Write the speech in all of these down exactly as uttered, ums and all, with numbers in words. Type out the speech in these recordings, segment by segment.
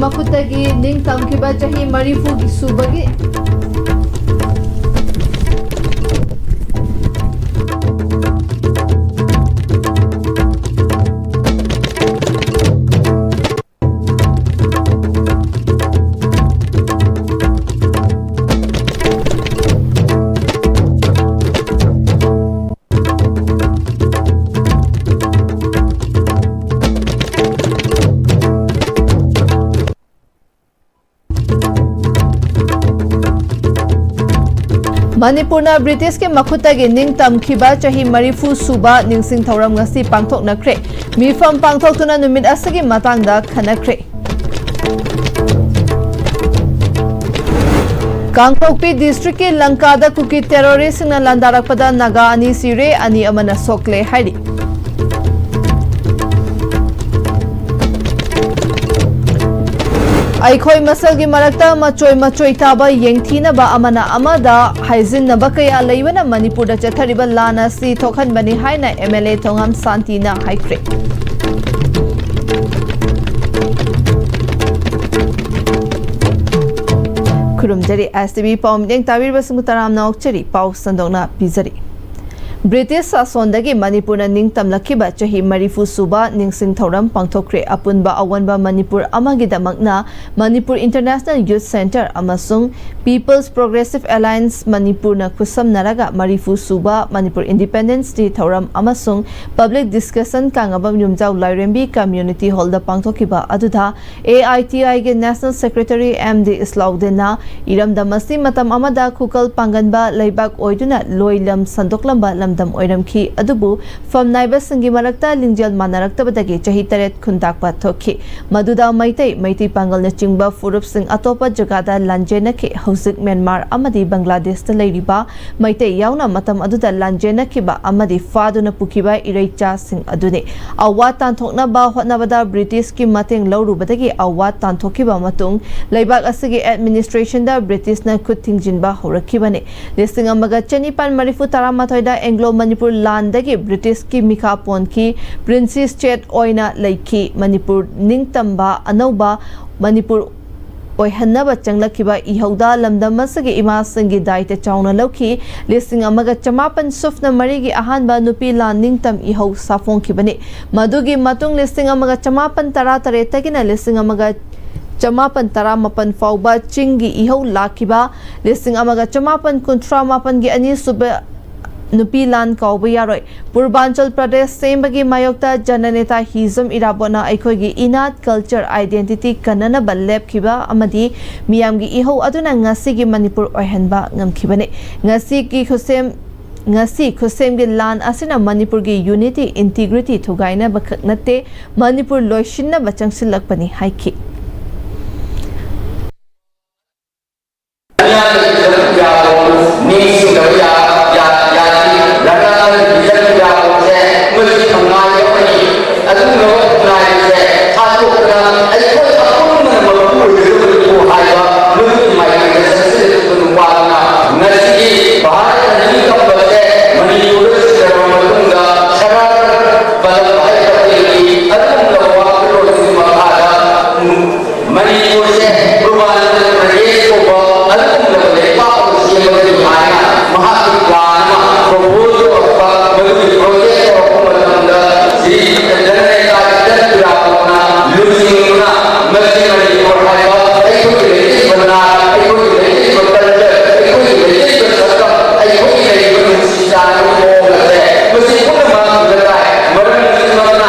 ꯃꯈꯨꯠꯇꯒꯤ ꯅꯤꯡꯇꯝꯈꯤꯕ ꯆꯍꯤ ꯃꯔꯤꯐꯨꯒꯤ ꯁꯨꯕꯒꯤ ꯃꯅꯤꯄꯨꯔꯅ ꯕ꯭ꯔꯤꯇꯤꯁꯀꯤ ꯃꯈꯨꯠꯇꯒꯤ ꯅꯤꯡꯇꯝꯈꯤꯕ ꯆꯍꯤ ꯃꯔꯤꯐꯨ ꯁꯨꯕ ꯅꯤꯡꯁꯤꯡ ꯊꯧꯔꯝ ꯉꯁꯤ ꯄꯥꯡꯊꯣꯛꯅꯈ꯭ꯔꯦ꯫ ꯃꯤꯐꯝ ꯄꯥꯡꯊꯣꯛꯇꯨꯅ ꯅꯨꯃꯤꯠ ꯑꯁꯤꯒꯤ ꯃꯇꯥꯡꯗ ꯈꯟꯅꯈ꯭ꯔꯦ꯫ ꯀꯥꯡꯄꯣꯛꯄꯤ ꯗꯤꯁꯇ꯭ꯔꯤꯛꯀꯤ ꯂꯪꯀꯥꯗ ꯀꯨꯀꯤ ꯇꯦꯔꯣꯔꯤꯁꯁꯤꯡꯅ ꯂꯥꯟꯗꯥꯔꯛꯄꯗ ꯅꯥꯒꯥ ꯑꯅꯤ ꯁꯤꯔꯦ, ꯑꯅꯤ ꯑꯃꯅ ꯁꯣꯛꯂꯦ ꯍꯥꯏꯔꯤ꯫ ꯑꯩꯈꯣꯏ ꯃꯁꯦꯜꯒꯤ ꯃꯔꯛꯇ ꯃꯆꯣꯏ ꯃꯆꯣꯏ ꯇꯥꯕ, ꯌꯦꯡꯊꯤꯅꯕ, ꯑꯃꯅ ꯑꯃꯗ ꯍꯥꯏꯖꯤꯟꯅꯕ ꯀꯌꯥ ꯂꯩꯕꯅ ꯃꯅꯤꯄꯨꯔꯗ ꯆꯠꯊꯔꯤꯕ ꯂꯥꯟ ꯑꯁꯤ ꯊꯣꯛꯍꯟꯕꯅꯤ ꯍꯥꯏꯅ ꯑꯦꯝ ꯑꯦꯜ ꯑꯦ ꯊꯣꯉꯥꯝ ꯁꯥꯟꯇꯤꯅ ꯍꯥꯏꯈ꯭ꯔꯦ꯫ ꯈꯨꯔꯨꯝꯖꯔꯤ꯫ ꯑꯦꯁ ꯇꯤ ꯚꯤ ꯄꯥꯎ ꯃꯤꯠꯌꯦꯡ ꯇꯥꯕꯤꯔꯤꯕꯁꯤꯡꯕꯨ ꯇꯔꯥꯝꯅ ꯑꯣꯛꯆꯔꯤ꯫ ꯄꯥꯎ ꯁꯟꯗꯣꯛꯅ ꯄꯤꯖꯔꯤ꯫ ꯕ꯭ꯔꯤꯇꯤꯁ ꯁꯥꯁꯣꯟꯗꯒꯤ ꯃꯅꯤꯄꯨꯔꯅ ꯅꯤꯡꯇꯝꯂꯛꯈꯤꯕ ꯆꯍꯤ ꯃꯔꯤꯐꯨ ꯁꯨꯕ ꯅꯤꯡꯁꯤꯡ ꯊꯧꯔꯝ ꯄꯥꯡꯊꯣꯛꯈ꯭ꯔꯦ꯫ ꯑꯄꯨꯟꯕ ꯑꯑꯣꯟꯕ ꯃꯅꯤꯄꯨꯔ ꯑꯃꯒꯤꯗꯃꯛꯅ ꯃꯅꯤꯄꯨꯔ ꯏꯟꯇꯔꯅꯦꯁꯅꯦꯜ ꯌꯨꯊ ꯁꯦꯟꯇꯔ ꯑꯃꯁꯨꯡ ꯄꯤꯄꯜꯁ ꯄ꯭ꯔꯣꯒ꯭ꯔꯦꯁꯤꯚ ꯑꯦꯂꯥꯌꯟꯁ ꯃꯅꯤꯄꯨꯔꯅ ꯈꯨꯠꯁꯝꯅꯔꯒ ꯃꯔꯤꯐꯨ ꯁꯨꯕ ꯃꯅꯤꯄꯨꯔ ꯏꯟꯗꯤꯄꯦꯟꯗꯦꯟꯁ ꯗꯦ ꯊꯧꯔꯝ ꯑꯃꯁꯨꯡ ꯄꯕ꯭ꯂꯤꯛ ꯗꯤꯁꯀꯁꯟ ꯀꯥꯡꯉꯕꯝ ꯌꯨꯝꯖꯥꯎ ꯂꯥꯏꯔꯦꯝꯕꯤ ꯀꯝꯃ꯭ꯌꯨꯅꯤꯇꯤ ꯍꯣꯜꯗ ꯄꯥꯡꯊꯣꯛꯈꯤꯕ ꯑꯗꯨꯗ ꯑꯦ ꯑꯥꯏ ꯇꯤ ꯑꯥꯏꯒꯤ ꯅꯦꯁꯅꯦꯜ ꯁꯦꯀ꯭ꯔꯦꯇꯔꯤ ꯑꯦꯝ ꯗꯤ ꯏꯁꯂꯥꯎꯗꯤꯟꯅ ꯏꯔꯝꯗꯝ ꯑꯁꯤ ꯃꯇꯝ ꯑꯃꯗ ꯈꯨꯀꯜ ꯄꯥꯡꯒꯟꯕ ꯂꯩꯕꯥꯛ ꯑꯣꯏꯗꯨꯅ ꯂꯣꯏ ꯂꯝ ꯁꯟꯗꯣꯛꯂꯝꯕ ꯂꯝꯗꯝ ꯑꯣꯏꯔꯝꯈꯤ, ꯑꯗꯨꯕꯨ ꯐꯝꯅꯥꯏꯕꯁꯤꯡꯒꯤ ꯃꯔꯛꯇ ꯂꯤꯡꯖꯦꯜ ꯃꯥꯟꯅꯔꯛꯇꯕꯗꯒꯤ ꯆꯍꯤ ꯇꯔꯦꯠ ꯈꯨꯟꯇꯥꯛꯄ ꯊꯣꯛꯈꯤ꯫ ꯃꯗꯨꯗ ꯃꯩꯇꯩ, ꯃꯩꯇꯩ ꯄꯥꯡꯒꯜꯅꯆꯤꯡꯕ ꯐꯨꯔꯨꯞꯁꯤꯡ ꯑꯇꯣꯞꯄ ꯖꯒꯥꯗ ꯂꯥꯟꯖꯦꯟꯅꯈꯤ꯫ ꯍꯧꯖꯤꯛ ꯃ꯭ꯌꯥꯟꯃꯥꯔ ꯑꯃꯗꯤ ꯕꯪꯒ꯭ꯂꯥꯗꯦꯁꯇ ꯂꯩꯔꯤꯕ ꯃꯩꯇꯩ ꯌꯥꯎꯅ ꯃꯇꯝ ꯑꯗꯨꯗ ꯂꯥꯟꯖꯦꯟꯅꯈꯤꯕ ꯑꯃꯗꯤ ꯐꯥꯗꯨꯅ ꯄꯨꯈꯤꯕ ꯏꯔꯩꯆꯥꯁꯤꯡ ꯑꯗꯨꯅꯤ꯫ ꯑꯋꯥ ꯇꯥꯟꯊꯣꯛꯅꯕ ꯍꯣꯠꯅꯕꯗ ꯕ꯭ꯔꯤꯇꯤꯁꯀꯤ ꯃꯇꯦꯡ ꯂꯧꯔꯨꯕꯗꯒꯤ ꯑꯋꯥ ꯇꯥꯟꯊꯣꯛꯈꯤꯕ ꯃꯇꯨꯡ ꯂꯩꯕꯥꯛ ꯑꯁꯤꯒꯤ ꯑꯦꯗꯃꯤꯅꯤꯁꯇ꯭ꯔꯦꯁꯟꯗ ꯕ꯭ꯔꯤꯇꯤꯁꯅ ꯈꯨꯠ ꯊꯤꯡꯖꯤꯟꯕ ꯍꯧꯔꯛꯈꯤꯕꯅꯤ꯫ ꯂꯤꯁꯤꯡ ꯑꯃꯒ ꯆꯅꯤꯄꯥꯟ ꯃꯔꯤꯐꯨ ꯇꯔꯥꯃꯥꯊꯣꯏꯗ ꯑꯦꯡꯒ꯭ꯂꯣ ꯃꯅꯤꯄꯨꯔ ꯂꯥꯟꯗꯒꯤ ꯕ꯭ꯔꯤꯇꯤꯁꯀꯤ ꯃꯤꯈꯥ ꯄꯣꯟꯈꯤ꯫ ꯄ꯭ꯔꯤꯟꯁꯤ ꯁ꯭ꯇꯦꯠ ꯑꯣꯏꯅ ꯂꯩꯈꯤ꯫ ꯃꯅꯤꯄꯨꯔ ꯅꯤꯡꯇꯝꯕ ꯑꯅꯧꯕ ꯃꯅꯤꯄꯨꯔ ꯑꯣꯏꯍꯟꯅꯕ ꯆꯪꯂꯛꯈꯤꯕ ꯏꯍꯧꯗ ꯂꯝꯗꯝ ꯑꯁꯤꯒꯤ ꯏꯃꯥꯁꯤꯡꯒꯤ ꯗꯥꯏꯇ ꯆꯥꯎꯅ ꯂꯧꯈꯤ꯫ ꯂꯤꯁꯤꯡ ꯑꯃꯒ ꯆꯃꯥꯄꯟ ꯁꯨꯞꯅ ꯃꯔꯤꯒꯤ ꯑꯍꯥꯟꯕ ꯅꯨꯄꯤ ꯂꯥꯟ ꯅꯤꯡꯇꯝ ꯏꯍꯧ ꯁꯥꯐꯣꯡꯈꯤꯕꯅꯤ꯫ ꯃꯗꯨꯒꯤ ꯃꯇꯨꯡ ꯂꯤꯁꯤꯡ ꯑꯃꯒ ꯆꯃꯥꯄꯟ ꯇꯔꯥ ꯇꯔꯦꯠꯇꯒꯤꯅ ꯂꯤꯁꯤꯡ ꯑꯃꯒ ꯆꯃꯥꯄꯟ ꯇꯔꯥ ꯃꯥꯄꯟ ꯐꯥꯎꯕ ꯆꯤꯡꯒꯤ ꯏꯍꯧ ꯂꯥꯛꯈꯤꯕ꯫ ꯂꯤꯁꯤꯡ ꯑꯃꯒ ꯆꯃꯥꯄꯟ ꯀꯨꯟꯊ꯭ꯔꯥ ꯃꯥꯄꯟꯒꯤ ꯑꯅꯤꯁꯨꯕ ꯅꯨꯄꯤ ꯂꯥꯟ ꯀꯥꯎꯕ ꯌꯥꯔꯣꯏ꯫ ꯄꯨꯔꯕꯥꯟꯆꯜ ꯄ꯭ꯔꯗꯦꯁ ꯁꯦꯝꯕꯒꯤ ꯃꯥꯌꯣꯛꯇ ꯖꯅꯅꯦꯇꯥ ꯍꯤꯖꯝ ꯏꯔꯥꯕꯣꯠꯅ ꯑꯩꯈꯣꯏꯒꯤ ꯏꯅꯥꯠ, ꯀꯜꯆꯔ, ꯑꯥꯏꯗꯦꯟꯇꯤꯇꯤ ꯀꯟꯅꯅꯕ ꯂꯦꯞꯈꯤꯕ ꯑꯃꯗꯤ ꯃꯤꯌꯥꯝꯒꯤ ꯏꯍꯧ ꯑꯗꯨꯅ ꯉꯁꯤꯒꯤ ꯃꯅꯤꯄꯨꯔ ꯑꯣꯏꯍꯟꯕ ꯉꯝꯈꯤꯕꯅꯤ꯫ ꯉꯁꯤꯒꯤ ꯈꯨꯠꯁꯦꯝ, ꯉꯁꯤ ꯈꯨꯠꯁꯦꯝꯒꯤ ꯂꯥꯟ ꯑꯁꯤꯅ ꯃꯅꯤꯄꯨꯔꯒꯤ ꯌꯨꯅꯤꯇꯤ, ꯏꯟꯇꯤꯒ꯭ꯔꯤꯇꯤ ꯊꯨꯒꯥꯏꯅꯕ ꯈꯛ ꯅꯠꯇꯦ, ꯃꯅꯤꯄꯨꯔ ꯂꯣꯏꯁꯤꯟꯅꯕ ꯆꯪꯁꯤꯜꯂꯛꯄꯅꯤ ꯍꯥꯏꯈꯤ꯫ ꯅꯤꯡꯁꯤꯡꯗꯕ ꯌꯥ-, ꯌꯥ-, ꯌꯥꯗꯦ꯫ ꯂꯅꯥꯏ ꯂꯤꯆꯠ ꯄꯨꯖꯥ ꯇꯧꯕꯁꯦ ꯃꯁꯤ ꯊꯧꯅꯥ ꯑꯃꯅꯤ꯫ ꯑꯗꯨꯒꯨꯝꯂꯕ ꯊꯧꯅꯥ ꯍꯥꯏꯕꯁꯦ ꯊꯥꯗꯣꯛꯇꯅ ꯑꯩꯈꯣꯏ ꯑꯄꯨꯟꯕꯅ ꯃꯄꯨ ꯑꯣꯏꯒꯗꯕꯅꯤꯀꯣ ꯍꯥꯏꯕ ꯃꯗꯨꯒꯤ ꯃꯥꯏꯀꯩꯗ ꯆꯪꯁꯤꯜꯂꯛꯄ ꯅꯨꯄꯥꯗꯨꯅ ꯉꯁꯤꯒꯤ ꯚꯥꯔꯠꯅ ꯅꯤꯡꯇꯝꯕꯁꯦ ꯃꯅꯤꯄꯨꯔꯗ ꯁꯤꯟꯅꯔꯕ ꯃꯇꯨꯡꯗ ꯁꯔꯀꯥꯔ ꯄꯂꯞ ꯍꯥꯏꯕ ꯑꯩꯈꯣꯏꯒꯤ ꯑꯗꯨꯒꯨꯝꯂꯕ ꯋꯥꯈꯜꯂꯣꯟꯁꯤꯒꯤ ꯃꯈꯥꯗ ꯃꯅꯤꯄꯨꯔꯁꯦ ꯄꯨꯔꯕꯥꯟꯆꯜ ꯄ꯭ꯔꯗꯦꯁ ꯀꯧꯕ ꯑꯗꯨꯒꯨꯝꯂꯕ ꯂꯩꯕꯥꯛ ꯑꯃ ꯁꯦꯝꯕꯒꯅꯤ ꯍꯥꯏꯅ ꯃꯍꯥꯛꯀꯤ ꯄ꯭ꯂꯥꯟ ꯑꯃ ꯄ꯭ꯔꯣꯄꯣꯖ ꯇꯧꯔꯛꯄ, ꯃꯗꯨꯒꯤ ꯄ꯭ꯔꯣꯖꯦꯛ ꯇꯧꯔꯛꯄ ꯃꯇꯝꯗ ꯁ꯭ꯔꯤ ꯖꯅꯅꯦꯇꯥ ꯏꯟꯗꯤꯌꯟ ꯄꯤꯔꯥꯛꯄꯅ ꯂꯨꯆꯤꯡꯗꯨꯅ ꯃꯁꯤ ꯃꯅꯤꯄꯨꯔ ꯍꯥꯏꯕ ꯑꯩꯈꯣꯏꯒꯤ ꯂꯩꯖꯔꯤꯕ ꯅꯥꯠ, ꯑꯩꯈꯣꯏꯒꯤ ꯂꯩꯖꯔꯤꯕ ꯀꯜꯆꯔ, ꯑꯩꯈꯣꯏꯒꯤ ꯂꯩꯖꯔꯤꯕ ꯁꯛꯇꯝ, ꯑꯩꯈꯣꯏꯒꯤ ꯂꯩꯔꯤꯕ ꯅꯨꯡꯁꯤ ꯆꯥꯟꯅꯕꯒꯤ ꯃꯑꯣꯡ ꯑꯁꯦ ꯃꯁꯤ ꯄꯨꯝꯅꯃꯛ ꯎꯕ ꯇꯥꯏ꯫ ꯃꯔꯝ ꯑꯁꯤꯅ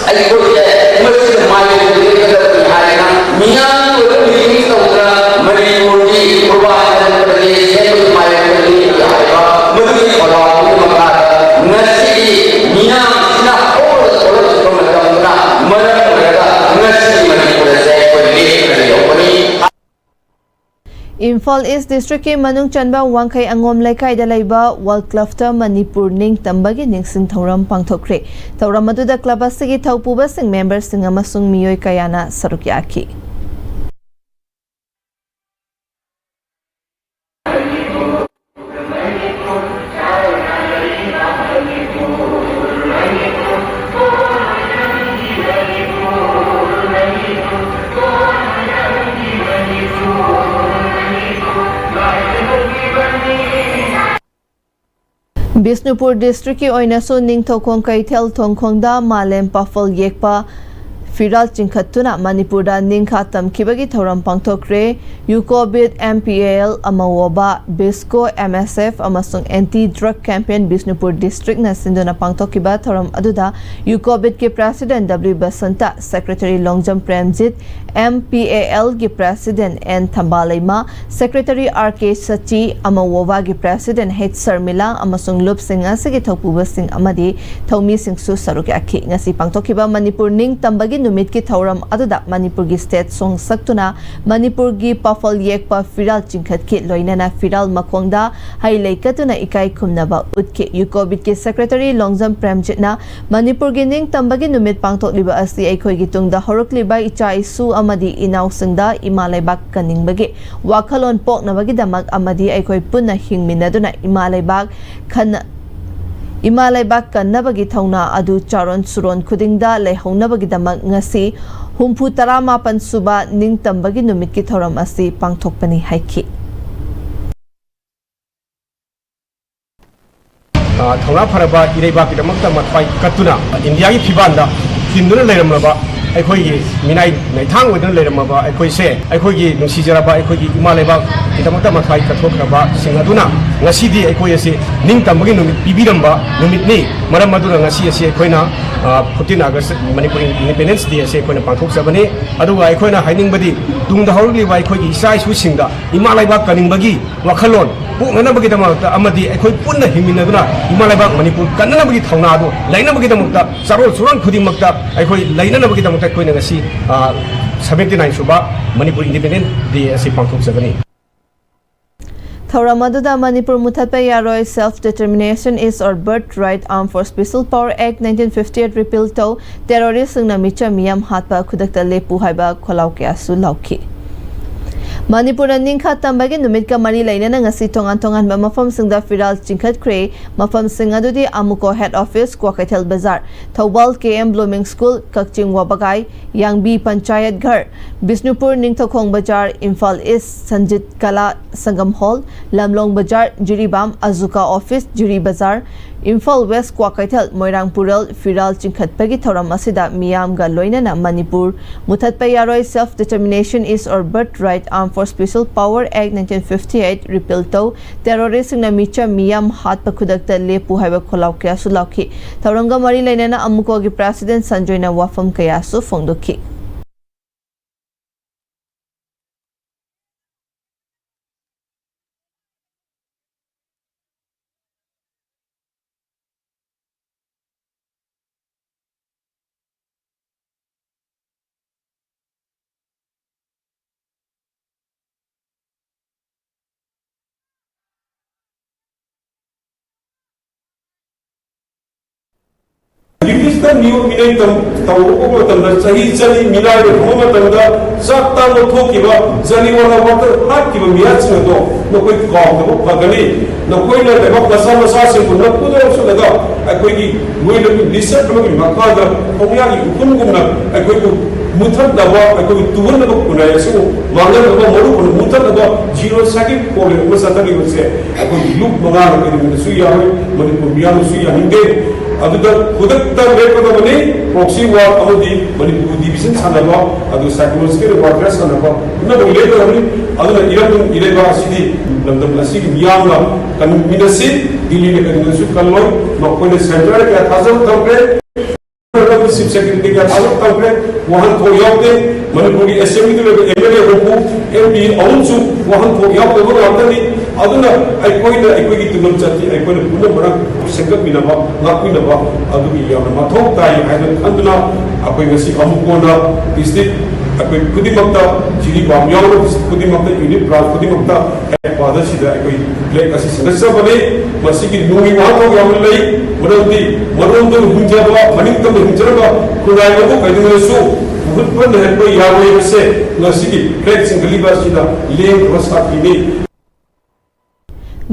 ꯑꯩꯈꯣꯏꯁꯦ ꯃꯁꯤꯗ ꯃꯥꯏ ꯄꯨꯔꯛꯀꯗꯕꯅꯤ ꯍꯥꯏꯅ ꯃꯤꯌꯥꯝꯒꯤ ꯑꯣꯏꯕ ꯃꯤꯇꯤꯡ ꯇꯧꯗꯨꯅ ꯃꯅꯤꯄꯨꯔꯒꯤ ꯄꯨꯔꯕꯥꯟꯆꯜ ꯄ꯭ꯔꯗꯦꯁ ꯁꯦꯝꯕꯒꯤ ꯃꯥꯏ ꯄꯨꯔꯛꯀꯅꯤ ꯍꯥꯏꯕ ꯃꯗꯨꯒꯤ ꯊꯧꯔꯥꯡꯒꯤ ꯃꯈꯥꯗ ꯉꯁꯤꯗꯤ ꯃꯤꯌꯥꯝꯁꯤꯅ ꯍꯧꯔꯒ ꯊꯣꯛꯂꯛꯈꯤꯕ ꯃꯇꯝꯗꯨꯅ ꯃꯔꯝ ꯑꯣꯏꯔꯒ ꯉꯁꯤꯗꯤ ꯃꯅꯤꯄꯨꯔ ꯑꯁꯦ ꯑꯩꯈꯣꯏ ꯂꯦꯞꯇꯅ ꯂꯩꯍꯧꯒꯅꯤ꯫ ꯏꯝꯐꯥꯜ ꯏꯁ ꯗꯤꯁꯇ꯭ꯔꯤꯛꯀꯤ ꯃꯅꯨꯡ ꯆꯟꯕ ꯋꯥꯡꯈꯩ ꯑꯉꯣꯝ ꯂꯩꯀꯥꯏꯗ ꯂꯩꯕ ꯋꯥꯔꯜ ꯀ꯭ꯂꯕꯇ ꯃꯅꯤꯄꯨꯔ ꯅꯤꯡꯇꯝꯕꯒꯤ ꯅꯤꯡꯁꯤꯡ ꯊꯧꯔꯝ ꯄꯥꯡꯊꯣꯛꯈ꯭ꯔꯦ꯫ ꯊꯧꯔꯝ ꯑꯗꯨꯗ ꯀ꯭ꯂꯕ ꯑꯁꯤꯒꯤ ꯊꯧꯄꯨꯕꯁꯤꯡ, ꯃꯦꯝꯕꯔꯁꯤꯡ ꯑꯃꯁꯨꯡ ꯃꯤꯑꯣꯏ ꯀꯌꯥꯅ ꯁꯔꯨꯛ ꯌꯥꯈꯤ꯫ ꯕꯤꯁꯅꯨꯄꯨꯔ ꯗꯤꯁꯇ꯭ꯔꯤꯛꯀꯤ ꯑꯣꯏꯅꯁꯨ ꯅꯤꯡꯊꯧꯈꯣꯡ ꯀꯩꯊꯦꯜ ꯊꯣꯡꯈꯣꯡꯗ ꯃꯥꯂꯦꯝ ꯄꯥꯐꯜ ꯌꯦꯛꯄ ꯐꯤꯔꯥꯜ ꯆꯤꯡꯈꯠꯇꯨꯅ ꯃꯅꯤꯄꯨꯔꯗ ꯅꯤꯡꯈꯥ ꯇꯝꯈꯤꯕꯒꯤ ꯊꯧꯔꯝ ꯄꯥꯡꯊꯣꯛꯈ꯭ꯔꯦ꯫ Yucobit, M P A L, Amwoba, Bisco, M S F ꯑꯃꯁꯨꯡ ꯑꯦꯟꯇꯤ ꯗ꯭ꯔꯒ ꯀꯦꯝꯄꯦꯟ ꯕꯤꯁꯅꯨꯄꯨꯔ ꯗꯤꯁꯇ꯭ꯔꯤꯛꯅ ꯁꯤꯟꯗꯨꯅ ꯄꯥꯡꯊꯣꯛꯈꯤꯕ ꯊꯧꯔꯝ ꯑꯗꯨꯗ ꯌꯨꯀꯣꯕꯤꯠꯀꯤ president W Basanta, secretary Longjam Premjit, M P A ꯑꯦꯜꯒꯤ president N Thambaleima, secretary R K Sachi, ꯑꯃꯋꯣꯕꯥꯒꯤ ꯄ꯭ꯔꯦꯁꯤꯗꯦꯟꯠ ꯍꯩꯆ ꯁꯔꯃꯤꯂꯥ ꯑꯃꯁꯨꯡ ꯂꯨꯞꯁꯤꯡ ꯑꯁꯤꯒꯤ ꯊꯧꯄꯨꯕꯁꯤꯡ ꯑꯃꯗꯤ ꯊꯧꯃꯤꯁꯤꯡꯁꯨ ꯁꯔꯨꯛ ꯌꯥꯈꯤ꯫ ꯉꯁꯤ ꯄꯥꯡꯊꯣꯛꯈꯤꯕ ꯃꯅꯤꯄꯨꯔ ꯅꯤꯡꯇꯝꯕꯒꯤ ꯅꯨꯃꯤꯠꯀꯤ ꯊꯧꯔꯝ ꯑꯗꯨꯗ ꯃꯅꯤꯄꯨꯔꯒꯤ ꯁ꯭ꯇꯦꯖ ꯁꯣꯡ ꯁꯛꯇꯨꯅ ꯃꯅꯤꯄꯨꯔꯒꯤ ꯄꯥꯐꯜ ꯌꯦꯛꯄ ꯐꯤꯔꯥꯜ ꯆꯤꯡꯈꯠꯈꯤ꯫ ꯂꯣꯏꯅꯅ ꯐꯤꯔꯥꯜ ꯃꯈꯣꯡꯗ ꯍꯩ ꯂꯩ ꯀꯠꯇꯨꯅ ꯏꯀꯥꯏ ꯈꯨꯝꯅꯕ ꯎꯠꯈꯤ꯫ ꯌꯨꯀꯣꯕꯤꯠꯀꯤ ꯁꯦꯀ꯭ꯔꯦꯇꯔꯤ ꯂꯣꯡꯖꯝ ꯄ꯭ꯔꯦꯝꯖꯤꯠꯅ ꯃꯅꯤꯄꯨꯔꯒꯤ ꯅꯤꯡꯇꯝꯕꯒꯤ ꯅꯨꯃꯤꯠ ꯄꯥꯡꯊꯣꯛꯂꯤꯕ ꯑꯁꯤ ꯑꯩꯈꯣꯏꯒꯤ ꯇꯨꯡꯗ ꯍꯧꯔꯛꯂꯤꯕ ꯏꯆꯥ ꯏꯁꯨ ꯑꯃꯗꯤ ꯏꯅꯥꯎꯁꯤꯡꯗ ꯏꯃꯥ ꯂꯩꯕꯥꯛ ꯀꯟꯅꯤꯡꯕꯒꯤ ꯋꯥꯈꯜꯂꯣꯟ ꯄꯣꯛꯅꯕꯒꯤꯗꯃꯛ ꯑꯃꯗꯤ ꯑꯩꯈꯣꯏ ꯄꯨꯟꯅ ꯍꯤꯡꯃꯤꯟꯅꯗꯨꯅ ꯏꯃꯥ ꯂꯩꯕꯥꯛ ꯈꯟꯅ ꯏꯃꯥ ꯂꯩꯕꯥꯛ ꯀꯟꯅꯕꯒꯤ ꯊꯧꯅꯥ ꯑꯗꯨ ꯆꯥꯔꯣꯟ ꯁꯨꯔꯣꯟ ꯈꯨꯗꯤꯡꯗ ꯂꯩꯍꯧꯅꯕꯒꯤꯗꯃꯛ ꯉꯁꯤ ꯍꯨꯝꯐꯨ ꯇꯔꯥꯃꯥꯄꯟ ꯁꯨꯕ ꯅꯤꯡꯇꯝꯕꯒꯤ ꯅꯨꯃꯤꯠꯀꯤ ꯊꯧꯔꯝ ꯑꯁꯤ ꯄꯥꯡꯊꯣꯛꯄꯅꯤ ꯍꯥꯏꯈꯤ꯫ ꯑ, ꯊꯧꯅꯥ ꯐꯔꯕ ꯏꯔꯩꯕꯥꯛꯀꯤꯗꯃꯛꯇ ꯃꯊ꯭ꯋꯥꯏ ꯀꯠꯇꯨꯅ ꯏꯟꯗꯤꯌꯥꯒꯤ ꯐꯤꯕꯥꯟꯗ ꯇꯤꯟꯗꯨꯅ ꯂꯩꯔꯝꯂꯕ ꯑꯩꯈꯣꯏꯒꯤ ꯃꯤꯅꯥꯏ ꯅꯩꯊꯥꯡ ꯑꯣꯏꯗꯨꯅ ꯂꯩꯔꯝꯃꯕ ꯑꯩꯈꯣꯏꯁꯦ, ꯑꯩꯈꯣꯏꯒꯤ ꯅꯨꯡꯁꯤꯖꯔꯕ ꯑꯩꯈꯣꯏꯒꯤ ꯏꯃꯥ ꯂꯩꯕꯥꯛꯀꯤꯗꯃꯛꯇ ꯃꯊ꯭ꯋꯥꯏ ꯀꯠꯊꯣꯛꯈ꯭ꯔꯕꯁꯤꯡ ꯑꯗꯨꯅ ꯉꯁꯤꯗꯤ ꯑꯩꯈꯣꯏ ꯑꯁꯤ ꯅꯤꯡꯇꯝꯕꯒꯤ ꯅꯨꯃꯤꯠ ꯄꯤꯕꯤꯔꯝꯕ ꯅꯨꯃꯤꯠꯅꯤ꯫ ꯃꯔꯝ ꯑꯗꯨꯅ ꯉꯁꯤ ꯑꯁꯤ ꯑꯩꯈꯣꯏꯅ, ꯑ, ꯐꯣꯔꯇꯤꯟ ꯑꯥꯒꯁ ꯃꯅꯤꯄꯨꯔ ꯏꯟꯗꯤꯄꯦꯟꯗꯦꯟꯁ ꯗꯦ ꯑꯁꯤ ꯑꯩꯈꯣꯏꯅ ꯄꯥꯡꯊꯣꯛꯆꯕꯅꯤ꯫ ꯑꯗꯨꯒ ꯑꯩꯈꯣꯏꯅ ꯍꯥꯏꯅꯤꯡꯕꯗꯤ ꯇꯨꯡꯗ ꯍꯧꯔꯛꯂꯤꯕ ꯑꯩꯈꯣꯏꯒꯤ ꯏꯆꯥ ꯏꯁꯨꯁꯤꯡꯗ ꯏꯃꯥ ꯂꯩꯕꯥꯛ ꯀꯟꯅꯤꯡꯕꯒꯤ ꯋꯥꯈꯜꯂꯣꯟ ꯄꯣꯛꯅꯅꯕꯒꯤꯗꯃꯛꯇ ꯑꯃꯗꯤ ꯑꯩꯈꯣꯏ ꯄꯨꯟꯅ ꯍꯤꯡꯃꯤꯟꯅꯗꯨꯅ ꯏꯃꯥ ꯂꯩꯕꯥꯛ ꯃꯅꯤꯄꯨꯔ ꯀꯟꯅꯅꯕꯒꯤ ꯊꯧꯅꯥ ꯑꯗꯨ ꯂꯩꯅꯕꯒꯤꯗꯃꯛꯇ ꯆꯥꯔꯣꯟ ꯁꯨꯔꯣꯟ ꯈꯨꯗꯤꯡꯃꯛꯇ ꯑꯩꯈꯣꯏ ꯂꯩꯅꯅꯕꯒꯤꯗꯃꯛꯇ ꯑꯩꯈꯣꯏꯅ ꯉꯁꯤ, ꯑ, ꯁꯚꯦꯟꯇꯤ ꯅꯥꯏꯟ ꯁꯨꯕ ꯃꯅꯤꯄꯨꯔ ꯏꯟꯗꯤꯄꯦꯟꯗꯦꯟꯁ ꯗꯦ ꯑꯁꯤ ꯄꯥꯡꯊꯣꯛꯆꯒꯅꯤ꯫ ꯊꯧꯔꯝ ꯑꯗꯨꯗ ꯃꯅꯤꯄꯨꯔ ꯃꯨꯊꯠꯄ ꯌꯥꯔꯣꯏ, Self Determination is our Birthright, Armed Force Special Power Act nineteen fifty eight repeal ꯇꯧ, ꯇꯦꯔꯣꯔꯤꯁꯁꯤꯡꯅ ꯃꯤꯆꯝ ꯃꯤꯌꯥꯝ ꯍꯥꯠꯄ ꯈꯨꯗꯛꯇ ꯂꯦꯞꯄꯨ ꯍꯥꯏꯕ ꯈꯣꯜꯂꯥꯎ ꯀꯌꯥꯁꯨ ꯂꯥꯎꯈꯤ꯫ ꯃꯅꯤꯄꯨꯔꯅ ꯅꯤꯡꯈꯥ ꯇꯝꯕꯒꯤ ꯅꯨꯃꯤꯠꯀ ꯃꯔꯤ ꯂꯩꯅꯅ ꯉꯁꯤ ꯇꯣꯉꯥꯟ ꯇꯣꯉꯥꯟꯕ ꯃꯐꯝꯁꯤꯡꯗ ꯐꯤꯔꯥꯜ ꯆꯤꯡꯈꯠꯈ꯭ꯔꯦ꯫ ꯃꯐꯝꯁꯤꯡ ꯑꯗꯨꯗꯤ ꯑꯃꯨꯀꯣ ꯍꯦꯗ ꯑꯣꯐꯤꯁ, ꯀ꯭ꯋꯥꯀꯩꯊꯦꯜ ꯕꯖꯥꯔ, ꯊꯧꯕꯥꯜ ꯀꯦ ꯑꯦꯝ ꯕ꯭ꯂꯨꯃꯤꯡ ꯁ꯭ꯀꯨꯜ, ꯀꯛꯆꯤꯡ ꯋꯥꯕꯒꯥꯏ, ꯌꯥꯡꯕꯤ ꯄꯟꯆꯥꯌꯠ ꯘꯔ, ꯕꯤꯁꯅꯨꯄꯨꯔ ꯅꯤꯡꯊꯧꯈꯣꯡ ꯕꯖꯥꯔ, ꯏꯝꯐꯥꯜ ꯏꯁ ꯁꯟꯖꯤꯠ ꯀꯂꯥ ꯁꯪꯒꯝ ꯍꯣꯜ, ꯂꯝꯂꯣꯡ ꯕꯖꯥꯔ, ꯖꯤꯔꯤꯕꯥꯝ ꯑꯖꯨꯀꯥ ꯑꯣꯐꯤꯁ, ꯖꯤꯔꯤ ꯕꯖꯥꯔ, ꯏꯝꯐꯥꯜ ꯋꯦꯁ ꯀ꯭ꯋꯥꯀꯩꯊꯦꯜ, ꯃꯣꯏꯔꯥꯡ ꯄꯨꯔꯦꯜ ꯐꯤꯔꯥꯜ ꯆꯤꯡꯈꯠꯄꯒꯤ ꯊꯧꯔꯝ ꯑꯁꯤꯗ ꯃꯤꯌꯥꯝꯒ ꯂꯣꯏꯅꯅ ꯃꯅꯤꯄꯨꯔ ꯃꯨꯊꯠꯄ ꯌꯥꯔꯣꯏ, Self Determination is our Birthright, Armed Force Special Power Act nineteen fifty eight repeal ꯇꯧ, ꯇꯦꯔꯣꯔꯤꯁꯁꯤꯡꯅ ꯃꯤꯆꯝ ꯃꯤꯌꯥꯝ ꯍꯥꯠꯄ ꯈꯨꯗꯛꯇ ꯂꯦꯞꯄꯨ ꯍꯥꯏꯕ ꯈꯣꯜꯂꯥꯎ ꯀꯌꯥꯁꯨ ꯂꯥꯎꯈꯤ꯫ ꯊꯧꯔꯝꯒ ꯃꯔꯤ ꯂꯩꯅꯅ ꯑꯃꯨꯀꯣꯒꯤ ꯄ꯭ꯔꯦꯁꯤꯗꯦꯟꯠ ꯁꯟꯖꯣꯏꯅ ꯋꯥꯐꯝ ꯀꯌꯥꯁꯨ ꯐꯣꯡꯗꯣꯛꯈꯤ꯫ ꯕ꯭ꯔꯤꯇꯤꯁꯅ ꯅꯤꯌꯣꯝ ꯏꯅꯩ ꯇꯧꯔꯛꯄ ꯃꯇꯝꯗ, ꯆꯍꯤ ꯆꯅꯤ ꯃꯤꯅꯥꯏꯗ ꯊꯝꯕ ꯃꯇꯝꯗ ꯆꯥꯛ ꯇꯥꯡꯕ ꯊꯣꯛꯈꯤꯕ, ꯖꯥꯂꯤꯋꯥꯂꯥ ꯕꯥꯒꯇ ꯍꯥꯠꯈꯤꯕ ꯃꯤꯍꯥꯠꯁꯤꯡ ꯑꯗꯣ ꯅꯈꯣꯏ ꯀꯥꯎꯗꯕ ꯐꯒꯅꯤ꯫ ꯅꯈꯣꯏꯅ ꯂꯩꯕꯥꯛ ꯃꯆꯥ ꯃꯆꯥꯁꯤꯡꯕꯨ ꯅꯝꯐꯨꯗ ꯂꯧꯁꯤꯜꯂꯒ ꯑꯩꯈꯣꯏꯒꯤ ꯂꯣꯏꯅꯕꯤ ꯂꯤꯆꯠ ꯑꯃꯒꯤ ꯃꯈꯥꯗ ꯈꯣꯡꯌꯥꯒꯤ ꯎꯐꯨꯟꯒꯨꯝꯅ ꯑꯩꯈꯣꯏꯕꯨ ꯃꯨꯊꯠꯅꯕ, ꯑꯩꯈꯣꯏꯕꯨ ꯇꯨꯍꯟꯅꯕ ꯈꯨꯟꯅꯥꯏ ꯑꯁꯤꯕꯨ ꯃꯥꯡꯍꯟꯅꯕ, ꯃꯔꯨ ꯑꯣꯏꯅ ꯃꯨꯊꯠꯅꯕ ꯖꯤꯅꯣꯁꯥꯏꯠꯀꯤ ꯄ꯭ꯔꯣꯕ꯭ꯂꯦꯝ ꯑꯃ ꯆꯠꯊꯔꯤꯕꯁꯦ ꯑꯩꯈꯣꯏꯒꯤ ꯂꯨꯞ ꯃꯉꯥꯅ ꯀꯩꯗꯧꯅꯨꯡꯗꯁꯨ ꯌꯥꯔꯣꯏ, ꯃꯅꯤꯄꯨꯔ ꯃꯤꯌꯥꯝꯅꯁꯨ ꯌꯥꯅꯤꯡꯗꯦ꯫ ꯑꯗꯨꯗ ꯈꯨꯗꯛꯇ ꯂꯦꯞꯀꯗꯕꯅꯤ꯫ ꯄ꯭ꯔꯣꯛꯁꯤ ꯋꯥꯔ ꯑꯃꯗꯤ ꯃꯅꯤꯄꯨꯔ ꯗꯤꯚꯤꯖꯟ ꯁꯥꯟꯅꯕ, ꯑꯗꯨ ꯁꯥꯏꯀꯣꯂꯣꯖꯤꯀꯦꯜ ꯋꯥꯔꯐꯤꯌꯔ ꯁꯥꯟꯅꯕ ꯄꯨꯝꯅꯃꯛ ꯂꯦꯞꯀꯗꯕꯅꯤ꯫ ꯑꯗꯨꯅ ꯏꯔꯝꯗꯝ ꯏꯔꯩꯕꯥꯛ ꯑꯁꯤꯗꯤ ꯂꯝꯗꯝ ꯑꯁꯤꯒꯤ ꯃꯤꯌꯥꯝꯅ ꯀꯟꯃꯤꯟꯅꯁꯤ꯫ ꯗꯤꯜꯂꯤꯅ ꯀꯔꯤꯒꯨꯝꯕꯁꯨ ꯀꯜꯂꯣꯏ꯫ ꯃꯈꯣꯏꯅ ꯁꯦꯟꯇꯔꯗ ꯀꯌꯥ ꯊꯥꯖꯕ ꯊꯝꯈ꯭ꯔꯦ꯫ ꯆꯤꯐ ꯁꯦꯀ꯭ꯔꯦꯇꯔꯤ ꯀꯌꯥ ꯊꯥꯖꯕ ꯊꯝꯈ꯭ꯔꯦ꯫ ꯋꯥꯍꯟꯊꯣꯛ ꯌꯥꯎꯗꯦ꯫ ꯃꯅꯤꯄꯨꯔꯒꯤ ꯑꯦꯁꯦꯝꯕ꯭ꯂꯤꯗ ꯂꯩꯕ ꯑꯦꯝ ꯑꯦꯜ ꯑꯦ ꯍꯨꯝꯐꯨ, ꯑꯦꯝ ꯄꯤ ꯑꯍꯨꯝꯁꯨ ꯋꯥꯍꯟꯊꯣꯛ ꯌꯥꯎꯗꯕ ꯉꯥꯛꯇꯅꯤ꯫ ꯑꯗꯨꯅ ꯑꯩꯈꯣꯏꯅ ꯑꯩꯈꯣꯏꯒꯤ ꯇꯨꯡꯂꯝ ꯆꯠꯇꯤ ꯑꯩꯈꯣꯏꯅ ꯄꯨꯝꯅꯃꯛꯅ ꯁꯦꯝꯒꯠꯃꯤꯟꯅꯕ, ꯉꯥꯛꯃꯤꯟꯅꯕ ꯑꯗꯨꯒꯤ ꯌꯥꯝꯅ ꯃꯊꯧ ꯇꯥꯏ ꯍꯥꯏꯅ ꯈꯟꯗꯨꯅ ꯑꯩꯈꯣꯏ ꯉꯁꯤ ꯑꯃꯨꯛ ꯀꯣꯟꯅ ꯗꯤꯁꯇ꯭ꯔꯤꯛ ꯑꯩꯈꯣꯏ ꯈꯨꯗꯤꯡꯃꯛꯇ, ꯖꯤꯔꯤꯕꯥꯝ ꯌꯥꯎꯅ ꯗꯤꯁꯇ꯭ꯔꯤꯛ ꯈꯨꯗꯤꯡꯃꯛꯇ, ꯌꯨꯅꯤꯠ ꯕ꯭ꯔꯥꯟꯁ ꯈꯨꯗꯤꯡꯃꯛꯇ ꯍꯦꯗ ꯀ꯭ꯋꯥꯇꯔꯁꯤꯗ ꯑꯩꯈꯣꯏ ꯐ꯭ꯂꯦꯒ ꯑꯁꯤ ꯁꯤꯟꯒꯠꯆꯕꯅꯤ꯫ ꯃꯁꯤꯒꯤ ꯅꯨꯡꯒꯤ ꯋꯥꯍꯟꯊꯣꯛ ꯌꯥꯝꯅ ꯂꯩ, ꯃꯔꯝꯗꯤ ꯃꯔꯣꯝꯗꯣꯝ ꯍꯤꯡꯖꯕ, ꯃꯅꯤꯡꯇꯝꯅ ꯍꯤꯡꯖꯔꯝꯕ ꯈꯨꯟꯅꯥꯏ ꯑꯗꯨꯕꯨ ꯀꯩꯗꯧꯅꯨꯡꯗꯁꯨ ꯈꯨꯠ ꯄꯨꯟꯅ ꯍꯦꯟꯕ ꯌꯥꯔꯣꯏ ꯍꯥꯏꯕꯁꯦ ꯉꯁꯤꯒꯤ ꯐ꯭ꯂꯦꯒ ꯆꯤꯡꯈꯠꯂꯤꯕ ꯑꯁꯤꯗ ꯂꯦꯡꯗꯕ ꯁꯥꯈꯤꯅꯤ꯫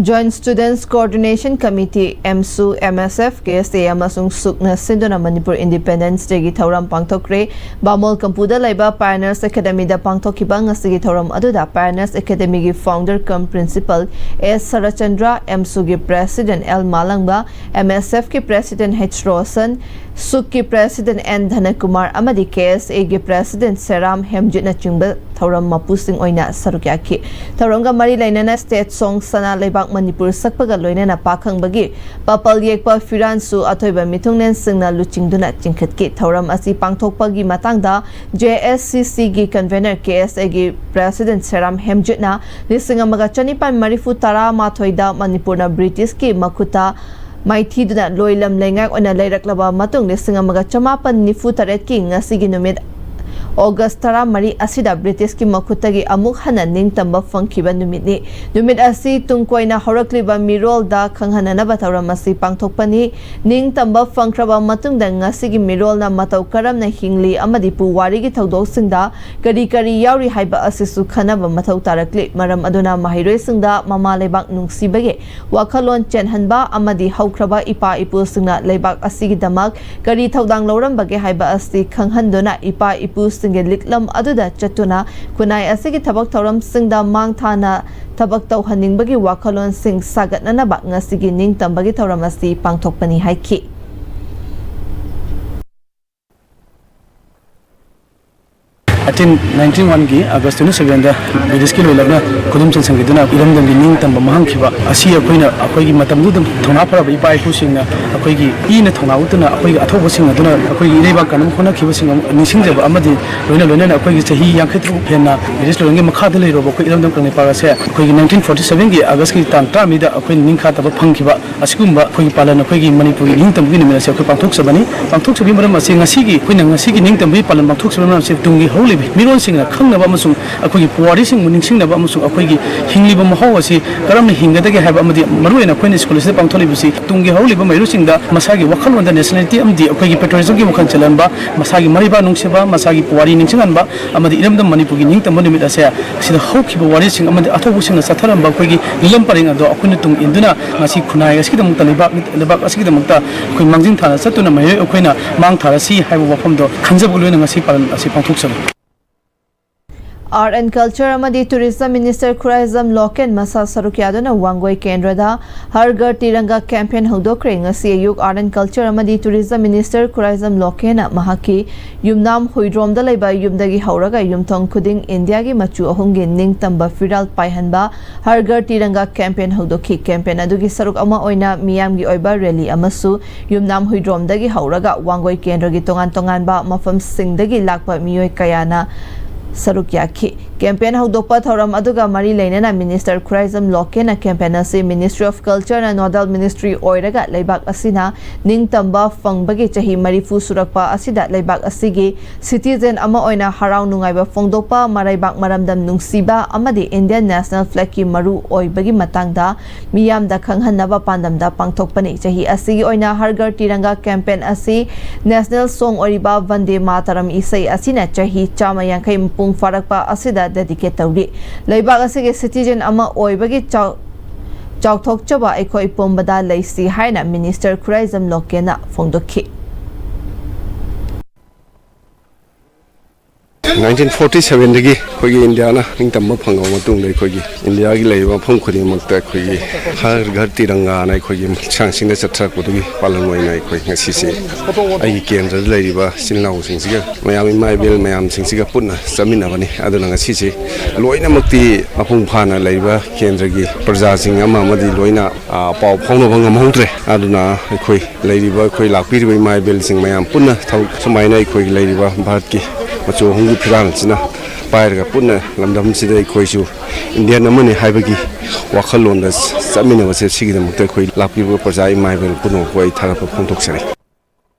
Joint Students Coordination Committee, Emsu, M S F, K S A ꯑꯃꯁꯨꯡ ꯁꯨꯛꯅ ꯁꯤꯟꯗꯨꯅ ꯃꯅꯤꯄꯨꯔ ꯏꯟꯗꯤꯄꯦꯟꯗꯦꯟꯁ ꯗꯦꯒꯤ ꯊꯧꯔꯝ ꯄꯥꯡꯊꯣꯛꯈ꯭ꯔꯦ꯫ ꯕꯥꯃꯣꯜ ꯀꯝꯄꯨꯗ ꯂꯩꯕ Pioneers Academyꯗ ꯄꯥꯡꯊꯣꯛꯈꯤꯕ ꯉꯁꯤꯒꯤ ꯊꯧꯔꯝ ꯑꯗꯨꯗ Pioneers Academyꯒꯤ founder cum principal S Saratchandra, ꯑꯦꯝꯁꯨꯒꯤ president L Malangba, M S ꯑꯦꯐꯀꯤ president ꯍꯩꯆ ꯔꯣꯁꯟ, ꯁꯨꯛꯀꯤ president ꯑꯦꯟ ꯙꯅꯀꯨꯃꯥꯔ ꯑꯃꯗꯤ ꯀꯦ ꯑꯦꯁ ꯑꯦꯒꯤ president ꯁꯦꯔꯥꯝ ꯍꯦꯝꯖꯤꯠꯅꯆꯤꯡꯕ ꯊꯧꯔꯝ ꯃꯄꯨꯁꯤꯡ ꯑꯣꯏꯅ ꯁꯔꯨꯛ ꯌꯥꯈꯤ꯫ ꯊꯧꯔꯝꯒ ꯃꯔꯤ ꯂꯩꯅꯅ state song ꯁꯅꯥ ꯂꯩꯕꯥꯛ ꯃꯅꯤꯄꯨꯔ ꯁꯛꯄꯒ ꯂꯣꯏꯅꯅ ꯄꯥꯈꯪꯕꯒꯤ ꯄꯥꯄꯜ ꯌꯦꯛꯄ ꯐꯤꯔꯥꯟꯁꯨ ꯑꯊꯣꯏꯕ ꯃꯤꯊꯨꯡꯂꯦꯟꯁꯤꯡꯅ ꯂꯨꯆꯤꯡꯗꯨꯅ ꯆꯤꯡꯈꯠꯈꯤ꯫ ꯊꯧꯔꯝ ꯑꯁꯤ ꯄꯥꯡꯊꯣꯛꯄꯒꯤ ꯃꯇꯥꯡꯗ ꯖꯦ ꯑꯦꯁ ꯁꯤ ꯁꯤꯒꯤ convener ꯀꯦ ꯑꯦꯁ ꯑꯦꯒꯤ president ꯁꯦꯔꯥꯝ ꯍꯦꯝꯖꯤꯠꯅ ꯂꯤꯁꯤꯡ ꯑꯃꯒ ꯆꯅꯤꯄꯥꯟ ꯃꯔꯤꯐꯨ ꯇꯔꯥꯃꯥꯊꯣꯏꯗ ꯃꯅꯤꯄꯨꯔꯅ ꯕ꯭ꯔꯤꯇꯤꯁꯀꯤ ꯃꯈꯨꯠꯇ ꯃꯥꯏꯊꯤꯗꯨꯅ ꯂꯣꯏꯂꯝ ꯂꯩꯉꯥꯛ ꯑꯣꯏꯅ ꯂꯩꯔꯛꯂꯕ ꯃꯇꯨꯡ, ꯂꯤꯁꯤꯡ ꯑꯃꯒ ꯆꯃꯥꯄꯟ ꯅꯤꯐꯨ ꯇꯔꯦꯠꯀꯤ ꯉꯁꯤꯒꯤ ꯅꯨꯃꯤꯠ, ꯑꯣꯒꯁ ꯇꯔꯥꯃꯔꯤ ꯑꯁꯤꯗ ꯕ꯭ꯔꯤꯇꯤꯁꯀꯤ ꯃꯈꯨꯠꯇꯒꯤ ꯑꯃꯨꯛ ꯍꯟꯅ ꯅꯤꯡꯇꯝꯕ ꯐꯪꯈꯤꯕ ꯅꯨꯃꯤꯠꯅꯤ꯫ ꯅꯨꯃꯤꯠ ꯑꯁꯤ ꯇꯨꯡ ꯀꯣꯏꯅ ꯍꯧꯔꯛꯂꯤꯕ ꯃꯤꯔꯣꯜꯗ ꯈꯪꯍꯟꯅꯅꯕ ꯊꯧꯔꯝ ꯑꯁꯤ ꯄꯥꯡꯊꯣꯛꯄꯅꯤ꯫ ꯅꯤꯡꯇꯝꯕ ꯐꯪꯈ꯭ꯔꯕ ꯃꯇꯨꯡꯗ ꯉꯁꯤꯒꯤ ꯃꯤꯔꯣꯜꯅ ꯃꯇꯧ ꯀꯔꯝꯅ ꯍꯤꯡꯂꯤ ꯑꯃꯗꯤ ꯄꯨꯋꯥꯔꯤꯒꯤ ꯊꯧꯗꯣꯛꯁꯤꯡꯗ ꯀꯔꯤ ꯀꯔꯤ ꯌꯥꯎꯔꯤ ꯍꯥꯏꯕ ꯑꯁꯤꯁꯨ ꯈꯟꯅꯕ ꯃꯊꯧ ꯇꯥꯔꯛꯂꯤ꯫ ꯃꯔꯝ ꯑꯗꯨꯅ ꯃꯍꯩꯔꯣꯏꯁꯤꯡꯗ ꯃꯃꯥ ꯂꯩꯕꯥꯛ ꯅꯨꯡꯁꯤꯕꯒꯤ ꯋꯥꯈꯜꯂꯣꯟ ꯆꯦꯟꯍꯟꯕ ꯑꯃꯗꯤ ꯍꯧꯈ꯭ꯔꯕ ꯏꯄꯥ ꯏꯄꯨꯁꯤꯡꯅ ꯂꯩꯕꯥꯛ ꯑꯁꯤꯒꯤꯗꯃꯛ ꯀꯔꯤ ꯊꯧꯗꯥꯡ ꯂꯧꯔꯝꯕꯒꯦ ꯍꯥꯏꯕ ꯑꯁꯤ ꯈꯪꯍꯟꯗꯨꯅ ꯏꯄꯥ ꯏꯄꯨꯁꯤꯡꯒꯤ ꯂꯤꯛꯂꯝ ꯑꯗꯨꯗ ꯆꯠꯇꯨꯅ ꯈꯨꯟꯅꯥꯏ ꯑꯁꯤꯒꯤ ꯊꯕꯛ ꯊꯧꯔꯝꯁꯤꯡꯗ ꯃꯥꯡ ꯊꯥꯅ ꯊꯕꯛ ꯇꯧꯍꯟꯅꯤꯡꯕꯒꯤ ꯋꯥꯈꯜꯂꯣꯟꯁꯤꯡ ꯁꯥꯒꯠꯅꯅꯕ ꯉꯁꯤꯒꯤ ꯅꯤꯡꯇꯝꯕꯒꯤ ꯊꯧꯔꯝ ꯑꯁꯤ ꯄꯥꯡꯊꯣꯛꯄꯅꯤ ꯍꯥꯏꯈꯤ꯫ ꯑꯩꯠꯇꯤꯟ ꯅꯥꯏꯟꯇꯤ ꯋꯥꯟꯒꯤ ꯑꯥꯒꯁ ꯇ꯭ꯋꯦꯟꯇꯤ ꯁꯚꯦꯟꯗ ꯕ꯭ꯔꯤꯇꯤꯁꯀꯤ ꯂꯣꯏꯂꯝꯅ ꯈꯨꯗꯨꯝ ꯆꯟꯁꯤꯟꯈꯤꯗꯨꯅ ꯏꯔꯝꯗꯝꯒꯤ ꯅꯤꯡꯇꯝꯕ ꯃꯥꯡꯍꯟꯈꯤꯕ ꯑꯁꯤ ꯑꯩꯈꯣꯏꯅ ꯑꯩꯈꯣꯏꯒꯤ ꯃꯇꯝꯗꯨꯗ ꯊꯧꯅꯥ ꯐꯔꯕ ꯏꯄꯥ ꯏꯄꯨꯁꯤꯡꯅ ꯑꯩꯈꯣꯏꯒꯤ ꯏꯅ ꯊꯧꯅꯥ ꯎꯠꯇꯨꯅ ꯑꯩꯈꯣꯏꯒꯤ ꯑꯊꯧꯕꯁꯤꯡ ꯑꯗꯨꯅ ꯑꯩꯈꯣꯏꯒꯤ ꯏꯔꯩꯕꯥꯛ ꯀꯟꯅꯕ ꯍꯣꯠꯅꯈꯤꯕꯁꯤꯡ ꯑꯃꯨꯛ ꯅꯤꯡꯁꯤꯡꯖꯕ ꯑꯃꯗꯤ ꯂꯣꯏꯅ ꯂꯣꯏꯅꯅ ꯑꯩꯈꯣꯏꯒꯤ ꯆꯍꯤ ꯌꯥꯡꯈꯩ ꯇꯔꯨꯛ ꯍꯦꯟꯅ ꯕ꯭ꯔꯤꯇꯤꯁ ꯂꯣꯏꯂꯝꯒꯤ ꯃꯈꯥꯗ ꯂꯩꯔꯨꯕ ꯑꯩꯈꯣꯏ ꯏꯔꯝꯗꯝ ꯀꯪꯂꯩꯄꯥꯛ ꯑꯁꯦ ꯑꯩꯈꯣꯏꯒꯤ ꯅꯥꯏꯟꯇꯤꯟ ꯐꯣꯔꯇꯤ ꯁꯚꯦꯟꯒꯤ ꯑꯥꯒꯁꯀꯤ ꯇꯥꯡ ꯇꯔꯥꯃꯔꯤꯗ ꯑꯩꯈꯣꯏꯅ ꯅꯤꯡꯈꯥ ꯇꯝꯕ ꯐꯪꯈꯤꯕ ꯑꯁꯤꯒꯨꯝꯕ ꯑꯩꯈꯣꯏꯒꯤ ꯄꯥꯂꯟ ꯑꯩꯈꯣꯏꯒꯤ ꯃꯅꯤꯄꯨꯔꯒꯤ ꯅꯤꯡꯇꯝꯕꯒꯤ ꯅꯨꯃꯤꯠ ꯑꯁꯤ ꯑꯩꯈꯣꯏ ꯄꯥꯡꯊꯣꯛꯆꯕꯅꯤ꯫ ꯄꯥꯡꯊꯣꯛꯆꯕꯒꯤ ꯃꯔꯝ ꯑꯁꯤ ꯉꯁꯤꯒꯤ ꯑꯩꯈꯣꯏꯅ ꯉꯁꯤꯒꯤ ꯅꯤꯡꯇꯝꯕꯒꯤ ꯄꯥꯂꯟ ꯄꯥꯡꯊꯣꯛꯆꯕꯒꯤ ꯃꯔꯝ ꯑꯁꯤ ꯇꯨꯡꯒꯤ ꯍꯧꯔꯛꯂꯤꯕ ꯃꯤꯔꯣꯟꯁꯤꯡꯅ ꯈꯪꯅꯕ ꯑꯃꯁꯨꯡ ꯑꯩꯈꯣꯏꯒꯤ ꯄꯨꯋꯥꯔꯤꯁꯤꯡꯕꯨ ꯅꯤꯡꯁꯤꯡꯅꯕ ꯑꯃꯁꯨꯡ ꯑꯩꯈꯣꯏꯒꯤ ꯍꯤꯡꯂꯤꯕ ꯃꯍꯧ ꯑꯁꯤ ꯀꯔꯝꯅ ꯍꯤꯡꯒꯗꯒꯦ ꯍꯥꯏꯕ ꯑꯃꯗꯤ ꯃꯔꯨꯑꯣꯏꯅ ꯑꯩꯈꯣꯏꯅ ꯁ꯭ꯀꯨꯜ ꯑꯁꯤꯗ ꯄꯥꯡꯊꯣꯛꯂꯤꯕꯁꯤ ꯇꯨꯡꯒꯤ ꯍꯧꯔꯛꯂꯤꯕ ꯃꯩꯔꯨꯁꯤꯡꯗ ꯃꯁꯥꯒꯤ ꯋꯥꯈꯜꯂꯣꯟꯗ ꯅꯦꯁꯅꯦꯂꯤꯇꯤ ꯑꯃꯗꯤ ꯑꯩꯈꯣꯏꯒꯤ ꯄꯦꯇ꯭ꯔꯤꯌꯣꯇꯤꯖꯝꯒꯤ ꯋꯥꯈꯜ ꯆꯦꯜꯍꯟꯕ, ꯃꯁꯥꯒꯤ ꯃꯔꯩꯕꯥꯛ ꯅꯨꯡꯁꯤꯕ, ꯃꯁꯥꯒꯤ ꯄꯨꯋꯥꯔꯤ ꯅꯤꯡꯁꯤꯡꯍꯟꯕ ꯑꯃꯗꯤ ꯏꯔꯝꯗꯝ ꯃꯅꯤꯄꯨꯔꯒꯤ ꯅꯤꯡꯇꯝꯕ ꯅꯨꯃꯤꯠ ꯑꯁꯦ ꯁꯤꯗ ꯍꯧꯈꯤꯕ ꯋꯥꯔꯤꯁꯤꯡ ꯑꯃꯗꯤ ꯑꯊꯧꯕꯁꯤꯡꯅ ꯆꯠꯊꯔꯝꯕ ꯑꯩꯈꯣꯏꯒꯤ ꯅꯤꯂꯝ ꯄꯔꯦꯡ ꯑꯗꯣ ꯑꯩꯈꯣꯏꯅ ꯇꯨꯡ ꯏꯟꯗꯨꯅ ꯉꯁꯤ ꯈꯨꯟꯅꯥꯏ ꯑꯁꯤꯒꯤꯗꯃꯛꯇ, ꯂꯩꯕꯥꯛ, ꯂꯩꯕꯥꯛ ꯑꯁꯤꯒꯤꯗꯃꯛꯇ ꯑꯩꯈꯣꯏ ꯃꯥꯡꯖꯤꯟ ꯊꯥꯅ ꯆꯠꯇꯨꯅ ꯃꯍꯩꯔꯣꯏ ꯑꯩꯈꯣꯏꯅ ꯃꯥꯡ ꯊꯥꯔꯁꯤ ꯍꯥꯏꯕ ꯋꯥꯐꯝꯗꯣ ꯈꯟꯖꯕꯒ ꯂꯣꯏꯅꯅ ꯉꯁꯤ ꯄꯥꯂꯟ ꯑꯁꯤ ꯄꯥꯡꯊꯣꯛꯆꯔꯤ꯫ Art and Culture ꯑꯃꯗꯤ Tourism Minister ꯈꯨꯔꯥꯏꯖꯝ ꯂꯣꯀꯦꯟ ꯃꯁꯥ ꯁꯔꯨꯛ ꯌꯥꯗꯨꯅ ꯋꯥꯡꯒꯣꯏ ꯀꯦꯟꯗ꯭ꯔꯗ ꯍꯔ ꯘꯔ ꯇꯤꯔꯪꯒꯥ campaign ꯍꯧꯗꯣꯛꯈ꯭ꯔꯦ꯫ ꯉꯁꯤ ꯑꯌꯨꯛ Art and Culture ꯑꯃꯗꯤ Tourism Minister ꯈꯨꯔꯥꯏꯖꯝ ꯂꯣꯀꯦꯟꯅ ꯃꯍꯥꯛꯀꯤ ꯌꯨꯝꯅꯥꯝ ꯍꯨꯏꯗ꯭ꯔꯣꯝꯗ ꯂꯩꯕ ꯌꯨꯝꯗꯒꯤ ꯍꯧꯔꯒ ꯌꯨꯝꯊꯣꯡ ꯈꯨꯗꯤꯡ ꯏꯟꯗꯤꯌꯥꯒꯤ ꯃꯆꯨ ꯑꯍꯨꯝꯒꯤ ꯅꯤꯡꯇꯝꯕ ꯐꯤꯔꯥꯜ ꯄꯥꯏꯍꯟꯕ ꯍꯔ ꯘꯔ ꯇꯤꯔꯪꯒꯥ campaign ꯍꯧꯗꯣꯛꯈꯤ꯫ Campaign ꯑꯗꯨꯒꯤ ꯁꯔꯨꯛ ꯑꯃ ꯑꯣꯏꯅ ꯃꯤꯌꯥꯝꯒꯤ ꯑꯣꯏꯕ rally ꯑꯃꯁꯨ ꯌꯨꯝꯅꯥꯝ ꯍꯨꯏꯗ꯭ꯔꯣꯝꯗꯒꯤ ꯍꯧꯔꯒ ꯋꯥꯡꯒꯣꯏ ꯀꯦꯟꯗ꯭ꯔꯒꯤ ꯇꯣꯉꯥꯟ ꯇꯣꯉꯥꯟꯕ ꯃꯐꯝꯁꯤꯡꯗꯒꯤ ꯂꯥꯛꯄ ꯃꯤꯑꯣꯏ ꯀꯌꯥꯅ ꯁꯔꯨꯛ ꯌꯥꯈꯤ꯫ Campaign ꯍꯧꯗꯣꯛꯄ ꯊꯧꯔꯝ ꯑꯗꯨꯒ ꯃꯔꯤ ꯂꯩꯅꯅ Minister ꯈꯨꯔꯥꯏꯖꯝ ꯂꯣꯀꯦꯟꯅ campaign ꯑꯁꯤ Ministry of Culture ꯅ nodal ministry ꯑꯣꯏꯔꯒ ꯂꯩꯕꯥꯛ ꯑꯁꯤꯅ ꯅꯤꯡꯇꯝꯕ ꯐꯪꯕꯒꯤ ꯆꯍꯤ ꯃꯔꯤꯐꯨ ꯁꯨꯔꯛꯄ ꯑꯁꯤꯗ ꯂꯩꯕꯥꯛ ꯑꯁꯤꯒꯤ citizen ꯑꯃ ꯑꯣꯏꯅ ꯍꯔꯥꯎ ꯅꯨꯡꯉꯥꯏꯕ ꯐꯣꯡꯗꯣꯛꯄ, ꯃꯔꯩꯕꯥꯛ ꯃꯔꯝꯗꯝ ꯅꯨꯡꯁꯤꯕ ꯑꯃꯗꯤ Indian National Flag ꯀꯤ ꯃꯔꯨ ꯑꯣꯏꯕꯒꯤ ꯃꯇꯥꯡꯗ ꯃꯤꯌꯥꯝꯗ ꯈꯪꯍꯟꯅꯕ ꯄꯥꯟꯗꯝꯗ ꯄꯥꯡꯊꯣꯛꯄꯅꯤ꯫ ꯆꯍꯤ ꯑꯁꯤꯒꯤ ꯑꯣꯏꯅ ꯍꯔ ꯘꯔ ꯇꯤꯔꯪꯒꯥ campaign ꯑꯁꯤ national song ꯑꯣꯏꯔꯤꯕ ꯚꯟꯗꯦ ꯃꯥꯇꯔꯝ ꯏꯁꯩ ꯑꯁꯤꯅ ꯆꯍꯤ ꯆꯥꯝꯃ ꯌꯥꯡꯈꯩ ꯃꯄꯨꯡ ꯐꯥꯔꯛꯄ ꯑꯁꯤꯗ dedicate ꯇꯧꯔꯤ꯫ ꯂꯩꯕꯥꯛ ꯑꯁꯤꯒꯤ citizen ꯑꯃ ꯑꯣꯏꯕꯒꯤ ꯆꯥꯎ-, ꯆꯥꯎꯊꯣꯛꯆꯕ ꯑꯩꯈꯣꯏ ꯄꯨꯝꯕꯗ ꯂꯩꯁꯤ ꯍꯥꯏꯅ Minister ꯈꯨꯔꯥꯏꯖꯝ ꯂꯣꯀꯦꯟꯅ ꯐꯣꯡꯗꯣꯛꯈꯤ꯫ ꯅꯥꯏꯟꯇꯤꯟ ꯐꯣꯔꯇꯤ ꯁꯚꯦꯟꯗꯒꯤ ꯑꯩꯈꯣꯏꯒꯤ ꯏꯟꯗꯤꯌꯥꯅ ꯅꯤꯡꯇꯝꯕ ꯐꯪꯉꯕ ꯃꯇꯨꯡꯗ ꯑꯩꯈꯣꯏꯒꯤ ꯏꯟꯗꯤꯌꯥꯒꯤ ꯂꯩꯔꯤꯕ ꯃꯐꯝ ꯈꯨꯗꯤꯡꯃꯛꯇ ꯑꯩꯈꯣꯏꯒꯤ ꯍꯔ ꯘꯔ ꯇꯤꯔꯪꯒꯥꯅ ꯑꯩꯈꯣꯏꯒꯤ ꯂꯤꯁꯥꯡ ꯁꯤꯠꯅ ꯆꯠꯊꯔꯛꯄꯗꯨꯒꯤ ꯄꯥꯂꯟ ꯑꯣꯏꯅ ꯑꯩꯈꯣꯏ ꯉꯁꯤꯁꯦ ꯑꯩꯒꯤ ꯀꯦꯟꯗ꯭ꯔꯗ ꯂꯩꯔꯤꯕ ꯏꯆꯤꯜ ꯏꯅꯥꯎꯁꯤꯡꯁꯤꯒ ꯃꯌꯥꯝ ꯏꯃꯥ ꯏꯕꯦꯜ ꯃꯌꯥꯝꯁꯤꯡꯁꯤꯒ ꯄꯨꯟꯅ ꯆꯠꯃꯤꯟꯅꯕꯅꯤ꯫ ꯑꯗꯨꯅ ꯉꯁꯤꯁꯦ ꯂꯣꯏꯅꯃꯛꯇꯤ ꯃꯄꯨꯡ ꯐꯥꯅ ꯂꯩꯔꯤꯕ ꯀꯦꯟꯗ꯭ꯔꯒꯤ ꯄ꯭ꯔꯖꯥꯁꯤꯡ ꯑꯃ ꯑꯃꯗꯤ ꯂꯣꯏꯅ, ꯑ, ꯄꯥꯎ ꯐꯥꯎꯅꯕ ꯉꯝꯍꯧꯗ꯭ꯔꯦ꯫ ꯑꯗꯨꯅ ꯑꯩꯈꯣꯏ ꯂꯩꯔꯤꯕ, ꯑꯩꯈꯣꯏ ꯂꯥꯛꯄꯤꯔꯤꯕ ꯏꯃꯥ ꯏꯕꯦꯜꯁꯤꯡ ꯃꯌꯥꯝ ꯄꯨꯟꯅ ꯊꯕꯛ ꯁꯨꯃꯥꯏꯅ ꯑꯩꯈꯣꯏꯒꯤ ꯂꯩꯔꯤꯕ ꯚꯥꯔꯠꯀꯤ ꯃꯆꯨ ꯑꯍꯨꯝꯒꯤ ꯐꯤꯔꯥꯜ ꯑꯁꯤꯅ ꯄꯥꯏꯔꯒ ꯄꯨꯟꯅ ꯂꯝꯗꯝꯁꯤꯗ ꯑꯩꯈꯣꯏꯁꯨ ꯏꯟꯗꯤꯌꯟ ꯑꯃꯅꯤ ꯍꯥꯏꯕꯒꯤ ꯋꯥꯈꯜꯂꯣꯟꯗ ꯆꯠꯃꯤꯟꯅꯕꯁꯦ, ꯁꯤꯒꯤꯗꯃꯛꯇ ꯑꯩꯈꯣꯏ ꯂꯥꯛꯄꯤꯔꯤꯕ ꯄ꯭ꯔꯖꯥ ꯏꯃꯥ ꯏꯕꯦꯜ ꯄꯨꯝꯅꯃꯛꯄꯨ ꯑꯩ ꯊꯥꯒꯠꯄ ꯐꯣꯡꯗꯣꯛꯆꯔꯤ꯫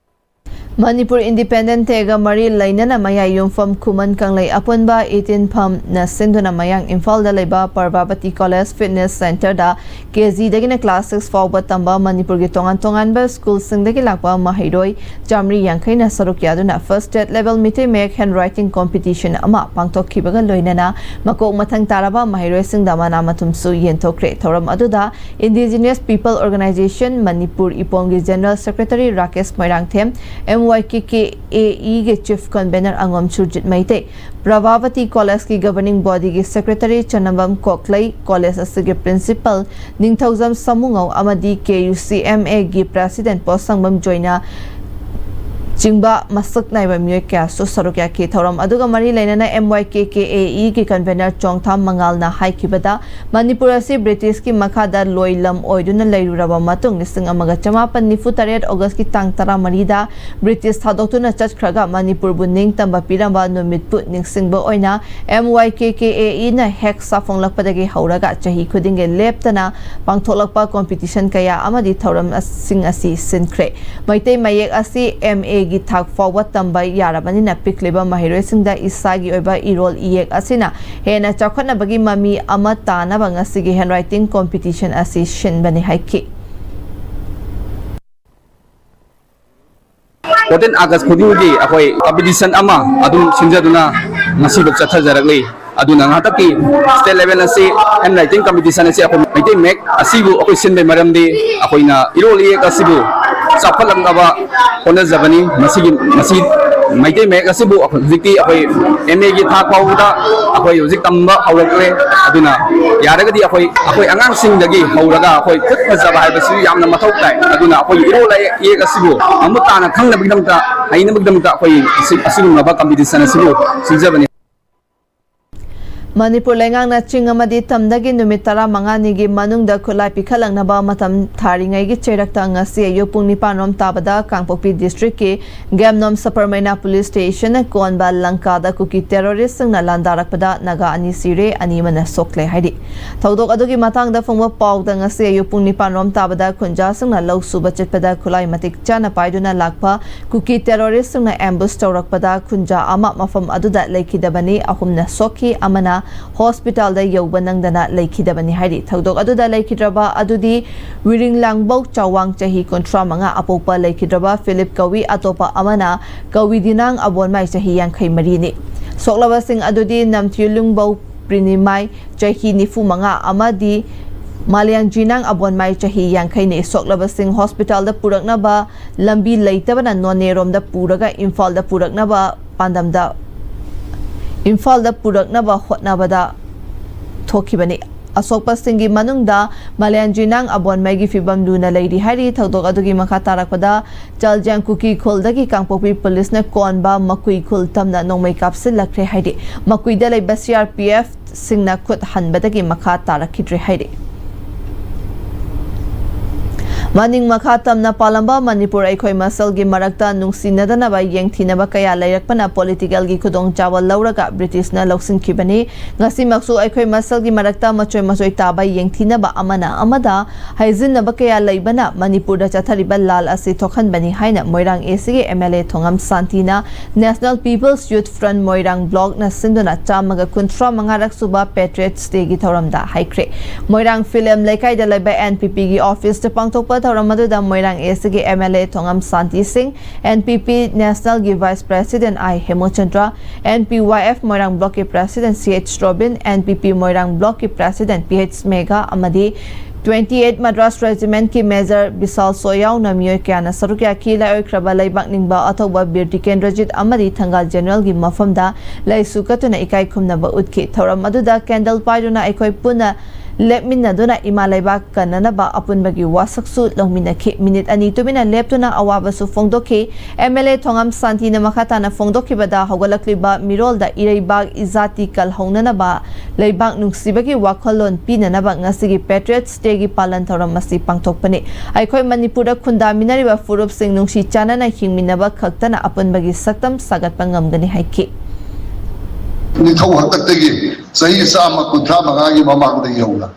ꯃꯅꯤꯄꯨꯔ ꯏꯟꯗꯤꯄꯦꯟꯗꯦꯟꯁ ꯗꯦꯒ ꯃꯔꯤ ꯂꯩꯅꯅ ꯃꯌꯥꯏ ꯌꯨꯝꯐꯝ ꯈꯨꯃꯟ ꯀꯪꯂꯩ ꯑꯄꯨꯟꯕ ꯏꯇꯤꯟꯐꯝꯅ ꯁꯤꯟꯗꯨꯅ ꯃꯌꯥꯡ ꯏꯝꯐꯥꯜꯗ ꯂꯩꯕ ꯄꯔꯕꯥꯕꯇꯤ ꯀꯣꯂꯦꯖ ꯐꯤꯠꯅꯦꯁ ꯁꯦꯟꯇꯔꯗ ꯀꯦ ꯖꯤꯗꯒꯤꯅ ꯀ꯭ꯂꯥꯁ ꯁꯤꯛꯁ ꯐꯥꯎꯕ ꯇꯝꯕ ꯃꯅꯤꯄꯨꯔꯒꯤ ꯇꯣꯉꯥꯟ ꯇꯣꯉꯥꯟꯕ ꯁ꯭ꯀꯨꯜꯁꯤꯡꯗꯒꯤ ꯂꯥꯛꯄ ꯃꯍꯩꯔꯣꯏ ꯆꯥꯃꯔꯤ ꯌꯥꯡꯈꯩꯅ ꯁꯔꯨꯛ ꯌꯥꯗꯨꯅ ꯐꯥꯔꯁ ꯁ꯭ꯇꯦꯠ ꯂꯦꯚꯦꯜ ꯃꯤꯇꯩ ꯃꯌꯦꯛ ꯍꯦꯟ ꯔꯥꯏꯇꯤꯡ ꯀꯣꯝꯄꯤꯇꯤꯁꯟ ꯑꯃ ꯄꯥꯡꯊꯣꯛꯈꯤꯕꯒ ꯂꯣꯏꯅꯅ ꯃꯀꯣꯛ ꯃꯊꯪ ꯇꯥꯔꯕ ꯃꯍꯩꯔꯣꯏꯁꯤꯡꯗ ꯃꯅꯥ ꯃꯊꯨꯝꯁꯨ ꯌꯦꯟꯊꯣꯛꯈ꯭ꯔꯦ꯫ ꯊꯧꯔꯝ ꯑꯗꯨꯗ Indigenous People Organization ꯃꯅꯤꯄꯨꯔ ꯏꯄꯣꯝꯒꯤ general secretary Rakesh Moirangthem, M Y K K A ꯏꯒꯤ ꯆꯤꯐ ꯀꯟꯚꯦꯅꯔ ꯑꯉꯣꯝ ꯁꯨꯔꯖꯤꯠ ꯃꯩꯇꯩ, ꯄ꯭ꯔꯚꯥꯕꯇꯤ ꯀꯣꯂꯦꯖꯀꯤ ꯒꯕꯔꯅꯤꯡ ꯕꯣꯗꯤꯒꯤ ꯁꯦꯀ꯭ꯔꯦꯇꯔꯤ ꯆꯅꯝꯕꯝ ꯀꯣꯛꯂꯩ, ꯀꯣꯂꯦꯖ ꯑꯁꯤꯒꯤ ꯄ꯭ꯔꯤꯟꯁꯤꯄꯜ ꯅꯤꯡꯊꯧꯖꯝ ꯁꯥꯃꯨꯉꯧ ꯑꯃꯗꯤ ꯀꯦ ꯌꯨ ꯁꯤ ꯑꯦꯝ ꯑꯦꯒꯤ ꯄ꯭ꯔꯦꯁꯤꯗꯦꯟꯠ ꯄꯣꯠꯁꯪꯕꯝ ꯖꯣꯏꯅ ꯆꯤꯡꯕ ꯃꯁꯛ ꯅꯥꯏꯕ ꯃꯤꯑꯣꯏ ꯀꯌꯥꯁꯨ ꯁꯔꯨꯛ ꯌꯥꯈꯤ꯫ ꯊꯧꯔꯝ ꯑꯗꯨꯒ ꯃꯔꯤ ꯂꯩꯅꯅ M Y K K A ꯏꯒꯤ ꯀꯟꯚꯦꯅꯔ ꯆꯣꯡꯊꯥꯝ ꯃꯉꯥꯜꯅ ꯍꯥꯏꯈꯤꯕꯗ, ꯃꯅꯤꯄꯨꯔ ꯑꯁꯤ ꯕ꯭ꯔꯤꯇꯤꯁꯀꯤ ꯃꯈꯥꯗ ꯂꯣꯏ ꯂꯝ ꯑꯣꯏꯗꯨꯅ ꯂꯩꯔꯨꯔꯕ ꯃꯇꯨꯡ, ꯂꯤꯁꯤꯡ ꯑꯃꯒ ꯆꯃꯥꯄꯟ ꯅꯤꯐꯨ ꯇꯔꯦꯠ ꯑꯣꯒꯁꯀꯤ ꯇꯥꯡ ꯇꯔꯥꯃꯔꯤꯗ ꯕ꯭ꯔꯤꯇꯤꯁ ꯊꯥꯗꯣꯛꯇꯨꯅ ꯆꯠꯈ꯭ꯔꯒ ꯃꯅꯤꯄꯨꯔꯕꯨ ꯅꯤꯡꯇꯝꯕ ꯄꯤꯔꯝꯕ ꯅꯨꯃꯤꯠꯄꯨ ꯅꯤꯡꯁꯤꯡꯕ ꯑꯣꯏꯅ ꯑꯦꯝ ꯋꯥꯏ ꯀꯦ ꯀꯦ ꯑꯦ ꯏꯅ ꯍꯦꯛ ꯁꯥꯐꯣꯡꯂꯛꯄꯗꯒꯤ ꯍꯧꯔꯒ ꯆꯍꯤ ꯈꯨꯗꯤꯡꯒꯤ ꯂꯦꯞꯇꯅ ꯄꯥꯡꯊꯣꯛꯂꯛꯄ ꯀꯣꯝꯄꯤꯇꯤꯁꯟ ꯀꯌꯥ ꯑꯃꯗꯤ ꯊꯧꯔꯝꯁꯤꯡ ꯑꯁꯤ ꯁꯤꯟꯈ꯭ꯔꯦ꯫ ꯃꯩꯇꯩ ꯃꯌꯦꯛ ꯑꯁꯤ ꯑꯦꯝ ꯑꯦꯒꯤ ꯊꯥꯛ ꯐꯥꯎꯕ ꯇꯝꯕ ꯌꯥꯔꯕꯅꯤꯅ, ꯄꯤꯛꯂꯤꯕ ꯃꯍꯩꯔꯣꯏꯁꯤꯡꯗ ꯏꯁꯥꯒꯤ ꯑꯣꯏꯕ ꯏꯔꯣꯜ ꯏꯌꯦꯛ ꯑꯁꯤꯅ ꯍꯦꯟꯅ ꯆꯥꯎꯈꯠꯅꯕꯒꯤ ꯃꯃꯤ ꯑꯃ ꯇꯥꯅꯕ ꯉꯁꯤꯒꯤ ꯍꯦꯟ ꯔꯥꯏꯇꯤꯡ ꯀꯣꯝꯄꯤꯇꯤꯁꯟ ꯑꯁꯤ ꯁꯤꯟꯕꯅꯤ ꯍꯥꯏꯈꯤ꯫ ꯐꯣꯔꯇꯤꯟ ꯑꯥꯒꯁ ꯈꯨꯗꯤꯡꯒꯤ ꯑꯩꯈꯣꯏ ꯀꯝꯄꯤꯇꯤꯁꯟ ꯑꯃ ꯑꯗꯨꯝ ꯁꯤꯟꯖꯗꯨꯅ ꯉꯁꯤꯐꯥꯎ ꯆꯠꯊꯖꯔꯛꯂꯤ꯫ ꯑꯗꯨꯅ ꯍꯟꯗꯛꯀꯤ ꯁ꯭ꯇꯦꯠ ꯂꯦꯚꯦꯜ ꯑꯁꯤ ꯍꯦꯟ ꯔꯥꯏꯇꯤꯡ ꯀꯝꯄꯤꯇꯤꯁꯟ ꯑꯁꯤ ꯑꯩꯈꯣꯏ ꯃꯩꯇꯩ ꯃꯌꯦꯛ ꯑꯁꯤꯕꯨ ꯑꯩꯈꯣꯏ ꯁꯤꯟꯕꯒꯤ ꯃꯔꯝꯗꯤ ꯑꯩꯈꯣꯏꯅ ꯏꯔꯣꯜ ꯏꯌꯦꯛ ꯑꯁꯤꯕꯨ ꯆꯥꯎꯈꯠꯂꯛꯅꯕ ꯍꯣꯠꯅꯖꯕꯅꯤ꯫ ꯃꯁꯤꯒꯤ, ꯃꯁꯤ ꯃꯩꯇꯩ ꯃꯌꯦꯛ ꯑꯁꯤꯕꯨ ꯍꯧꯖꯤꯛꯇꯤ ꯑꯩꯈꯣꯏ ꯑꯦꯝ ꯑꯦꯒꯤ ꯊꯥꯛ ꯐꯥꯎꯕꯗ ꯑꯩꯈꯣꯏ ꯍꯧꯖꯤꯛ ꯇꯝꯕ ꯍꯧꯔꯛꯂꯦ꯫ ꯑꯗꯨꯅ ꯌꯥꯔꯒꯗꯤ ꯑꯩꯈꯣꯏ, ꯑꯩꯈꯣꯏ ꯑꯉꯥꯡꯁꯤꯡꯗꯒꯤ ꯍꯧꯔꯒ ꯑꯩꯈꯣꯏ ꯈꯨꯠ ꯐꯖꯕ ꯍꯥꯏꯕꯁꯤ ꯌꯥꯝꯅ ꯃꯊꯧ ꯇꯥꯏ꯫ ꯑꯗꯨꯅ ꯑꯩꯈꯣꯏꯒꯤ ꯏꯔꯣꯜ ꯏꯌꯦꯛ ꯑꯁꯤꯕꯨ ꯃꯃꯨꯠ ꯇꯥꯅ ꯈꯪꯅꯕꯒꯤꯗꯃꯛꯇ, ꯍꯩꯅꯕꯒꯤꯗꯃꯛꯇ ꯑꯩꯈꯣꯏ ꯑꯁꯤ-, ꯑꯁꯤꯒꯨꯝꯂꯕ ꯀꯝꯄꯤꯇꯤꯁꯟ ꯑꯁꯤꯕꯨ ꯁꯤꯟꯖꯕꯅꯤ꯫ ꯃꯅꯤꯄꯨꯔ ꯂꯩꯉꯥꯛꯅ ꯆꯤꯡ ꯑꯃꯗꯤ ꯇꯝꯗꯒꯤ ꯅꯨꯃꯤꯠ ꯇꯔꯥꯃꯉꯥꯅꯤꯒꯤ ꯃꯅꯨꯡꯗ ꯈꯨꯠꯂꯥꯏ ꯄꯤꯈꯠꯂꯛꯅꯕ ꯃꯇꯝ ꯊꯥꯔꯤꯉꯩꯒꯤ ꯆꯩꯔꯛꯇ ꯉꯁꯤ ꯑꯌꯨꯛ ꯄꯨꯡ ꯅꯤꯄꯥꯟ ꯔꯣꯝ ꯇꯥꯕꯗ ꯀꯥꯡꯄꯣꯛꯄꯤ district ꯀꯤ ꯒꯦꯝꯅꯣꯝ ꯁꯄꯔꯃꯩꯅ police station ꯀꯣꯟꯕ ꯂꯪꯀꯥꯗ ꯀꯨꯀꯤ terrorist ꯁꯤꯡꯅ ꯂꯥꯟꯗꯥꯔꯛꯄꯗ ꯅꯥꯒꯥ ꯑꯅꯤ ꯁꯤꯔꯦ, ꯑꯅꯤ ꯑꯃꯅ ꯁꯣꯛꯂꯦ ꯍꯥꯏꯔꯤ꯫ ꯊꯧꯗꯣꯛ ꯑꯗꯨꯒꯤ ꯃꯇꯥꯡꯗ ꯐꯪꯕ ꯄꯥꯎꯗ ꯉꯁꯤ ꯑꯌꯨꯛ ꯄꯨꯡ ꯅꯤꯄꯥꯟ ꯔꯣꯝ ꯇꯥꯕꯗ ꯈꯨꯟꯖꯥꯁꯤꯡꯅ ꯂꯧ ꯁꯨꯕ ꯆꯠꯄꯗ ꯈꯨꯠꯂꯥꯏ ꯃꯇꯤꯛ ꯆꯥꯅ ꯄꯥꯏꯗꯨꯅ ꯂꯥꯛꯄ ꯀꯨꯀꯤ terrorist ꯁꯤꯡꯅ ambush ꯇꯧꯔꯛꯄꯗ ꯈꯨꯟꯖꯥ ꯑꯃ ꯃꯐꯝ ꯑꯗꯨꯗ ꯂꯩꯈꯤꯗꯕꯅꯤ, ꯑꯍꯨꯝꯅ ꯁꯣꯛꯈꯤ, ꯑꯃꯅ hospital ꯗ ꯌꯧꯕ ꯅꯪꯗꯅ ꯂꯩꯈꯤꯗꯕꯅꯤ ꯍꯥꯏꯔꯤ꯫ ꯊꯧꯗꯣꯛ ꯑꯗꯨꯗ ꯂꯩꯈꯤꯗ꯭ꯔꯕ ꯑꯗꯨꯗꯤ ꯋꯤꯔꯤꯡꯂꯥꯡꯕꯧ ꯆꯥꯋꯥꯡ ꯆꯍꯤ ꯀꯨꯟꯊ꯭ꯔꯥ ꯃꯉꯥ, ꯑꯄꯣꯛꯄ ꯂꯩꯈꯤꯗ꯭ꯔꯕ ꯐꯤꯂꯤꯞ ꯀꯧꯏ, ꯑꯇꯣꯞꯄ ꯑꯃꯅ ꯀꯧꯏꯗꯤꯅꯥꯡ ꯑꯕꯣꯟꯃꯥꯏ ꯆꯍꯤ ꯌꯥꯡꯈꯩ ꯃꯔꯤꯅꯤ꯫ ꯁꯣꯛꯂꯕꯁꯤꯡ ꯑꯗꯨꯗꯤ ꯅꯝꯊꯤꯂꯨꯡꯕꯧ ꯄ꯭ꯔꯤꯅꯤꯃꯥꯏ ꯆꯍꯤ ꯅꯤꯐꯨ ꯃꯉꯥ ꯑꯃꯗꯤ ꯃꯥꯂꯤꯌꯥꯡꯖꯤꯅꯥꯡ ꯑꯕꯣꯟꯃꯥꯏ ꯆꯍꯤ ꯌꯥꯡꯈꯩꯅꯤ꯫ ꯁꯣꯛꯂꯕꯁꯤꯡ hospital ꯗ ꯄꯨꯔꯛꯅꯕ ꯂꯝꯕꯤ ꯂꯩꯇꯕꯅ ꯅꯣꯅꯦꯔꯣꯝꯗ ꯄꯨꯔꯒ ꯏꯝꯐꯥꯜꯗ ꯄꯨꯔꯛꯅꯕ ꯄꯥꯟꯗꯝꯗ ꯏꯝꯐꯥꯜꯗ ꯄꯨꯔꯛꯅꯕ ꯍꯣꯠꯅꯕꯗ ꯊꯣꯛꯈꯤꯕꯅꯤ꯫ ꯑꯁꯣꯛꯄꯁꯤꯡꯒꯤ ꯃꯅꯨꯡꯗ ꯃꯥꯂꯦꯟꯖꯤꯅꯥꯡ ꯑꯕꯣꯟꯃꯩꯒꯤ ꯐꯤꯕꯝ ꯂꯨꯅ ꯂꯩꯔꯤ ꯍꯥꯏꯔꯤ꯫ ꯊꯧꯗꯣꯛ ꯑꯗꯨꯒꯤ ꯃꯈꯥ ꯇꯥꯔꯛꯄꯗ ꯆꯥꯜꯖꯤꯌꯥꯡ ꯀꯨꯀꯤ ꯈꯨꯜꯗꯒꯤ ꯀꯥꯡꯄꯣꯛꯄꯤ police ꯅ ꯀꯣꯟꯕ ꯃꯀꯨꯏ ꯈꯨꯜ ꯇꯝꯅ ꯅꯣꯡꯃꯩ ꯀꯥꯞꯁꯤꯜꯂꯛꯈ꯭ꯔꯦ ꯍꯥꯏꯔꯤ꯫ ꯃꯀꯨꯏꯗ ꯂꯩꯕ C R P F ꯁꯤꯡꯅ ꯈꯨꯠ ꯍꯟꯕꯗꯒꯤ ꯃꯈꯥ ꯇꯥꯔꯛꯈꯤꯗ꯭ꯔꯦ ꯍꯥꯏꯔꯤ꯫ ꯃꯅꯤꯡ ꯃꯈꯥ ꯇꯝꯅ ꯄꯥꯜꯂꯝꯕ ꯃꯅꯤꯄꯨꯔ ꯑꯩꯈꯣꯏ ꯃꯁꯦꯜꯒꯤ ꯃꯔꯛꯇ ꯅꯨꯡꯁꯤꯅꯗꯅꯕ ꯌꯦꯡꯊꯤꯅꯕ ꯀꯌꯥ ꯂꯩꯔꯛꯄꯅ political ꯒꯤ ꯈꯨꯗꯣꯡꯆꯥꯕ ꯂꯧꯔꯒ British ꯅ ꯂꯧꯁꯤꯟꯈꯤꯕꯅꯤ꯫ ꯉꯁꯤꯃꯛꯁꯨ ꯑꯩꯈꯣꯏ ꯃꯁꯦꯜꯒꯤ ꯃꯔꯛꯇ ꯃꯆꯣꯏ ꯃꯆꯣꯏ ꯇꯥꯕ ꯌꯦꯡꯊꯤꯅꯕ ꯑꯃꯅ ꯑꯃꯗ ꯍꯥꯏꯖꯤꯟꯅꯕ ꯀꯌꯥ ꯂꯩꯕꯅ ꯃꯅꯤꯄꯨꯔꯗ ꯆꯠꯊꯔꯤꯕ ꯂꯥꯜ ꯑꯁꯤ ꯊꯣꯛꯍꯟꯕꯅꯤ ꯍꯥꯏꯅ ꯃꯣꯏꯔꯥꯡ A C ꯒꯤ M L A ꯊꯣꯉꯝ ꯁꯥꯟꯇꯤꯅ National People's Youth Front Moirang block ꯅ ꯁꯤꯟꯗꯨꯅ ꯆꯥꯝꯃꯒ ꯀꯨꯟꯊ꯭ꯔꯥ ꯃꯉꯥꯔꯛ ꯁꯨꯕ Patriots Day ꯒꯤ ꯊꯧꯔꯝꯗ ꯍꯥꯏꯈ꯭ꯔꯦ꯫ ꯃꯣꯏꯔꯥꯡ ꯐꯤꯂꯝ ꯂꯩꯀꯥꯏꯗ ꯂꯩꯕ N P P ꯒꯤ office ꯇ ꯄꯥꯡꯊꯣꯛꯄ ꯊꯧꯔꯝ ꯑꯗꯨꯗ ꯃꯣꯏꯔꯥꯡ A C ꯒꯤ M L A ꯊꯣꯉꯝ ꯁꯥꯟꯇꯤ ꯁꯤꯡ, N P P National ꯒꯤ Vice President I ꯍꯦꯃꯨꯆꯟꯗ꯭ꯔ, N P Y F Moirang block ꯀꯤ President C H robin, N P P ꯃꯣꯏꯔꯥꯡ block ꯀꯤ President P H ꯃꯦꯘꯥ ꯑꯃꯗꯤ twenty eight Madras Regiment ꯀꯤ Major ꯕꯤꯁꯥꯜ ꯁꯣ ꯌꯥꯎꯅ ꯃꯤꯑꯣꯏ ꯀꯌꯥꯅ ꯁꯔꯨꯛ ꯌꯥꯈꯤ꯫ ꯂꯥꯏꯑꯣꯏꯈ꯭ꯔꯕ ꯂꯩꯕꯥꯛ ꯅꯤꯡꯕ ꯑꯊꯧꯕ ꯕꯤꯔ ꯇꯤꯀꯦꯟꯗ꯭ꯔꯖꯤꯠ ꯑꯃꯗꯤ ꯊꯪꯒꯥꯜ General ꯒꯤ ꯃꯐꯝꯗ ꯂꯩꯁꯨ ꯀꯠꯇꯨꯅ ꯏꯀꯥꯏ ꯈꯨꯝꯅꯕ ꯎꯠꯈꯤ꯫ ꯊꯧꯔꯝ ꯑꯗꯨꯗ candle ꯄꯥꯏꯗꯨꯅ ꯑꯩꯈꯣꯏ ꯄꯨꯟꯅ ꯂꯦꯞꯃꯤꯟꯅꯗꯨꯅ ꯏꯃꯥ ꯂꯩꯕꯥꯛ ꯀꯟꯅꯅꯕ ꯑꯄꯨꯟꯕꯒꯤ ꯋꯥꯁꯛꯁꯨ ꯂꯧꯃꯤꯟꯅꯈꯤ꯫ ꯃꯤꯅꯤꯠ ꯑꯅꯤ ꯇꯨꯃꯤꯟꯅ ꯂꯦꯞꯇꯨꯅ ꯑꯋꯥꯕꯁꯨ ꯐꯣꯡꯗꯣꯛꯈꯤ꯫ ꯑꯦꯝ ꯑꯦꯜ ꯑꯦ ꯊꯣꯉꯥꯝ ꯁꯥꯟꯇꯤꯅ ꯃꯈꯥ ꯇꯥꯅ ꯐꯣꯡꯗꯣꯛꯈꯤꯕꯗ, ꯍꯧꯒꯠꯂꯛꯂꯤꯕ ꯃꯤꯔꯣꯜꯗ ꯏꯔꯩꯕꯥꯛ ꯏꯖꯥꯇꯤ ꯀꯜꯍꯧꯅꯅꯕ, ꯂꯩꯕꯥꯛ ꯅꯨꯡꯁꯤꯕꯒꯤ ꯋꯥꯈꯜꯂꯣꯟ ꯄꯤꯅꯅꯕ ꯉꯁꯤꯒꯤ Patriots Day ꯒꯤ ꯄꯥꯂꯟ ꯊꯧꯔꯝ ꯑꯁꯤ ꯄꯥꯡꯊꯣꯛꯄꯅꯤ꯫ ꯑꯩꯈꯣꯏ ꯃꯅꯤꯄꯨꯔꯗ ꯈꯨꯟꯗꯥꯃꯤꯟꯅꯔꯤꯕ ꯐꯨꯔꯨꯞꯁꯤꯡ ꯅꯨꯡꯁꯤ ꯆꯥꯟꯅꯅ ꯍꯤꯡꯃꯤꯟꯅꯕ ꯈꯛꯇꯅ ꯑꯄꯨꯟꯕꯒꯤ ꯁꯛꯇꯝ ꯁꯥꯒꯠꯄ ꯉꯝꯒꯅꯤ ꯍꯥꯏꯈꯤ꯫ ꯅꯤꯡꯊꯧ ꯍꯥꯛꯇꯛꯇꯒꯤ ꯆꯍꯤ ꯆꯥꯝꯃ ꯀꯨꯟꯊ꯭ꯔꯥ ꯃꯉꯥꯒꯤ ꯃꯃꯥꯡꯗꯒꯤ ꯍꯧꯅ,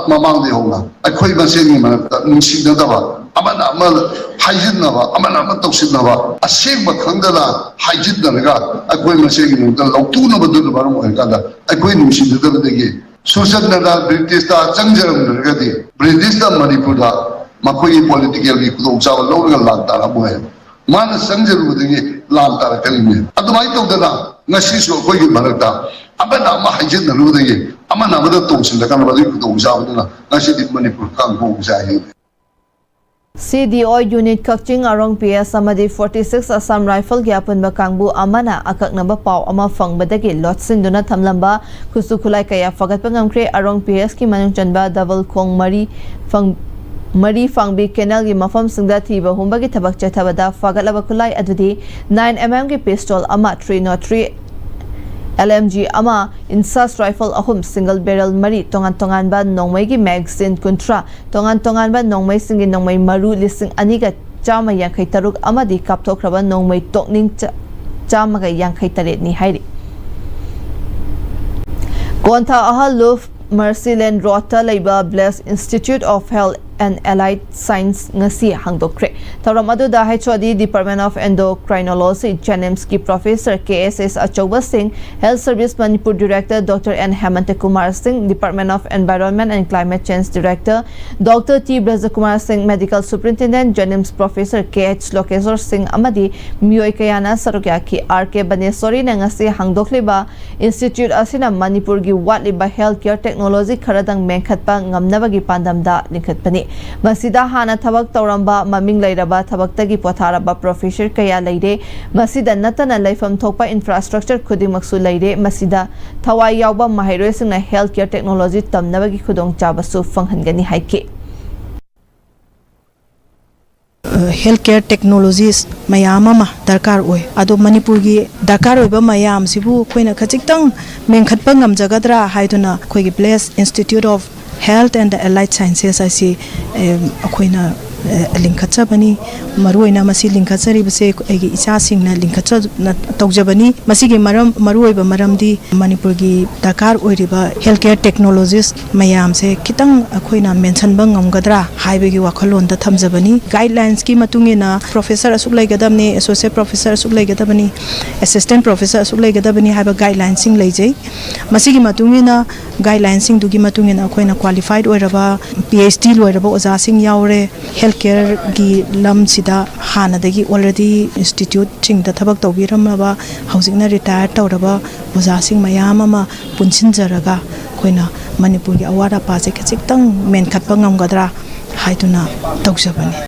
ꯃꯃꯥꯡꯗꯒꯤ ꯍꯧꯅ ꯑꯩꯈꯣꯏ ꯃꯁꯦꯟꯒꯤ ꯃꯔꯛꯇ ꯅꯨꯡꯁꯤꯅꯗꯕ, ꯑꯃꯅ ꯑꯃ ꯍꯥꯏꯖꯤꯟꯅꯕ, ꯑꯃꯅ ꯑꯃ ꯇꯧꯁꯤꯟꯅꯕ, ꯑꯁꯦꯡꯕ ꯈꯪꯗꯅ ꯍꯥꯏꯖꯤꯟꯅꯔꯒ ꯑꯩꯈꯣꯏ ꯃꯁꯦꯟꯒꯤ ꯃꯔꯛꯇ ꯂꯧꯊꯣꯛꯅꯕꯗꯨꯅ ꯃꯔꯝ ꯑꯣꯏꯔꯀꯥꯟꯗ ꯑꯩꯈꯣꯏ ꯅꯨꯡꯁꯤꯅꯗꯕꯗꯒꯤ ꯁꯨꯔꯆꯟꯗ꯭ꯔꯅ ꯕ꯭ꯔꯤꯇꯤꯁꯇ ꯆꯪꯖꯔꯝꯗ꯭ꯔꯒꯗꯤ ꯕ꯭ꯔꯤꯇꯤꯁꯅ ꯃꯅꯤꯄꯨꯔꯗ ꯃꯈꯣꯏꯒꯤ ꯄꯣꯂꯤꯇꯤꯀꯦꯜꯒꯤ ꯈꯨꯗꯣꯡꯆꯥꯕ ꯂꯧꯔꯒ ꯂꯥꯟ ꯇꯥꯔꯝꯃꯣꯏ ꯍꯥꯏꯕ꯫ ꯃꯥꯅ ꯆꯪꯖꯔꯨꯕꯗꯒꯤ ꯂꯥꯟ ꯇꯥꯔꯛꯀꯅꯤꯅꯦ꯫ ꯑꯗꯨꯃꯥꯏꯅ ꯇꯧꯗꯅ ꯉꯁꯤꯁꯨ ꯑꯩꯈꯣꯏꯒꯤ ꯃꯔꯛꯇ ꯑꯃꯅ ꯑꯃ ꯍꯥꯏꯖꯤꯟꯅꯔꯨꯕꯗꯒꯤ ꯑꯃꯅ ꯑꯃꯗ ꯇꯣꯡꯁꯤꯜꯂꯀꯥꯟꯗ ꯃꯗꯨꯒꯤ ꯈꯨꯗꯣꯡꯆꯥꯕꯗꯨꯅ ꯉꯁꯤꯗꯤ ꯃꯅꯤꯄꯨꯔ ꯀꯥꯡ ꯍꯣꯡꯕꯁꯦ ꯍꯥꯏꯅꯤꯡꯉꯤ꯫ C D O unit ꯀꯛꯆꯤꯡ ꯑꯔꯣꯡ P S ꯑꯃꯗꯤ forty six Assam Rifle ꯒꯤ ꯑꯄꯨꯟꯕ ꯀꯥꯡꯕꯨ ꯑꯃꯅ ꯑꯀꯛꯅꯕ ꯄꯥꯎ ꯑꯃ ꯐꯪꯕꯗꯒꯤ ꯂꯣꯠꯁꯤꯟꯗꯨꯅ ꯊꯝꯂꯝꯕ ꯈꯨꯠꯁꯨ ꯈꯨꯠꯂꯥꯏ ꯀꯌꯥ ꯐꯒꯠꯄ ꯉꯝꯈ꯭ꯔꯦ꯫ ꯑꯔꯣꯡ P S ꯀꯤ ꯃꯅꯨꯡ ꯆꯟꯕ ꯗꯕꯜ ꯈꯣꯡ ꯃꯔꯤ ꯐꯪ-, ꯃꯔꯤ ꯐꯥꯡꯕꯤ ꯀꯦꯅꯦꯜꯒꯤ ꯃꯐꯝꯁꯤꯡꯗ ꯊꯤꯕ ꯍꯨꯝꯕꯒꯤ ꯊꯕꯛ ꯆꯠꯊꯕꯗ ꯐꯥꯒꯠꯂꯕ ꯈꯨꯠꯂꯥꯏ ꯑꯗꯨꯗꯤ nine M M ꯒꯤ pistol ꯑꯃ, three not three L M G ꯑꯃ, INSAS rifle ꯑꯍꯨꯝ, single barrel ꯃꯔꯤ, ꯇꯣꯉꯥꯟ ꯇꯣꯉꯥꯟꯕ ꯅꯣꯡꯃꯩꯒꯤ magazine ꯀꯨꯟꯊ꯭ꯔꯥ, ꯇꯣꯉꯥꯟ ꯇꯣꯉꯥꯟꯕ ꯅꯣꯡꯃꯩꯁꯤꯡꯒꯤ ꯅꯣꯡꯃꯩ ꯃꯔꯨ ꯂꯤꯁꯤꯡ ꯑꯅꯤꯒ ꯆꯥꯝꯃ ꯌꯥꯡꯈꯩ ꯇꯔꯨꯛ ꯑꯃꯗꯤ ꯀꯥꯞꯊꯣꯛꯈ꯭ꯔꯕ ꯅꯣꯡꯃꯩ ꯇꯣꯛꯅꯤꯡ ꯆꯥ-, ꯆꯥꯝꯃꯒ ꯌꯥꯡꯈꯩ ꯇꯔꯦꯠꯅꯤ ꯍꯥꯏꯔꯤ꯫ ꯀꯣꯟꯊꯥ ꯑꯍꯜ ꯂꯨꯐ ꯃꯔꯁꯤꯂꯦꯟ ꯔꯣꯗꯇ ꯂꯩꯕ Blessed Institute of Health and Allied Science ꯉꯁꯤ ꯍꯥꯡꯗꯣꯛꯈ꯭ꯔꯦ꯫ ꯊꯧꯔꯝ ꯑꯗꯨꯗ H O D Department of Endocrinology, JNIMS ꯀꯤ Professor K S S ꯑꯆꯧꯕ ꯁꯤꯡ, Health Service Manipur Director Doctor N ꯍꯦꯃꯟꯇ Kumar ꯁꯤꯡ, Department of Environment and Climate Change Director Doctor T ꯕ꯭ꯔꯖꯀꯨꯃꯥꯔ ꯁꯤꯡ, Medical Superintendent JNIMS Professor K H ꯂꯣꯀꯦꯁꯣꯔ ꯁꯤꯡ ꯑꯃꯗꯤ ꯃꯤꯑꯣꯏ ꯀꯌꯥꯅ ꯁꯔꯨꯛ ꯌꯥꯈꯤ꯫ R K ꯕꯅꯦꯁꯣꯔꯤꯅ ꯉꯁꯤ ꯍꯥꯡꯗꯣꯛꯂꯤꯕ institute ꯑꯁꯤꯅ ꯃꯅꯤꯄꯨꯔꯒꯤ ꯋꯥꯠꯂꯤꯕ health care technology ꯈꯔꯗꯪ ꯃꯦꯟꯈꯠꯄ ꯉꯝꯅꯕꯒꯤ ꯄꯥꯟꯗꯝꯗ ꯂꯤꯡꯈꯠꯄꯅꯤ꯫ ꯃꯁꯤꯗ ꯍꯥꯟꯅ ꯊꯕꯛ ꯇꯧꯔꯝꯕ ꯃꯃꯤꯡ ꯂꯩꯔꯕ ꯊꯕꯛꯇꯒꯤ ꯄꯣꯊꯥꯔꯕ ꯄ꯭ꯔꯣꯐꯦꯁꯔ ꯀꯌꯥ ꯂꯩꯔꯦ꯫ ꯃꯁꯤꯗ ꯅꯠꯇꯅ ꯂꯩꯐꯝ ꯊꯣꯛꯄ ꯏꯟꯐ꯭ꯔꯥꯁ꯭ꯇ꯭ꯔꯛꯆꯔ ꯈꯨꯗꯤꯡꯃꯛꯁꯨ ꯂꯩꯔꯦ꯫ ꯃꯁꯤꯗ ꯊꯋꯥꯏ ꯌꯥꯎꯕ ꯃꯍꯩꯔꯣꯏꯁꯤꯡꯅ ꯍꯦꯜꯊ ꯀꯦꯌꯔ ꯇꯦꯛꯅꯣꯂꯣꯖꯤ ꯇꯝꯅꯕꯒꯤ ꯈꯨꯗꯣꯡꯆꯥꯕꯁꯨ ꯐꯪꯍꯟꯒꯅꯤ ꯍꯥꯏꯈꯤ꯫ ꯍꯦꯜꯊ ꯀꯦꯌꯔ ꯇꯦꯛꯅꯣꯂꯣꯖꯤꯁ ꯃꯌꯥꯝ ꯑꯃ ꯗꯔꯀꯥꯔ ꯑꯣꯏ꯫ ꯑꯗꯣ ꯃꯅꯤꯄꯨꯔꯒꯤ ꯗꯔꯀꯥꯔ ꯑꯣꯏꯕ ꯃꯌꯥꯝꯁꯤꯕꯨ ꯑꯩꯈꯣꯏꯅ ꯈꯖꯤꯛꯇꯪ ꯃꯦꯟꯈꯠꯄ ꯉꯝꯖꯒꯗ꯭ꯔꯥ ꯍꯥꯏꯗꯨꯅ ꯑꯩꯈꯣꯏꯒꯤ bless institute of health and allied sciences ꯍꯥꯏꯁꯤ ꯑꯩꯈꯣꯏꯅ ꯂꯤꯡꯈꯠꯆꯕꯅꯤ꯫ ꯃꯔꯨꯑꯣꯏꯅ ꯃꯁꯤ ꯂꯤꯡꯈꯠꯆꯔꯤꯕꯁꯦ ꯑꯩꯒꯤ ꯏꯆꯥꯁꯤꯡꯅ ꯂꯤꯡꯈꯠꯆ ꯇꯧꯖꯕꯅꯤ꯫ ꯃꯁꯤꯒꯤ ꯃꯔꯝ ꯃꯔꯨꯑꯣꯏꯕ ꯃꯔꯝꯗꯤ ꯃꯅꯤꯄꯨꯔꯒꯤ ꯗꯔꯀꯥꯔ ꯑꯣꯏꯔꯤꯕ ꯍꯦꯜꯊ ꯀꯦꯌꯔ ꯇꯦꯛꯅꯣꯂꯣꯖꯤꯁ ꯃꯌꯥꯝꯁꯦ ꯈꯤꯇꯪ ꯑꯩꯈꯣꯏꯅ ꯃꯦꯟꯁꯤꯟꯕ ꯉꯝꯒꯗ꯭ꯔꯥ ꯍꯥꯏꯕꯒꯤ ꯋꯥꯈꯜꯂꯣꯟꯗ ꯊꯝꯖꯕꯅꯤ꯫ ꯒꯥꯏꯗꯂꯥꯏꯟꯁꯀꯤ ꯃꯇꯨꯡ ꯏꯟꯅ ꯄ꯭ꯔꯣꯐꯦꯁꯔ ꯑꯁꯨꯛ ꯂꯩꯒꯗꯕꯅꯤ, ꯑꯦꯁꯣꯁꯤꯌꯦꯠ ꯄ꯭ꯔꯣꯐꯦꯁꯔ ꯑꯁꯨꯛ ꯂꯩꯒꯗꯕꯅꯤ, ꯑꯦꯁꯤꯁꯇꯦꯟ ꯄ꯭ꯔꯣꯐꯦꯁꯔ ꯑꯁꯨꯛ ꯂꯩꯒꯗꯕꯅꯤ ꯍꯥꯏꯕ ꯒꯥꯏꯗꯂꯥꯏꯟꯁꯤꯡ ꯂꯩꯖꯩ꯫ ꯃꯁꯤꯒꯤ ꯃꯇꯨꯡ ꯏꯟꯅ ꯒꯥꯏꯗꯂꯥꯏꯟꯁꯤꯡꯗꯨꯒꯤ ꯃꯇꯨꯡ ꯏꯟꯅ ꯑꯩꯈꯣꯏꯅ ꯀ꯭ꯋꯥꯂꯤꯐꯥꯏꯠ ꯑꯣꯏꯔꯕ ꯄꯤ ꯑꯩꯆ ꯗꯤ ꯂꯣꯏꯔꯕ ꯑꯣꯖꯥꯁꯤꯡ ꯌꯥꯎꯔꯦ꯫ ꯍꯦꯜꯊ ꯀꯦꯌꯔꯒꯤ ꯂꯝꯁꯤꯗ ꯍꯥꯟꯅꯗꯒꯤ ꯑꯣꯜꯔꯦꯗꯤ ꯏꯟꯁꯇꯤꯇ꯭ꯌꯨꯠꯁꯤꯡꯗ ꯊꯕꯛ ꯇꯧꯕꯤꯔꯝꯂꯕ, ꯍꯧꯖꯤꯛꯅ ꯔꯤꯇꯥꯌꯔ ꯇꯧꯔꯕ ꯑꯣꯖꯥꯁꯤꯡ ꯃꯌꯥꯝ ꯑꯃ ꯄꯨꯟꯁꯤꯟꯖꯔꯒ ꯑꯩꯈꯣꯏꯅ ꯃꯅꯤꯄꯨꯔꯒꯤ ꯑꯋꯥꯠ ꯑꯄꯥꯁꯦ ꯈꯖꯤꯛꯇꯪ ꯃꯦꯟꯈꯠꯄ ꯉꯝꯒꯗ꯭ꯔꯥ ꯍꯥꯏꯗꯨꯅ ꯇꯧꯖꯕꯅꯤ꯫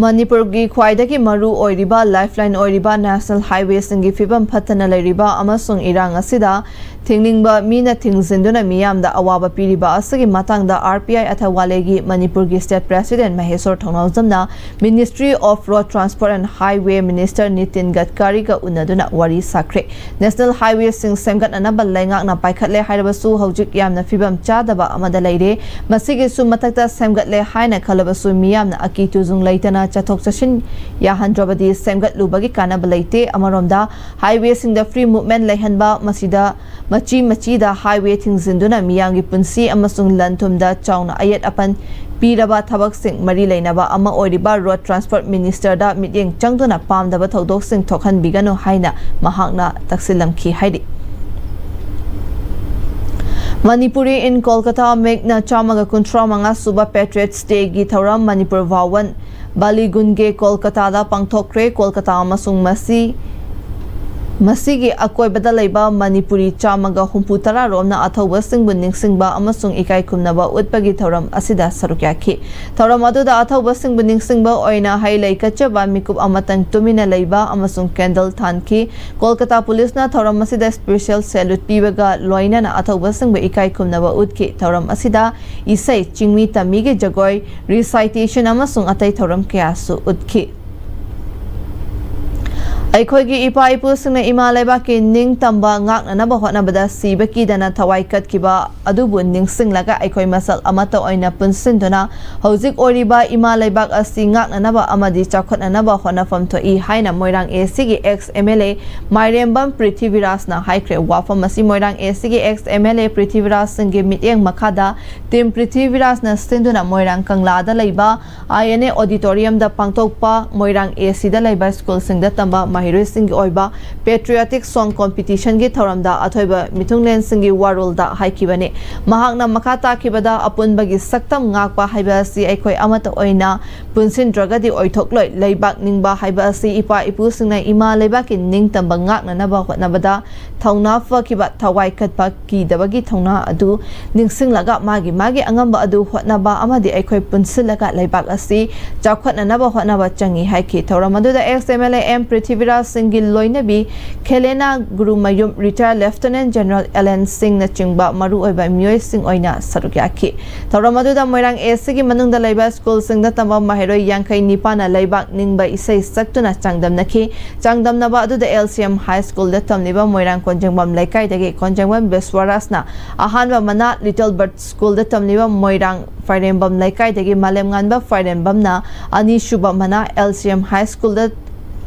ꯃꯅꯤꯄꯨꯔꯒꯤ ꯈ꯭ꯋꯥꯏꯗꯒꯤ ꯃꯔꯨ ꯑꯣꯏꯔꯤꯕ ꯂꯥꯏꯐꯂꯥꯏꯟ ꯑꯣꯏꯔꯤꯕ ꯅꯦꯁꯅꯦꯜ ꯍꯥꯏꯋꯦꯁꯤꯡꯒꯤ ꯐꯤꯕꯝ ꯐꯠꯇꯅ ꯂꯩꯔꯤꯕ ꯑꯃꯁꯨꯡ ꯏꯔꯥꯡ ꯑꯁꯤꯗ ꯊꯤꯡꯅꯤꯡꯕ ꯃꯤꯅ ꯊꯤꯡꯖꯤꯟꯗꯨꯅ ꯃꯤꯌꯥꯝꯗ ꯑꯋꯥꯕ ꯄꯤꯔꯤꯕ ꯑꯁꯤꯒꯤ ꯃꯇꯥꯡꯗ ꯑꯥꯔ ꯄꯤ ꯑꯥꯏ ꯑꯊꯋꯥꯂꯦꯒꯤ ꯃꯅꯤꯄꯨꯔꯒꯤ ꯁ꯭ꯇꯦꯠ ꯄ꯭ꯔꯦꯁꯤꯗꯦꯟ ꯃꯍꯦꯁꯣꯔ ꯊꯧꯅꯥꯎꯖꯝꯅ Ministry of Road Transport and Highway Minister Nitin ꯒꯗꯀꯥꯔꯤꯒ ꯎꯅꯗꯨꯅ ꯋꯥꯔꯤ ꯁꯥꯈ꯭ꯔꯦ꯫ ꯅꯦꯁꯅꯦꯜ ꯍꯥꯏꯋꯦꯁꯤꯡ ꯁꯦꯝꯒꯠꯅꯅꯕ ꯂꯩꯉꯥꯛꯅ ꯄꯥꯏꯈꯠꯂꯦ ꯍꯥꯏꯔꯕꯁꯨ ꯍꯧꯖꯤꯛ ꯌꯥꯝꯅ ꯐꯤꯕꯝ ꯆꯥꯗꯕ ꯑꯃꯗ ꯂꯩꯔꯦ꯫ ꯃꯁꯤꯒꯤꯁꯨ ꯃꯊꯛꯇ ꯁꯦꯝꯒꯠꯂꯦ ꯍꯥꯏꯅ ꯈꯜꯂꯕꯁꯨ ꯃꯤꯌꯥꯝꯅ ꯑꯀꯤ ꯇꯨꯖꯨꯡ ꯂꯩꯇꯅ ꯆꯠꯊꯣꯛ ꯆꯠꯁꯤꯟ ꯌꯥꯍꯟꯗ꯭ꯔꯕꯗꯤ ꯁꯦꯝꯒꯠꯂꯨꯕꯒꯤ ꯀꯥꯟꯅꯕ ꯂꯩꯇꯦ꯫ ꯑꯃꯔꯣꯝꯗ ꯍꯥꯏꯋꯦꯁꯤꯡꯗ ꯐ꯭ꯔꯤ ꯃꯨꯚꯃꯦꯟ ꯂꯩꯍꯟꯕ, ꯃꯁꯤꯗ ꯃꯆꯤ ꯃꯆꯤꯗ ꯍꯥꯏꯋꯦ ꯊꯤꯡꯖꯤꯟꯗꯨꯅ ꯃꯤꯌꯥꯝꯒꯤ ꯄꯨꯟꯁꯤ ꯑꯃꯁꯨꯡ ꯂꯟ ꯊꯨꯝꯗ ꯆꯥꯎꯅ ꯑꯌꯦꯠ ꯑꯄꯟ ꯄꯤꯔꯕ ꯊꯕꯛꯁꯤꯡ ꯃꯔꯤ ꯂꯩꯅꯕ ꯑꯃ ꯑꯣꯏꯔꯤꯕ ꯔꯣꯗ ꯇ꯭ꯔꯥꯟꯁꯄꯣꯔꯠ ꯃꯤꯅꯤꯁꯇꯔꯗ ꯃꯤꯠꯌꯦꯡ ꯆꯪꯗꯨꯅ ꯄꯥꯝꯗꯕ ꯊꯧꯗꯣꯛꯁꯤꯡ ꯊꯣꯛꯍꯟꯕꯤꯒꯅꯨ ꯍꯥꯏꯅ ꯃꯍꯥꯛꯅ ꯇꯛꯁꯤꯜꯂꯝꯈꯤ ꯍꯥꯏꯔꯤ꯫ ꯃꯅꯤꯄꯨꯔꯤ ꯏꯟ ꯀꯣꯜꯀꯇꯥ ꯃꯦꯛꯅ ꯆꯥꯝꯃꯒ ꯀꯨꯟꯊ꯭ꯔꯥ ꯃꯉꯥ ꯁꯨꯕ ꯄꯦꯇ꯭ꯔꯤꯌꯠꯁ ꯗꯦꯒꯤ ꯊꯧꯔꯝ ꯃꯅꯤꯄꯨꯔ ꯚꯥꯋꯟ ꯕꯥꯂꯤꯒꯨꯟꯒꯦ ꯀꯣꯜꯀꯇꯥꯗ ꯄꯥꯡꯊꯣꯛꯈ꯭ꯔꯦ꯫ ꯀꯣꯜꯀꯇꯥ ꯑꯃꯁꯨꯡ ꯃꯁꯤ ꯃꯁꯤꯒꯤ ꯑꯀꯣꯏꯕꯗ ꯂꯩꯕ ꯃꯅꯤꯄꯨꯔꯤ ꯆꯥꯝꯃꯒ ꯍꯨꯝꯐꯨ ꯇꯔꯥ ꯔꯣꯝꯅ ꯑꯊꯧꯕꯁꯤꯡꯕꯨ ꯅꯤꯡꯁꯤꯡꯕ ꯑꯃꯁꯨꯡ ꯏꯀꯥꯏ ꯈꯨꯝꯅꯕ ꯎꯠꯄꯒꯤ ꯊꯧꯔꯝ ꯑꯁꯤꯗ ꯁꯔꯨꯛ ꯌꯥꯈꯤ꯫ ꯊꯧꯔꯝ ꯑꯗꯨꯗ ꯑꯊꯧꯕꯁꯤꯡꯕꯨ ꯅꯤꯡꯁꯤꯡꯕ ꯑꯣꯏꯅ ꯍꯩ ꯂꯩ ꯀꯠꯆꯕ, ꯃꯤꯀꯨꯞ ꯑꯃꯇꯪ ꯇꯨꯃꯤꯟꯅ ꯂꯩꯕ ꯑꯃꯁꯨꯡ ꯀꯦꯟꯗꯜ ꯊꯥꯟꯈꯤ꯫ ꯀꯣꯜꯀꯇꯥ ꯄꯨꯂꯤꯁꯅ ꯊꯧꯔꯝ ꯑꯁꯤꯗ ꯁ꯭ꯄꯦꯁꯤꯌꯦꯜ ꯁꯦꯂꯨꯠ ꯄꯤꯕꯒ ꯂꯣꯏꯅꯅ ꯑꯊꯧꯕꯁꯤꯡꯕꯨ ꯏꯀꯥꯏ ꯈꯨꯝꯅꯕ ꯎꯠꯈꯤ꯫ ꯊꯧꯔꯝ ꯑꯁꯤꯗ ꯏꯁꯩ, ꯆꯤꯡꯃꯤ ꯇꯝꯃꯤꯒꯤ ꯖꯒꯣꯏ, ꯔꯤꯁꯥꯏꯇꯦꯁꯟ ꯑꯃꯁꯨꯡ ꯑꯇꯩ ꯊꯧꯔꯝ ꯀꯌꯥꯁꯨ ꯎꯠꯈꯤ꯫ ꯑꯩꯈꯣꯏꯒꯤ ꯏꯄꯥ ꯏꯄꯨꯁꯤꯡꯅ ꯏꯃꯥ ꯂꯩꯕꯥꯛꯀꯤ ꯅꯤꯡꯇꯝꯕ ꯉꯥꯛꯅꯅꯕ ꯍꯣꯠꯅꯕꯗ ꯁꯤꯕ ꯀꯤꯗꯅ ꯊꯋꯥꯏ ꯀꯠꯈꯤꯕ ꯑꯗꯨꯕꯨ ꯅꯤꯡꯁꯤꯡꯂꯒ ꯑꯩꯈꯣꯏ ꯃꯁꯦꯜ ꯑꯃꯠꯇ ꯑꯣꯏꯅ ꯄꯨꯟꯁꯤꯟꯗꯨꯅ ꯍꯧꯖꯤꯛ ꯑꯣꯏꯔꯤꯕ ꯏꯃꯥ ꯂꯩꯕꯥꯛ ꯑꯁꯤ ꯉꯥꯛꯅꯅꯕ ꯑꯃꯗꯤ ꯆꯥꯎꯈꯠꯅꯅꯕ ꯍꯣꯠꯅꯐꯝ ꯊꯣꯛꯏ ꯍꯥꯏꯅ ꯃꯣꯏꯔꯥꯡ ꯑꯦ ꯁꯤꯒꯤ ꯑꯦꯛꯁ ꯑꯦꯝ ꯑꯦꯜ ꯑꯦ ꯃꯥꯏꯔꯦꯝꯕꯝ ꯄ꯭ꯔꯤꯊꯤꯕꯤꯔꯥꯖꯅ ꯍꯥꯏꯈ꯭ꯔꯦ꯫ ꯋꯥꯐꯝ ꯑꯁꯤ ꯃꯣꯏꯔꯥꯡ ꯑꯦ ꯁꯤꯒꯤ ꯑꯦꯛꯁ ꯑꯦꯝ ꯑꯦꯜ ꯑꯦ ꯄ꯭ꯔꯤꯊꯤꯕꯤꯔꯥꯖꯁꯤꯡꯒꯤ ꯃꯤꯠꯌꯦꯡ ꯃꯈꯥꯗ ꯇꯤꯝ ꯄ꯭ꯔꯤꯊꯤꯕꯤꯔꯥꯖꯅ ꯁꯤꯟꯗꯨꯅ ꯃꯣꯏꯔꯥꯡ ꯀꯪꯂꯥꯗ ꯂꯩꯕ ꯑꯥꯏ ꯑꯦꯟ ꯑꯦ ꯑꯣꯗꯤꯇꯣꯔꯤꯌꯝꯗ ꯄꯥꯡꯊꯣꯛꯄ ꯃꯣꯏꯔꯥꯡ ꯑꯦ ꯁꯤꯗ ꯂꯩꯕ ꯁ꯭ꯀꯨꯜꯁꯤꯡꯗ ꯇꯝꯕ ꯃꯍꯩꯔꯣꯏꯁꯤꯡꯒꯤ ꯑꯣꯏꯕ ꯄꯦꯇ꯭ꯔꯤꯌꯣꯇꯤꯛ ꯁꯣꯡ ꯀꯣꯝꯄꯤꯇꯤꯁꯟꯒꯤ ꯊꯧꯔꯝꯗ ꯑꯊꯣꯏꯕ ꯃꯤꯊꯨꯡꯂꯦꯟꯁꯤꯡꯒꯤ ꯋꯥꯔꯣꯜꯗ ꯍꯥꯏꯈꯤꯕꯅꯤ꯫ ꯃꯍꯥꯛꯅ ꯃꯈꯥ ꯇꯥꯈꯤꯕꯗ ꯑꯄꯨꯟꯕꯒꯤ ꯁꯛꯇꯝ ꯉꯥꯛꯄ ꯍꯥꯏꯕ ꯑꯁꯤ ꯑꯩꯈꯣꯏ ꯑꯃꯠꯇ ꯑꯣꯏꯅ ꯄꯨꯟꯁꯤꯟꯗ꯭ꯔꯒꯗꯤ ꯑꯣꯏꯊꯣꯛꯂꯣꯏ꯫ ꯂꯩꯕꯥꯛ ꯅꯤꯡꯕ ꯍꯥꯏꯕ ꯑꯁꯤ ꯏꯄꯥ ꯏꯄꯨꯁꯤꯡꯅ ꯏꯃꯥ ꯂꯩꯕꯥꯛꯀꯤ ꯅꯤꯡꯇꯝꯕ ꯉꯥꯛꯅꯅꯕ ꯍꯣꯠꯅꯕꯗ ꯊꯧꯅꯥ ꯐꯈꯤꯕ, ꯊꯋꯥꯏ ꯀꯠꯄ, ꯀꯤꯗꯕꯒꯤ ꯊꯧꯅꯥ ꯑꯗꯨ ꯅꯤꯡꯁꯤꯡꯂꯒ ꯃꯥꯒꯤ ꯃꯥꯒꯤ ꯑꯉꯝꯕ ꯑꯗꯨ ꯍꯣꯠꯅꯕ ꯑꯃꯗꯤ ꯑꯩꯈꯣꯏ ꯄꯨꯟꯁꯤꯜꯂꯒ ꯂꯩꯕꯥꯛ ꯑꯁꯤ ꯆꯥꯎꯈꯠꯅꯅꯕ ꯍꯣꯠꯅꯕ ꯆꯪꯏ ꯍꯥꯏꯈꯤ꯫ ꯊꯧꯔꯝ ꯑꯗꯨꯗ ex M L A M Prithviraj ꯁꯤꯡꯒꯤ ꯂꯣꯏꯅꯕꯤ ꯈꯦꯂꯦꯅꯥ ꯒꯨꯔꯨꯃꯌꯨꯝ, retired lieutenant general L N ꯁꯤꯡꯅꯆꯤꯡꯕ ꯃꯔꯨꯑꯣꯏꯕ ꯃꯤꯑꯣꯏꯁꯤꯡ ꯑꯣꯏꯅ ꯁꯔꯨꯛ ꯌꯥꯈꯤ꯫ ꯊꯧꯔꯝ ꯑꯗꯨꯗ ꯃꯣꯏꯔꯥꯡ ꯑꯦ ꯁꯤꯒꯤ ꯃꯅꯨꯡꯗ ꯂꯩꯕ ꯁ꯭ꯀꯨꯜꯁꯤꯡꯗ ꯇꯝꯕ ꯃꯍꯩꯔꯣꯏ ꯌꯥꯡꯈꯩ ꯅꯤꯄꯥꯟꯅ ꯂꯩꯕꯥꯛ ꯅꯤꯡꯕ ꯏꯁꯩ ꯁꯛꯇꯨꯅ ꯆꯥꯡꯗꯝꯅꯈꯤ꯫ ꯆꯥꯡꯗꯝꯅꯕ ꯑꯗꯨꯗ ꯑꯦꯜ ꯁꯤ ꯑꯦꯝ ꯍꯥꯏ ꯁ꯭ꯀꯨꯜꯗ ꯇꯝꯂꯤꯕ ꯃꯣꯏꯔꯥꯡ ꯀꯣꯟꯖꯦꯡꯕꯝ ꯂꯩꯀꯥꯏꯗꯒꯤ ꯀꯣꯟꯖꯦꯡꯕꯝ ꯕꯤꯁ꯭ꯋꯥꯔꯥꯖꯅ ꯑꯍꯥꯟꯕ ꯃꯅꯥ, ꯂꯤꯇꯜ ꯕꯔꯠ ꯁ꯭ꯀꯨꯜꯗ ꯇꯝꯂꯤꯕ ꯃꯣꯏꯔꯥꯡ ꯐꯥꯏꯔꯦꯝꯕꯝ ꯂꯩꯀꯥꯏꯗꯒꯤ ꯃꯥꯂꯦꯝꯉꯥꯟꯕ ꯐꯥꯏꯔꯦꯝꯕꯝꯅ ꯑꯅꯤꯁꯨꯕ ꯃꯅꯥ, ꯑꯦꯜ ꯁꯤ ꯑꯦꯝ ꯍꯥꯏ ꯁ꯭ꯀꯨꯜꯗ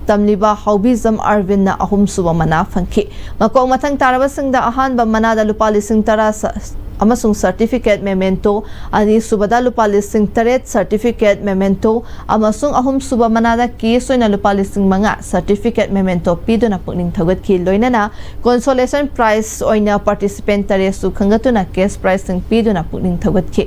ꯇꯝꯂꯤꯕ ꯍꯥꯎꯕꯤꯖꯝ ꯑꯔꯕꯤꯟꯅ ꯑꯍꯨꯝꯁꯨꯕ ꯃꯅꯥ ꯐꯪꯈꯤ꯫ ꯃꯀꯣꯛ ꯃꯊꯪ ꯇꯥꯔꯕꯁꯤꯡꯗ ꯑꯍꯥꯟꯕ ꯃꯅꯥꯗ ꯂꯨꯄꯥ ꯂꯤꯁꯤꯡ ꯇꯔꯥ ꯁ-, ꯑꯃꯁꯨꯡ ꯁꯔꯇꯤꯐꯤꯀꯦꯠ ꯃꯦꯃꯦꯟꯇꯣ, ꯑꯅꯤꯁꯨꯕꯗ ꯂꯨꯄꯥ ꯂꯤꯁꯤꯡ ꯇꯔꯦꯠ ꯁꯔꯇꯤꯐꯤꯀꯦꯠ ꯃꯦꯃꯦꯟꯇꯣ ꯑꯃꯁꯨꯡ ꯑꯍꯨꯝꯁꯨꯕ ꯃꯅꯥꯗ ꯀꯦꯁ ꯑꯣꯏꯅ ꯂꯨꯄꯥ ꯂꯤꯁꯤꯡ ꯃꯉꯥ ꯁꯔꯇꯤꯐꯤꯀꯦꯠ ꯃꯦꯃꯦꯟꯇꯣ ꯄꯤꯗꯨꯅ ꯄꯨꯛꯅꯤꯡ ꯊꯧꯒꯠꯈꯤ꯫ ꯂꯣꯏꯅꯅ ꯀꯣꯟꯁꯣꯂꯦꯁꯟ ꯄ꯭ꯔꯥꯏꯖ ꯑꯣꯏꯅ ꯄꯥꯔꯇꯤꯁꯤꯄꯦꯟ ꯇꯔꯦꯠꯁꯨ ꯈꯟꯒꯠꯇꯨꯅ ꯀꯦꯁ ꯄ꯭ꯔꯥꯏꯖꯁꯤꯡ ꯄꯤꯗꯨꯅ ꯄꯨꯛꯅꯤꯡ ꯊꯧꯒꯠꯈꯤ꯫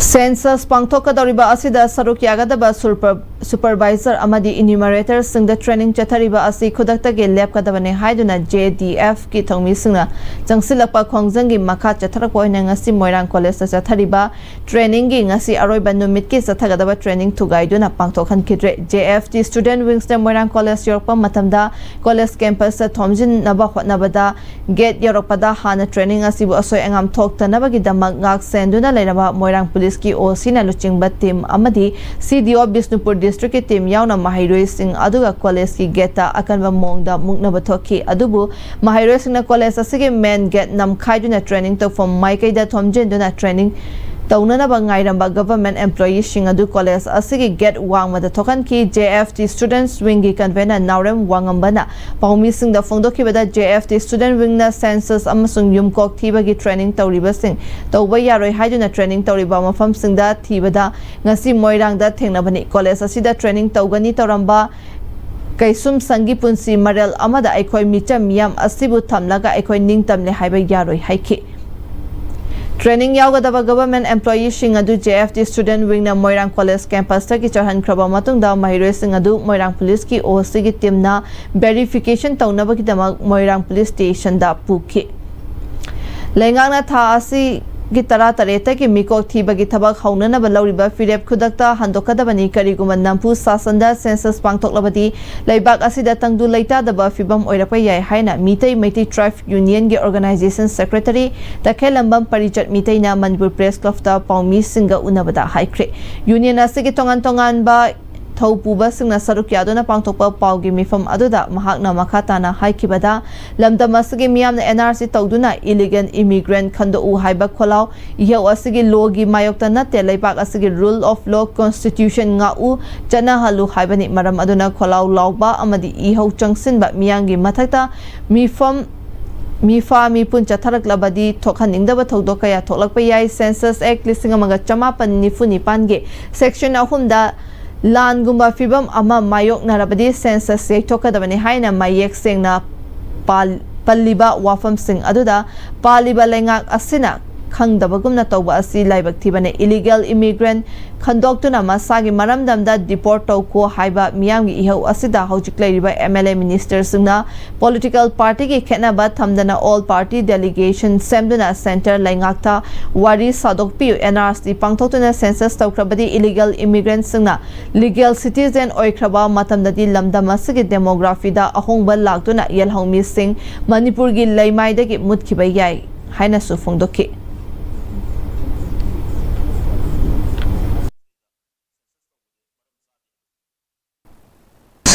Census ꯄꯥꯡꯊꯣꯛꯀꯗꯧꯔꯤꯕ ꯑꯁꯤꯗ ꯁꯔꯨꯛ ꯌꯥꯒꯗꯕ ꯁꯨꯄꯔ- supervisor ꯑꯃꯗꯤ enumeratorꯁꯤꯡꯗ training ꯆꯠꯊꯔꯤꯕ ꯑꯁꯤ ꯈꯨꯗꯛꯇꯒꯤ ꯂꯦꯞꯀꯗꯕꯅꯤ ꯍꯥꯏꯗꯨꯅ JDFꯀꯤ ꯊꯧꯃꯤꯁꯤꯡꯅ ꯆꯪꯁꯤꯜꯂꯛꯄ ꯈꯣꯡꯖꯪꯒꯤ ꯃꯈꯥ ꯆꯠꯊꯔꯛꯄ ꯑꯣꯏꯅ ꯉꯁꯤ ꯃꯣꯏꯔꯥꯡ ꯀꯣꯂꯦꯖꯇ ꯆꯠꯊꯔꯤꯕ trainingꯒꯤ ꯉꯁꯤ ꯑꯔꯣꯏꯕ ꯅꯨꯃꯤꯠꯀꯤ ꯆꯠꯊꯒꯗꯕ training ꯊꯨꯒꯥꯏꯗꯨꯅ ꯄꯥꯡꯊꯣꯛꯍꯟꯈꯤꯗ꯭ꯔꯦ꯫ JFT student wingsꯅ ꯃꯣꯏꯔꯥꯡ ꯀꯣꯂꯦꯖ ꯌꯧꯔꯛꯄ ꯃꯇꯝꯗ ꯀꯣꯂꯦꯖ campusꯇ ꯊꯣꯝꯖꯤꯟꯅꯕ ꯍꯣꯠꯅꯕꯗ gate ꯌꯧꯔꯛꯄꯗ ꯍꯥꯟꯅ training ꯑꯁꯤꯕꯨ ꯑꯁꯣꯏ ꯑꯉꯥꯝ ꯊꯣꯛꯇꯅꯕꯒꯤꯗꯃꯛ ꯉꯥꯛ ꯁꯦꯟꯗꯨꯅ ꯂꯩꯔꯕ ꯃꯣꯏꯔꯥꯡ ꯄꯨꯂꯤꯁꯀꯤ OCꯅ ꯂꯨꯆꯤꯡꯕ team ꯑꯃꯗꯤ CDO ꯕꯤꯁꯅꯨꯄꯨꯔ districtꯀꯤ team ꯌꯥꯎꯅ ꯃꯍꯩꯔꯣꯏꯁꯤꯡ ꯑꯗꯨꯒ ꯀꯣꯂꯦꯖꯀꯤ gateꯇ ꯑꯀꯟꯕ ꯃꯑꯣꯡꯗ ꯃꯨꯛꯅꯕ ꯊꯣꯛꯈꯤ꯫ ꯑꯗꯨꯕꯨ ꯃꯍꯩꯔꯣꯏꯁꯤꯡꯅ ꯀꯣꯂꯦꯖ ꯑꯁꯤꯒꯤ main gate ꯅꯝꯈꯥꯏꯗꯨꯅ training ꯇꯧꯐꯝ ꯃꯥꯏꯀꯩꯗ ꯊꯣꯝꯖꯤꯟꯗꯨꯅ training ꯇꯧꯅꯅꯕ ꯉꯥꯏꯔꯝꯕ government employeeꯁꯤꯡ ꯑꯗꯨ ꯀꯣꯂꯦꯖ ꯑꯁꯤꯒꯤ gate ꯋꯥꯡꯃꯗ ꯊꯣꯛꯍꯟꯈꯤ꯫ JFT student wingꯒꯤ convener ꯅꯥꯎꯔꯦꯝ ꯋꯥꯉꯝꯕꯅ ꯄꯥꯎꯃꯤꯁꯤꯡꯗ ꯐꯣꯡꯗꯣꯛꯈꯤꯕꯗ, JFT student wingꯅ census ꯑꯃꯁꯨꯡ ꯌꯨꯝꯀꯣꯛ ꯊꯤꯕꯒꯤ training ꯇꯧꯔꯤꯕꯁꯤꯡ ꯇꯧꯕ ꯌꯥꯔꯣꯏ ꯍꯥꯏꯗꯨꯅ training ꯇꯧꯔꯤꯕ ꯃꯐꯝꯁꯤꯡꯗ ꯊꯤꯕꯗ ꯉꯁꯤ ꯃꯣꯏꯔꯥꯡꯗ ꯊꯦꯡꯅꯕꯅꯤ꯫ ꯀꯣꯂꯦꯖ ꯑꯁꯤꯗ training ꯇꯧꯒꯅꯤ ꯇꯧꯔꯝꯕ ꯀꯩꯁꯨꯝꯁꯪꯒꯤ ꯄꯨꯟꯁꯤ ꯃꯔꯦꯜ ꯑꯃꯗ ꯑꯩꯈꯣꯏ ꯃꯤꯆꯝ ꯃꯤꯌꯥꯝ ꯑꯁꯤꯕꯨ ꯊꯝꯂꯒ ꯑꯩꯈꯣꯏ ꯅꯤꯡꯇꯝꯂꯦ ꯍꯥꯏꯕ ꯌꯥꯔꯣꯏ ꯍꯥꯏꯈꯤ꯫ Training ꯌꯥꯎꯒꯗꯕ government employeeꯁꯤꯡ ꯑꯗꯨ JFT student wingꯅ ꯃꯣꯏꯔꯥꯡ ꯀꯣꯂꯦꯖ campusꯇꯒꯤ ꯆꯠꯍꯟꯈ꯭ꯔꯕ ꯃꯇꯨꯡꯗ ꯃꯍꯩꯔꯣꯏꯁꯤꯡ ꯑꯗꯨ ꯃꯣꯏꯔꯥꯡ ꯄꯨꯂꯤꯁꯀꯤ OCꯒꯤ teamꯅ verification ꯇꯧꯅꯕꯒꯤꯗꯃꯛ ꯃꯣꯏꯔꯥꯡ police stationꯗ ꯄꯨꯈꯤ꯫ ꯂꯩꯉꯥꯛꯅ ꯊꯥ ꯑꯁꯤꯒꯤ ꯇꯔꯥꯇꯔꯦꯠꯇꯒꯤ ꯃꯤꯀꯣꯛ ꯊꯤꯕꯒꯤ ꯊꯕꯛ ꯍꯧꯅꯅꯕ ꯂꯧꯔꯤꯕ ꯐꯤꯔꯦꯞ ꯈꯨꯗꯛꯇ ꯍꯟꯗꯣꯛꯀꯗꯕꯅꯤ꯫ ꯀꯔꯤꯒꯨꯝꯕ ꯅꯝꯐꯨ ꯁꯥꯁꯟꯗ census ꯄꯥꯡꯊꯣꯛꯂꯕꯗꯤ ꯂꯩꯕꯥꯛ ꯑꯁꯤꯗ ꯇꯪꯗꯨ ꯂꯩꯇꯥꯗꯕ ꯐꯤꯕꯝ ꯑꯣꯏꯔꯛꯄ ꯌꯥꯏ ꯍꯥꯏꯅ Meitei Meitei tribe unionꯒꯤ organization secretary ꯇꯈꯦꯜꯂꯝꯕꯝ ꯄꯔꯤꯆꯠ ꯃꯤꯇꯩꯅ Manipur press clubꯇ ꯄꯥꯎꯃꯤꯁꯤꯡꯒ ꯎꯅꯕꯗ ꯍꯥꯏꯈ꯭ꯔꯦ꯫ Union ꯑꯁꯤꯒꯤ ꯇꯣꯉꯥꯟ ꯇꯣꯉꯥꯟꯕ ꯊꯧ ꯄꯨꯕꯁꯤꯡꯅ ꯁꯔꯨꯛ ꯌꯥꯗꯨꯅ ꯄꯥꯡꯊꯣꯛꯄ ꯄꯥꯎꯒꯤ ꯃꯤꯐꯝ ꯑꯗꯨꯗ ꯃꯍꯥꯛꯅ ꯃꯈꯥ ꯇꯥꯅ ꯍꯥꯏꯈꯤꯕꯗ, ꯂꯝꯗꯝ ꯑꯁꯤꯒꯤ ꯃꯤꯌꯥꯝꯅ NRC ꯇꯧꯗꯨꯅ illegal immigrant ꯈꯟꯗꯣꯛꯎ ꯍꯥꯏꯕ ꯈꯣꯜꯂꯥꯎ ꯏꯍꯧ ꯑꯁꯤꯒꯤ lawꯒꯤ ꯃꯥꯌꯣꯛꯇ ꯅꯠꯇꯦ, ꯂꯩꯕꯥꯛ ꯑꯁꯤꯒꯤ rule of law constitution ꯉꯥꯛꯎ, ꯆꯠꯅꯍꯜꯂꯨ ꯍꯥꯏꯕꯅꯤ꯫ ꯃꯔꯝ ꯑꯗꯨꯅ ꯈꯣꯜꯂꯥꯎ ꯂꯥꯎꯕ ꯑꯃꯗꯤ ꯏꯍꯧ ꯆꯪꯁꯤꯟꯕ ꯃꯤꯌꯥꯝꯒꯤ ꯃꯊꯛꯇ ꯃꯤꯐꯝ ꯃꯤꯐꯥ ꯃꯤꯄꯨꯟ ꯆꯠꯊꯔꯛꯂꯕꯗꯤ ꯊꯣꯛꯍꯟꯅꯤꯡꯗꯕ ꯊꯧꯗꯣꯛ ꯀꯌꯥ ꯊꯣꯛꯂꯛꯄ ꯌꯥꯏ꯫ Census Act ꯂꯤꯁꯤꯡ ꯑꯃꯒ ꯆꯃꯥꯄꯟ ꯅꯤꯐꯨ ꯅꯤꯄꯥꯟꯒꯤ section ꯑꯍꯨꯝꯗ ꯂꯥꯟꯒꯨꯝꯕ ꯐꯤꯕꯝ ꯑꯃ ꯃꯥꯌꯣꯛꯅꯔꯕꯗꯤ census ꯌꯩꯊꯣꯛꯀꯗꯕꯅꯤ ꯍꯥꯏꯅ ꯃꯌꯦꯛ ꯁꯦꯡꯅ ꯄꯥꯜ- ꯄꯜꯂꯤꯕ ꯋꯥꯐꯝꯁꯤꯡ ꯑꯗꯨꯗ ꯄꯥꯜꯂꯤꯕ ꯂꯩꯉꯥꯛ ꯑꯁꯤꯅ ꯈꯪꯗꯕꯒꯨꯝꯅ ꯇꯧꯕ ꯑꯁꯤ ꯂꯥꯏꯕꯛ ꯊꯤꯕꯅꯤ꯫ Illegal immigrant ꯈꯟꯗꯣꯛꯇꯨꯅ ꯃꯁꯥꯒꯤ ꯃꯔꯝꯗꯝꯗ deport ꯇꯧꯈꯣ ꯍꯥꯏꯕ ꯃꯤꯌꯥꯝꯒꯤ ꯏꯍꯧ ꯑꯁꯤꯗ ꯍꯧꯖꯤꯛ ꯂꯩꯔꯤꯕ M L A ministerꯁꯤꯡꯅ political partyꯒꯤ ꯈꯦꯠꯅꯕ ꯊꯝꯗꯅ all party delegation ꯁꯦꯝꯗꯨꯅ centre ꯂꯩꯉꯥꯛꯇ ꯋꯥꯔꯤ ꯁꯥꯗꯣꯛꯄꯤꯌꯨ꯫ N R C ꯄꯥꯡꯊꯣꯛꯇꯨꯅ census ꯇꯧꯈ꯭ꯔꯕꯗꯤ illegal immigrantꯁꯤꯡꯅ legal citizen ꯑꯣꯏꯈ꯭ꯔꯕ ꯃꯇꯝꯗꯗꯤ ꯂꯝꯗꯝ ꯑꯁꯤꯒꯤ demographyꯗ ꯑꯍꯣꯡꯕ ꯂꯥꯛꯇꯨꯅ ꯌꯦꯜꯍꯧꯃꯤꯁꯤꯡ ꯃꯅꯤꯄꯨꯔꯒꯤ ꯂꯩꯃꯥꯏꯗꯒꯤ ꯃꯨꯠꯈꯤꯕ ꯌꯥꯏ ꯍꯥꯏꯅꯁꯨ ꯐꯣꯡꯗꯣꯛꯈꯤ꯫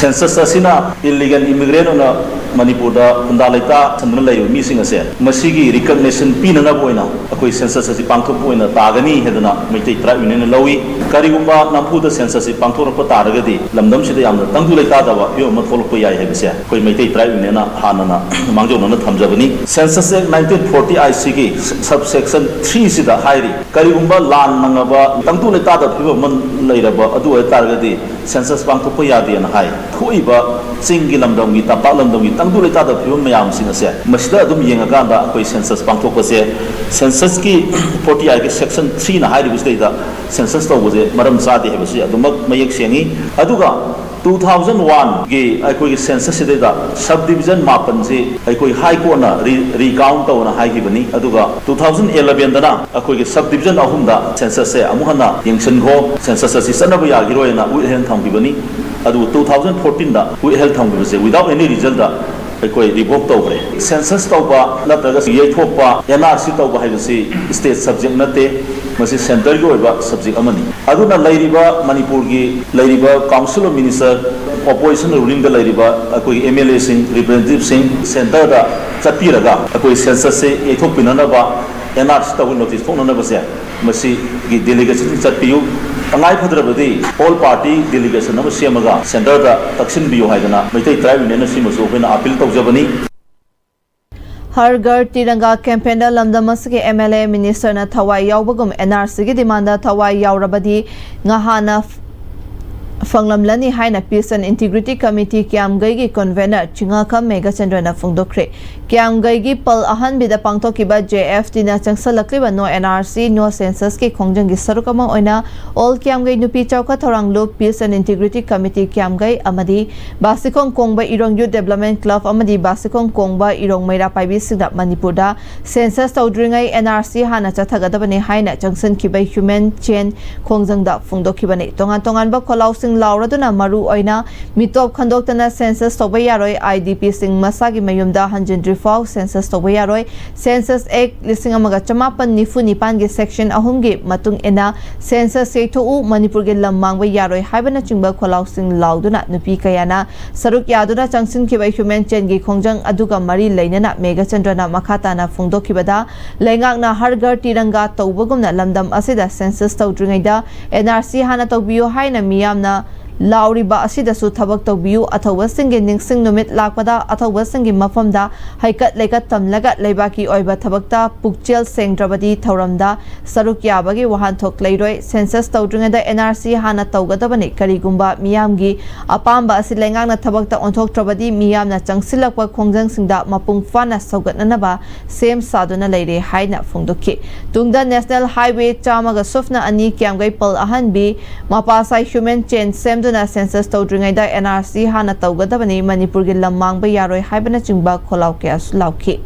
Census ꯑꯁꯤꯅ illegal immigrant ꯑꯣꯏꯅ ꯃꯅꯤꯄꯨꯔꯗ ꯈꯨꯟꯗꯥ ꯂꯩꯇꯥ ꯁꯟꯗꯨꯅ ꯂꯩꯔꯤꯕ ꯃꯤꯁꯤꯡ ꯑꯁꯦ ꯃꯁꯤꯒꯤ recognition ꯄꯤꯅꯅꯕ ꯑꯣꯏꯅ ꯑꯩꯈꯣꯏ census ꯑꯁꯤ ꯄꯥꯡꯊꯣꯛꯄ ꯑꯣꯏꯅ ꯇꯥꯒꯅꯤ ꯍꯥꯏꯗꯅ ꯃꯩꯇꯩ tribe unionꯅ ꯂꯧꯏ꯫ ꯀꯔꯤꯒꯨꯝꯕ ꯅꯝꯐꯨꯗ census ꯑꯁꯤ ꯄꯥꯡꯊꯣꯔꯛꯄ ꯇꯥꯔꯒꯗꯤ ꯂꯝꯗꯝꯁꯤꯗ ꯌꯥꯝꯅ ꯇꯪꯗꯨ ꯂꯩꯇꯥꯗꯕ ꯐꯤꯕꯝ ꯑꯃ ꯊꯣꯛꯂꯛꯄ ꯌꯥꯏ ꯍꯥꯏꯕꯁꯦ ꯑꯩꯈꯣꯏ ꯃꯩꯇꯩ tribe unionꯅ ꯍꯥꯟꯅꯅ ꯃꯥꯡꯖꯧꯅꯅ ꯊꯝꯖꯕꯅꯤ꯫ Census Act nineteen forty I Cꯒꯤ subsection threeꯁꯤꯗ ꯍꯥꯏꯔꯤ, ꯀꯔꯤꯒꯨꯝꯕ ꯂꯥꯟ ꯅꯪꯉꯕ ꯇꯪꯗꯨ ꯂꯩꯇꯥꯗꯕ ꯐꯤꯕꯝ ꯑꯃ ꯂꯩꯔꯕ ꯑꯗꯨ ꯑꯣꯏꯇꯥꯔꯒꯗꯤ census ꯄꯥꯡꯊꯣꯛꯄ ꯌꯥꯗꯦꯅ ꯍꯥꯏ꯫ ꯊꯣꯛꯏꯕ ꯆꯤꯡꯒꯤ ꯂꯝꯗꯝꯒꯤ, ꯇꯝꯄꯥꯛ ꯂꯝꯗꯝꯒꯤ ꯇꯪꯗꯨ ꯂꯩꯇꯥꯗꯕ ꯐꯤꯕꯝ ꯃꯌꯥꯝꯁꯤꯡ ꯑꯁꯦ ꯃꯁꯤꯗ ꯑꯗꯨꯝ ꯌꯦꯡꯉꯀꯥꯟꯗ ꯑꯩꯈꯣꯏ census ꯄꯥꯡꯊꯣꯛꯄꯁꯦ, censusꯀꯤ forty Iꯒꯤ section threeꯅ ꯍꯥꯏꯔꯤꯕꯁꯤꯗꯩꯗ census ꯇꯧꯕꯁꯦ ꯃꯔꯝ ꯆꯥꯗꯦ ꯍꯥꯏꯕꯁꯤ ꯑꯗꯨꯃꯛ ꯃꯌꯦꯛ ꯁꯦꯡꯉꯤ꯫ ꯑꯗꯨꯒ two thousand oneꯒꯤ ꯑꯩꯈꯣꯏꯒꯤ censusꯁꯤꯗꯩꯗ subdivision ꯃꯥꯄꯟꯁꯤ ꯑꯩꯈꯣꯏ High Courtꯅ re-, recount ꯇꯧꯅ ꯍꯥꯏꯈꯤꯕꯅꯤ꯫ ꯑꯗꯨꯒ two thousand elevenꯗꯅ ꯑꯩꯈꯣꯏꯒꯤ subdivision ꯑꯍꯨꯝꯗ censusꯁꯦ ꯑꯃꯨꯛ ꯍꯟꯅ ꯌꯦꯡꯁꯤꯟꯈꯣ, census ꯑꯁꯤ ꯆꯠꯅꯕ ꯌꯥꯈꯤꯔꯣꯏꯅ withheld ꯊꯝꯈꯤꯕꯅꯤ꯫ ꯑꯗꯨꯕꯨ two thousand fourteenꯗ withheld ꯊꯝꯈꯤꯕꯁꯦ without any resultꯗ ꯑꯩꯈꯣꯏ revoke ꯇꯧꯈ꯭ꯔꯦ꯫ Census ꯇꯧꯕ ꯅꯠꯇ꯭ꯔꯒ ꯌꯩꯊꯣꯛꯄ, N R C ꯇꯧꯕ ꯍꯥꯏꯕꯁꯤ state subject ꯅꯠꯇꯦ, ꯃꯁꯤ centreꯒꯤ ꯑꯣꯏꯕ subject ꯑꯃꯅꯤ꯫ ꯑꯗꯨꯅ ꯂꯩꯔꯤꯕ ꯃꯅꯤꯄꯨꯔꯒꯤ ꯂꯩꯔꯤꯕ Council of Minister, opposition rulingꯗ ꯂꯩꯔꯤꯕ ꯑꯩꯈꯣꯏꯒꯤ M L Aꯁꯤꯡ, representativeꯁꯤꯡ centreꯗ ꯆꯠꯄꯤꯔꯒ ꯑꯩꯈꯣꯏ censusꯁꯦ ꯌꯩꯊꯣꯛꯄꯤꯅꯅꯕ, N R C ꯇꯧꯕ notice ꯊꯣꯛꯅꯅꯕꯁꯦ ꯃꯁꯤꯒꯤ delegationꯁꯤꯡ ꯆꯠꯄꯤꯌꯨ꯫ ꯇꯉꯥꯏ ꯐꯗ꯭ꯔꯕꯗꯤ all party delegation ꯑꯃ ꯁꯦꯝꯃꯒ centreꯗ ꯇꯛꯁꯤꯟꯕꯤꯌꯨ ꯍꯥꯏꯗꯅ ꯃꯩꯇꯩ tribe unionꯅ ꯁꯤꯃꯁꯨ ꯑꯩꯈꯣꯏꯅ appeal ꯇꯧꯖꯕꯅꯤ꯫ ꯍꯔ ꯘꯔ ꯇꯤꯔꯪꯒꯥ campaignꯗ ꯂꯝꯗꯝ ꯑꯁꯤꯒꯤ M L A ministerꯅ ꯊꯋꯥꯏ ꯌꯥꯎꯕꯒꯨꯝ N R Cꯒꯤ demandꯗ ꯊꯋꯥꯏ ꯌꯥꯎꯔꯕꯗꯤ ꯉꯍꯥꯟꯅ ꯐꯪꯂꯝꯂꯅꯤ ꯍꯥꯏꯅ Peace and Integrity Committee ꯀ꯭ꯌꯥꯝꯒꯩꯒꯤ convener Chingakham ꯃꯦꯘꯆꯟꯗ꯭ꯔꯅ ꯐꯣꯡꯗꯣꯛꯈ꯭ꯔꯦ꯫ ꯀ꯭ꯌꯥꯝꯒꯩꯒꯤ ꯄꯜ ꯑꯍꯟꯕꯤꯗ ꯄꯥꯡꯊꯣꯛꯈꯤꯕ JFTꯅ ꯆꯪꯁꯜꯂꯛꯂꯤꯕ No NRC No Censusꯀꯤ ꯈꯣꯡꯖꯪꯒꯤ ꯁꯔꯨꯛ ꯑꯃ ꯑꯣꯏꯅ All ꯀ꯭ꯌꯥꯝꯒꯩ ꯅꯨꯄꯤ ꯆꯥꯎꯈꯠ ꯊꯧꯔꯥꯡ ꯂꯨꯞ, Peace and Integrity Committee ꯀ꯭ꯌꯥꯝꯒꯩ ꯑꯃꯗꯤ ꯕꯥꯁꯤꯈꯣꯡ ꯀꯣꯡꯕ ꯏꯔꯣꯡ Youth Development Club ꯑꯃꯗꯤ ꯕꯥꯁꯤꯈꯣꯡ ꯀꯣꯡꯕ ꯏꯔꯣꯡ ꯃꯩꯔꯥ ꯄꯥꯏꯕꯤꯁꯤꯡꯅ ꯃꯅꯤꯄꯨꯔꯗ census ꯇꯧꯗ꯭ꯔꯤꯉꯩ NRC ꯍꯥꯟꯅ ꯆꯠꯊꯒꯗꯕꯅꯤ ꯍꯥꯏꯅ ꯆꯪꯁꯤꯟꯈꯤꯕ human chain ꯈꯣꯡꯖꯪꯗ ꯐꯣꯡꯗꯣꯛꯈꯤꯕꯅꯤ꯫ ꯇꯣꯉꯥꯟ ꯇꯣꯉꯥꯟꯕ ꯈꯣꯜꯂꯥꯎꯁꯤꯡ ꯂꯥꯎꯔꯗꯨꯅ ꯃꯔꯨ ꯑꯣꯏꯅ ꯃꯤꯇꯣꯞ ꯈꯟꯗꯣꯛꯇꯅ census ꯇꯧꯕ ꯌꯥꯔꯣꯏ, IDPꯁꯤꯡ ꯃꯁꯥꯒꯤ ꯃꯌꯨꯝꯗ ꯍꯟꯖꯤꯟꯗ꯭ꯔꯤꯐꯥꯎ census ꯇꯧꯕ ꯌꯥꯔꯣꯏ, Census Act ꯂꯤꯁꯤꯡ ꯑꯃꯒ ꯆꯃꯥꯄꯟ ꯅꯤꯐꯨ ꯅꯤꯄꯥꯟꯒꯤ section ꯑꯍꯨꯝꯒꯤ ꯃꯇꯨꯡ ꯏꯟꯅ census ꯌꯩꯊꯣꯛꯎ, ꯃꯅꯤꯄꯨꯔꯒꯤ ꯂꯝ ꯃꯥꯡꯕ ꯌꯥꯔꯣꯏ ꯍꯥꯏꯕꯅꯆꯤꯡꯕ ꯈꯣꯜꯂꯥꯎꯁꯤꯡ ꯂꯥꯎꯗꯨꯅ ꯅꯨꯄꯤ ꯀꯌꯥꯅ ꯁꯔꯨꯛ ꯌꯥꯗꯨꯅ ꯆꯪꯁꯤꯟꯈꯤꯕ human chainꯒꯤ ꯈꯣꯡꯖꯪ ꯑꯗꯨꯒ ꯃꯔꯤ ꯂꯩꯅꯅ ꯃꯦꯘꯆꯟꯗ꯭ꯔꯅ ꯃꯈꯥ ꯇꯥꯅ ꯐꯣꯡꯗꯣꯛꯈꯤꯕꯗ, ꯂꯩꯉꯥꯛꯅ ꯍꯔ ꯘꯔ ꯇꯤꯔꯪꯒꯥ ꯇꯧꯕꯒꯨꯝꯅ ꯂꯝꯗꯝ ꯑꯁꯤꯗ census ꯇꯧꯗ꯭ꯔꯤꯉꯩꯗ NRC ꯍꯥꯟꯅ ꯇꯧꯕꯤꯌꯨ ꯍꯥꯏꯅ ꯃꯤꯌꯥꯝꯅ ꯂꯥꯎꯔꯤꯕ ꯑꯁꯤꯗꯁꯨ ꯊꯕꯛ ꯇꯧꯕꯤꯌꯨ, ꯑꯊꯧꯕꯁꯤꯡꯒꯤ ꯅꯤꯡꯁꯤꯡ ꯅꯨꯃꯤꯠ ꯂꯥꯛꯄꯗ ꯑꯊꯧꯕꯁꯤꯡꯒꯤ ꯃꯐꯝꯗ ꯍꯩꯀꯠ ꯂꯩꯀꯠ ꯇꯝꯂꯒ ꯂꯩꯕꯥꯛꯀꯤ ꯑꯣꯏꯕ ꯊꯕꯛꯇ ꯄꯨꯛꯆꯦꯜ ꯁꯦꯡꯗ꯭ꯔꯕꯗꯤ ꯊꯧꯔꯝꯗ ꯁꯔꯨꯛ ꯌꯥꯕꯒꯤ ꯋꯥꯍꯟꯊꯣꯛ ꯂꯩꯔꯣꯏ꯫ Census ꯇꯧꯗ꯭ꯔꯤꯉꯩꯗ NRC ꯍꯥꯟꯅ ꯇꯧꯒꯗꯕꯅꯤ꯫ ꯀꯔꯤꯒꯨꯝꯕ ꯃꯤꯌꯥꯝꯒꯤ ꯑꯄꯥꯝꯕ ꯑꯁꯤ ꯂꯩꯉꯥꯛꯅ ꯊꯕꯛꯇ ꯑꯣꯟꯊꯣꯛꯇ꯭ꯔꯕꯗꯤ ꯃꯤꯌꯥꯝꯅ ꯆꯪꯁꯤꯜꯂꯛꯄ ꯈꯣꯡꯖꯪꯁꯤꯡꯗ ꯃꯄꯨꯡ ꯐꯥꯅ ꯁꯧꯒꯠꯅꯅꯕ ꯁꯦꯝ ꯁꯥꯗꯨꯅ ꯂꯩꯔꯦ ꯍꯥꯏꯅ ꯐꯣꯡꯗꯣꯛꯈꯤ꯫ ꯇꯨꯡꯗ National Highway ꯆꯥꯝꯃꯒ ꯁꯨꯞꯅ ꯑꯅꯤ ꯀ꯭ꯌꯥꯝꯒꯩ ꯄꯜ ꯑꯍꯟꯕꯤ ꯃꯄꯥꯁꯥꯏ human chain ꯁꯦꯝꯗꯨꯅ census ꯇꯧꯗ꯭ꯔꯤꯉꯩꯗ NRC ꯍꯥꯟꯅ ꯇꯧꯒꯗꯕꯅꯤ, ꯃꯅꯤꯄꯨꯔꯒꯤ ꯂꯝ ꯃꯥꯡꯕ ꯌꯥꯔꯣꯏ ꯍꯥꯏꯕꯅꯆꯤꯡꯕ ꯈꯣꯜꯂꯥꯎ ꯀꯌꯥꯁꯨ ꯂꯥꯎꯈꯤ꯫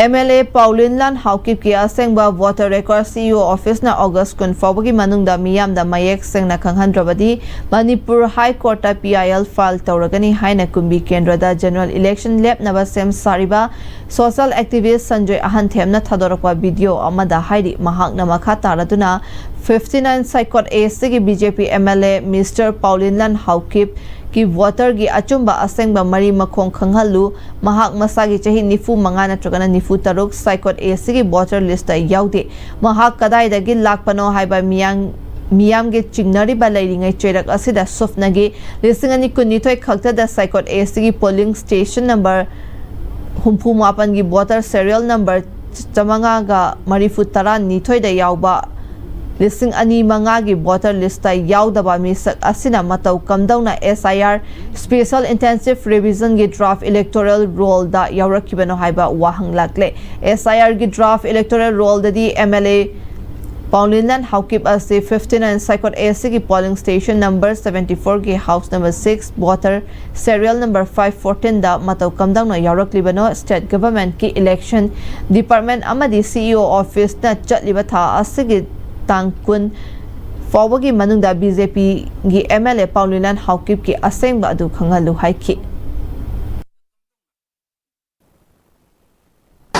MLA ꯄꯥꯎꯂꯤꯟꯂꯥꯜ ꯍꯥꯎꯀꯤꯞꯀꯤ ꯑꯁꯦꯡꯕ voter record CEO officeꯅ August ꯀꯨꯟ ꯐꯥꯎꯕꯒꯤ ꯃꯅꯨꯡꯗ ꯃꯤꯌꯥꯝꯗ ꯃꯌꯦꯛ ꯁꯦꯡꯅ ꯈꯪꯍꯟꯗ꯭ꯔꯕꯗꯤ ꯃꯅꯤꯄꯨꯔ High Courtꯇ PIL file ꯇꯧꯔꯒꯅꯤ ꯍꯥꯏꯅ ꯀꯨꯝꯕꯤ ꯀꯦꯟꯗ꯭ꯔꯗ general election ꯂꯦꯞꯅꯕ ꯁꯦꯝ ꯁꯥꯔꯤꯕ social activist ꯁꯟꯖꯣꯏ ꯑꯍꯟꯊꯦꯝꯅ ꯊꯥꯗꯣꯔꯛꯄ video ꯑꯃꯗ ꯍꯥꯏꯔꯤ꯫ ꯃꯍꯥꯛꯅ ꯃꯈꯥ ꯇꯥꯔꯗꯨꯅ fifty nine Saikot ACꯒꯤ BJP MLA Mister ꯄꯥꯎꯂꯤꯟꯂꯥꯜ ꯍꯥꯎꯀꯤꯞꯀꯤ voterꯒꯤ ꯑꯆꯨꯝꯕ ꯑꯁꯦꯡꯕ ꯃꯔꯤ ꯃꯈꯣꯡ ꯈꯪꯍꯜꯂꯨ꯫ ꯃꯍꯥꯛ ꯃꯁꯥꯒꯤ ꯆꯍꯤ ꯅꯤꯐꯨ ꯃꯉꯥ ꯅꯠꯇ꯭ꯔꯒꯅ ꯅꯤꯐꯨ ꯇꯔꯨꯛ Saikot ACꯒꯤ voter listꯇ ꯌꯥꯎꯗꯦ꯫ ꯃꯍꯥꯛ ꯀꯗꯥꯏꯗꯒꯤ ꯂꯥꯛꯄꯅꯣ ꯍꯥꯏꯕ ꯃꯤꯌꯥꯝ, ꯃꯤꯌꯥꯝꯒꯤ ꯆꯤꯡꯅꯔꯤꯕ ꯂꯩꯔꯤꯉꯩ ꯆꯩꯔꯛ ꯑꯁꯤꯗ ꯁꯨꯞꯅꯒꯤ ꯂꯤꯁꯤꯡ ꯑꯅꯤ ꯀꯨꯟꯅꯤꯊꯣꯏ ꯈꯛꯇꯗ Saikot ACꯒꯤ polling station number ꯍꯨꯝꯐꯨ ꯃꯥꯄꯟꯒꯤ voter serial number ꯆꯥꯃꯉꯥꯒ ꯃꯔꯤꯐꯨ ꯇꯔꯥ ꯅꯤꯊꯣꯏꯗ ꯌꯥꯎꯕ ꯂꯤꯁꯤꯡ ꯑꯅꯤ ꯃꯉꯥꯒꯤ voter listꯇ ꯌꯥꯎꯗꯕ ꯃꯤꯁꯛ ꯑꯁꯤꯅ ꯃꯇꯧ ꯀꯝꯗꯧꯅ S I R Special Intensive Revisionꯒꯤ draft electoral rollꯗ ꯌꯥꯎꯔꯛꯈꯤꯕꯅꯣ ꯍꯥꯏꯕ ꯋꯥꯍꯪ ꯂꯥꯛꯂꯦ꯫ S I Rꯒꯤ draft electoral rollꯗꯗꯤ M L A Paulineland Haokip ꯑꯁꯤ fifty nine Saikot A Cꯒꯤ polling station number seventy fourꯒꯤ house number six, voter serial number five fourteenꯗ ꯃꯇꯧ ꯀꯝꯗꯧꯅ ꯌꯥꯎꯔꯛꯂꯤꯕꯅꯣ? State governmentꯀꯤ election department ꯑꯃꯗꯤ C E O officeꯅ ꯆꯠꯂꯤꯕ ꯊꯥ ꯑꯁꯤꯒꯤ ꯇꯥꯡ ꯀꯨꯟ ꯐꯥꯎꯕꯒꯤ ꯃꯅꯨꯡꯗ B J Pꯒꯤ M L A Paulineland Haokipꯀꯤ ꯑꯁꯦꯡꯕ ꯑꯗꯨ ꯈꯪꯍꯜꯂꯨ ꯍꯥꯏꯈꯤ꯫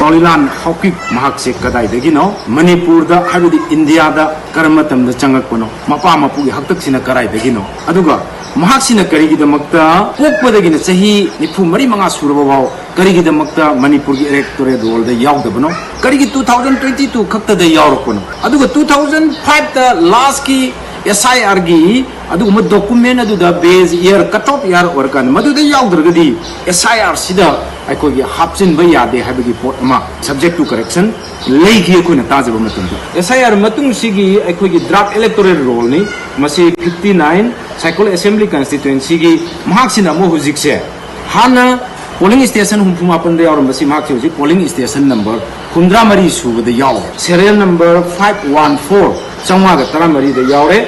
ꯄꯥꯎꯂꯤꯂꯥꯟ ꯍꯥꯎꯀꯤꯞ ꯃꯍꯥꯛꯁꯦ ꯀꯗꯥꯏꯗꯒꯤꯅꯣ? ꯃꯅꯤꯄꯨꯔꯗ, ꯍꯥꯏꯕꯗꯤ ꯏꯟꯗꯤꯌꯥꯗ ꯀꯔꯝꯕ ꯃꯇꯝꯗ ꯆꯪꯂꯛꯄꯅꯣ? ꯃꯄꯥ ꯃꯄꯨꯒꯤ ꯍꯥꯛꯇꯛꯁꯤꯅ ꯀꯗꯥꯏꯗꯒꯤꯅꯣ? ꯑꯗꯨꯒ ꯃꯍꯥꯛꯁꯤꯅ ꯀꯔꯤꯒꯤꯗꯃꯛꯇ ꯄꯣꯛꯄꯗꯒꯤꯅ ꯆꯍꯤ ꯅꯤꯐꯨ ꯃꯔꯤ ꯃꯉꯥ ꯁꯨꯔꯕ ꯐꯥꯎ ꯀꯔꯤꯒꯤꯗꯃꯛꯇ ꯃꯅꯤꯄꯨꯔꯒꯤ electoral rollꯗ ꯌꯥꯎꯗꯕꯅꯣ? ꯀꯔꯤꯒꯤ two thousand twenty two ꯈꯛꯇꯗ ꯌꯥꯎꯔꯛꯄꯅꯣ? ꯑꯗꯨꯒ two thousand fiveꯇ lastꯀꯤ S I Rꯒꯤ ꯑꯗꯨꯒꯨꯝꯕ document ꯑꯗꯨꯗ base year, cut off year ꯑꯣꯏꯔꯀꯥꯟꯗ ꯃꯗꯨꯗ ꯌꯥꯎꯗ꯭ꯔꯒꯗꯤ S I Rꯁꯤꯗ ꯑꯩꯈꯣꯏꯒꯤ ꯍꯥꯞꯆꯤꯟꯕ ꯌꯥꯗꯦ ꯍꯥꯏꯕꯒꯤ ꯄꯣꯠ ꯑꯃ, subject to correction, ꯂꯩꯈꯤ ꯑꯩꯈꯣꯏꯅ ꯇꯥꯖꯕ ꯃꯇꯝꯗ꯫ S I R ꯃꯇꯨꯡꯁꯤꯒꯤ ꯑꯩꯈꯣꯏꯒꯤ draft electoral rollꯅꯤ꯫ ꯃꯁꯤ fifty nine Saikot Assembly Constituencyꯒꯤ ꯃꯍꯥꯛꯁꯤꯅ ꯑꯃꯨꯛ ꯍꯧꯖꯤꯛꯁꯦ ꯍꯥꯟꯅ polling station ꯍꯨꯝꯐꯨ ꯃꯥꯄꯟꯗ ꯌꯥꯎꯔꯝꯕꯁꯤ ꯃꯍꯥꯛꯁꯦ ꯍꯧꯖꯤꯛ polling station number ꯍꯨꯝꯗ꯭ꯔꯥ ꯃꯔꯤ ꯁꯨꯕꯗ ꯌꯥꯎꯔꯦ꯫ Serial number five one four, ꯆꯥꯝꯃꯉꯥꯒ ꯇꯔꯥꯃꯔꯤꯗ ꯌꯥꯎꯔꯦ꯫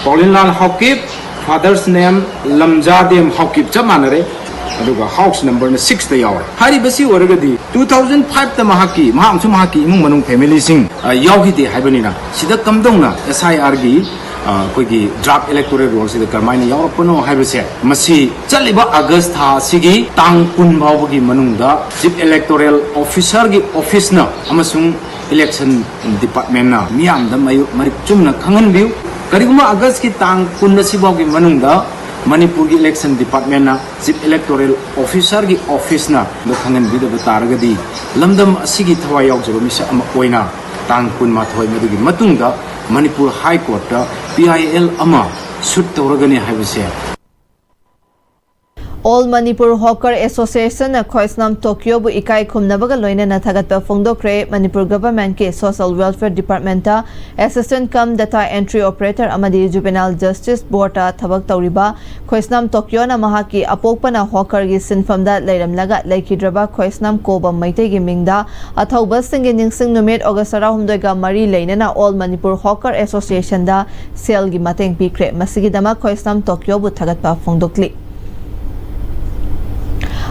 ꯄꯥꯎꯂꯤꯟꯂꯥꯜ ꯍꯥꯎꯀꯤꯞ, father's name ꯂꯝꯖꯥꯗꯦꯝ ꯍꯥꯎꯀꯤꯞ, ꯆꯞ ꯃꯥꯟꯅꯔꯦ꯫ ꯑꯗꯨꯒ house numberꯅ sixꯇ ꯌꯥꯎꯔꯦ꯫ ꯍꯥꯏꯔꯤꯕꯁꯤ ꯑꯣꯏꯔꯒꯗꯤ two thousand fiveꯇ ꯃꯍꯥꯛꯀꯤ, ꯃꯍꯥꯛ ꯑꯃꯁꯨꯡ ꯃꯍꯥꯛꯀꯤ ꯏꯃꯨꯡ ꯃꯅꯨꯡ familyꯁꯤꯡ, ꯑ, ꯌꯥꯎꯈꯤꯗꯦ ꯍꯥꯏꯕꯅꯤꯅ, ꯁꯤꯗ ꯀꯝꯗꯧꯅ S I Rꯒꯤ, ꯑ, ꯑꯩꯈꯣꯏꯒꯤ draft electoral rollꯁꯤꯗ ꯀꯔꯝꯍꯥꯏꯅ ꯌꯥꯎꯔꯛꯄꯅꯣ ꯍꯥꯏꯕꯁꯦ, ꯃꯁꯤ ꯆꯠꯂꯤꯕ August ꯊꯥ ꯑꯁꯤꯒꯤ ꯇꯥꯡ ꯀꯨꯟ ꯐꯥꯎꯕꯒꯤ ꯃꯅꯨꯡꯗ Chief Electoral Officerꯒꯤ officeꯅ ꯑꯃꯁꯨꯡ Election Departmentꯅ ꯃꯤꯌꯥꯝꯗ ꯃꯌꯨ-, ꯃꯔꯤꯛ ꯆꯨꯝꯅ ꯈꯪꯍꯟꯕꯤꯌꯨ꯫ ꯀꯔꯤꯒꯨꯝꯕ Augustꯀꯤ ꯇꯥꯡ ꯀꯨꯟ ꯑꯁꯤ ꯐꯥꯎꯒꯤ ꯃꯅꯨꯡꯗ ꯃꯅꯤꯄꯨꯔꯒꯤ Election Departmentꯅ Chief Electoral Officerꯒꯤ officeꯅ ꯑꯗꯨ ꯈꯪꯍꯟꯕꯤꯗꯕ ꯇꯥꯔꯒꯗꯤ, ꯂꯝꯗꯝ ꯑꯁꯤꯒꯤ ꯊꯋꯥꯏ ꯌꯥꯎꯖꯕ ꯃꯤꯁꯛ ꯑꯃ ꯑꯣꯏꯅ ꯇꯥꯡ ꯀꯨꯟꯃꯥꯊꯣꯏ ꯃꯗꯨꯒꯤ ꯃꯇꯨꯡꯗ Manipur High Courtꯇ P I L ꯑꯃ suit ꯇꯧꯔꯒꯅꯤ ꯍꯥꯏꯕꯁꯦ꯫ All Manipur Hawker Association ꯅ ꯈ꯭ꯋꯥꯏꯁꯅꯥꯝ ꯇꯣꯀꯤꯌꯣꯕꯨ ꯏꯀꯥꯏ ꯈꯨꯝꯅꯕꯒ ꯂꯣꯏꯅꯅ ꯊꯥꯒꯠꯄ ꯐꯣꯡꯗꯣꯛꯈ꯭ꯔꯦ꯫ ꯃꯅꯤꯄꯨꯔ Government ꯀꯤ Social Welfare Department ꯇ Assistant cum Data Entry Operator ꯑꯃꯗꯤ Juvenile Justice Board ꯇ ꯊꯕꯛ ꯇꯧꯔꯤꯕ ꯈ꯭ꯋꯥꯏꯁꯅꯥꯝ ꯇꯣꯀꯤꯌꯣꯅ ꯃꯍꯥꯛꯀꯤ ꯑꯄꯣꯛꯄꯅ hawker ꯒꯤ ꯁꯤꯟꯐꯝꯗ ꯂꯩꯔꯝꯂꯒ ꯂꯩꯈꯤꯗ꯭ꯔꯕ ꯈ꯭ꯋꯥꯏꯁꯅꯥꯝ ꯀꯣꯕꯝ ꯃꯩꯇꯩꯒꯤ ꯃꯤꯡꯗ ꯑꯊꯧꯕꯁꯤꯡꯒꯤ ꯅꯤꯡꯁꯤꯡ ꯅꯨꯃꯤꯠ August ꯇꯔꯥꯍꯨꯝꯗꯣꯏꯒ ꯃꯔꯤ ꯂꯩꯅꯅ All Manipur Hawker Association ꯗ ꯁꯦꯜꯒꯤ ꯃꯇꯦꯡ ꯄꯤꯈ꯭ꯔꯦ꯫ ꯃꯁꯤꯒꯤꯗꯃꯛ ꯈ꯭ꯋꯥꯏꯁꯅꯥꯝ ꯇꯣꯀꯤꯌꯣꯕꯨ ꯊꯥꯒꯠꯄ ꯐꯣꯡꯗꯣꯛꯂꯤ꯫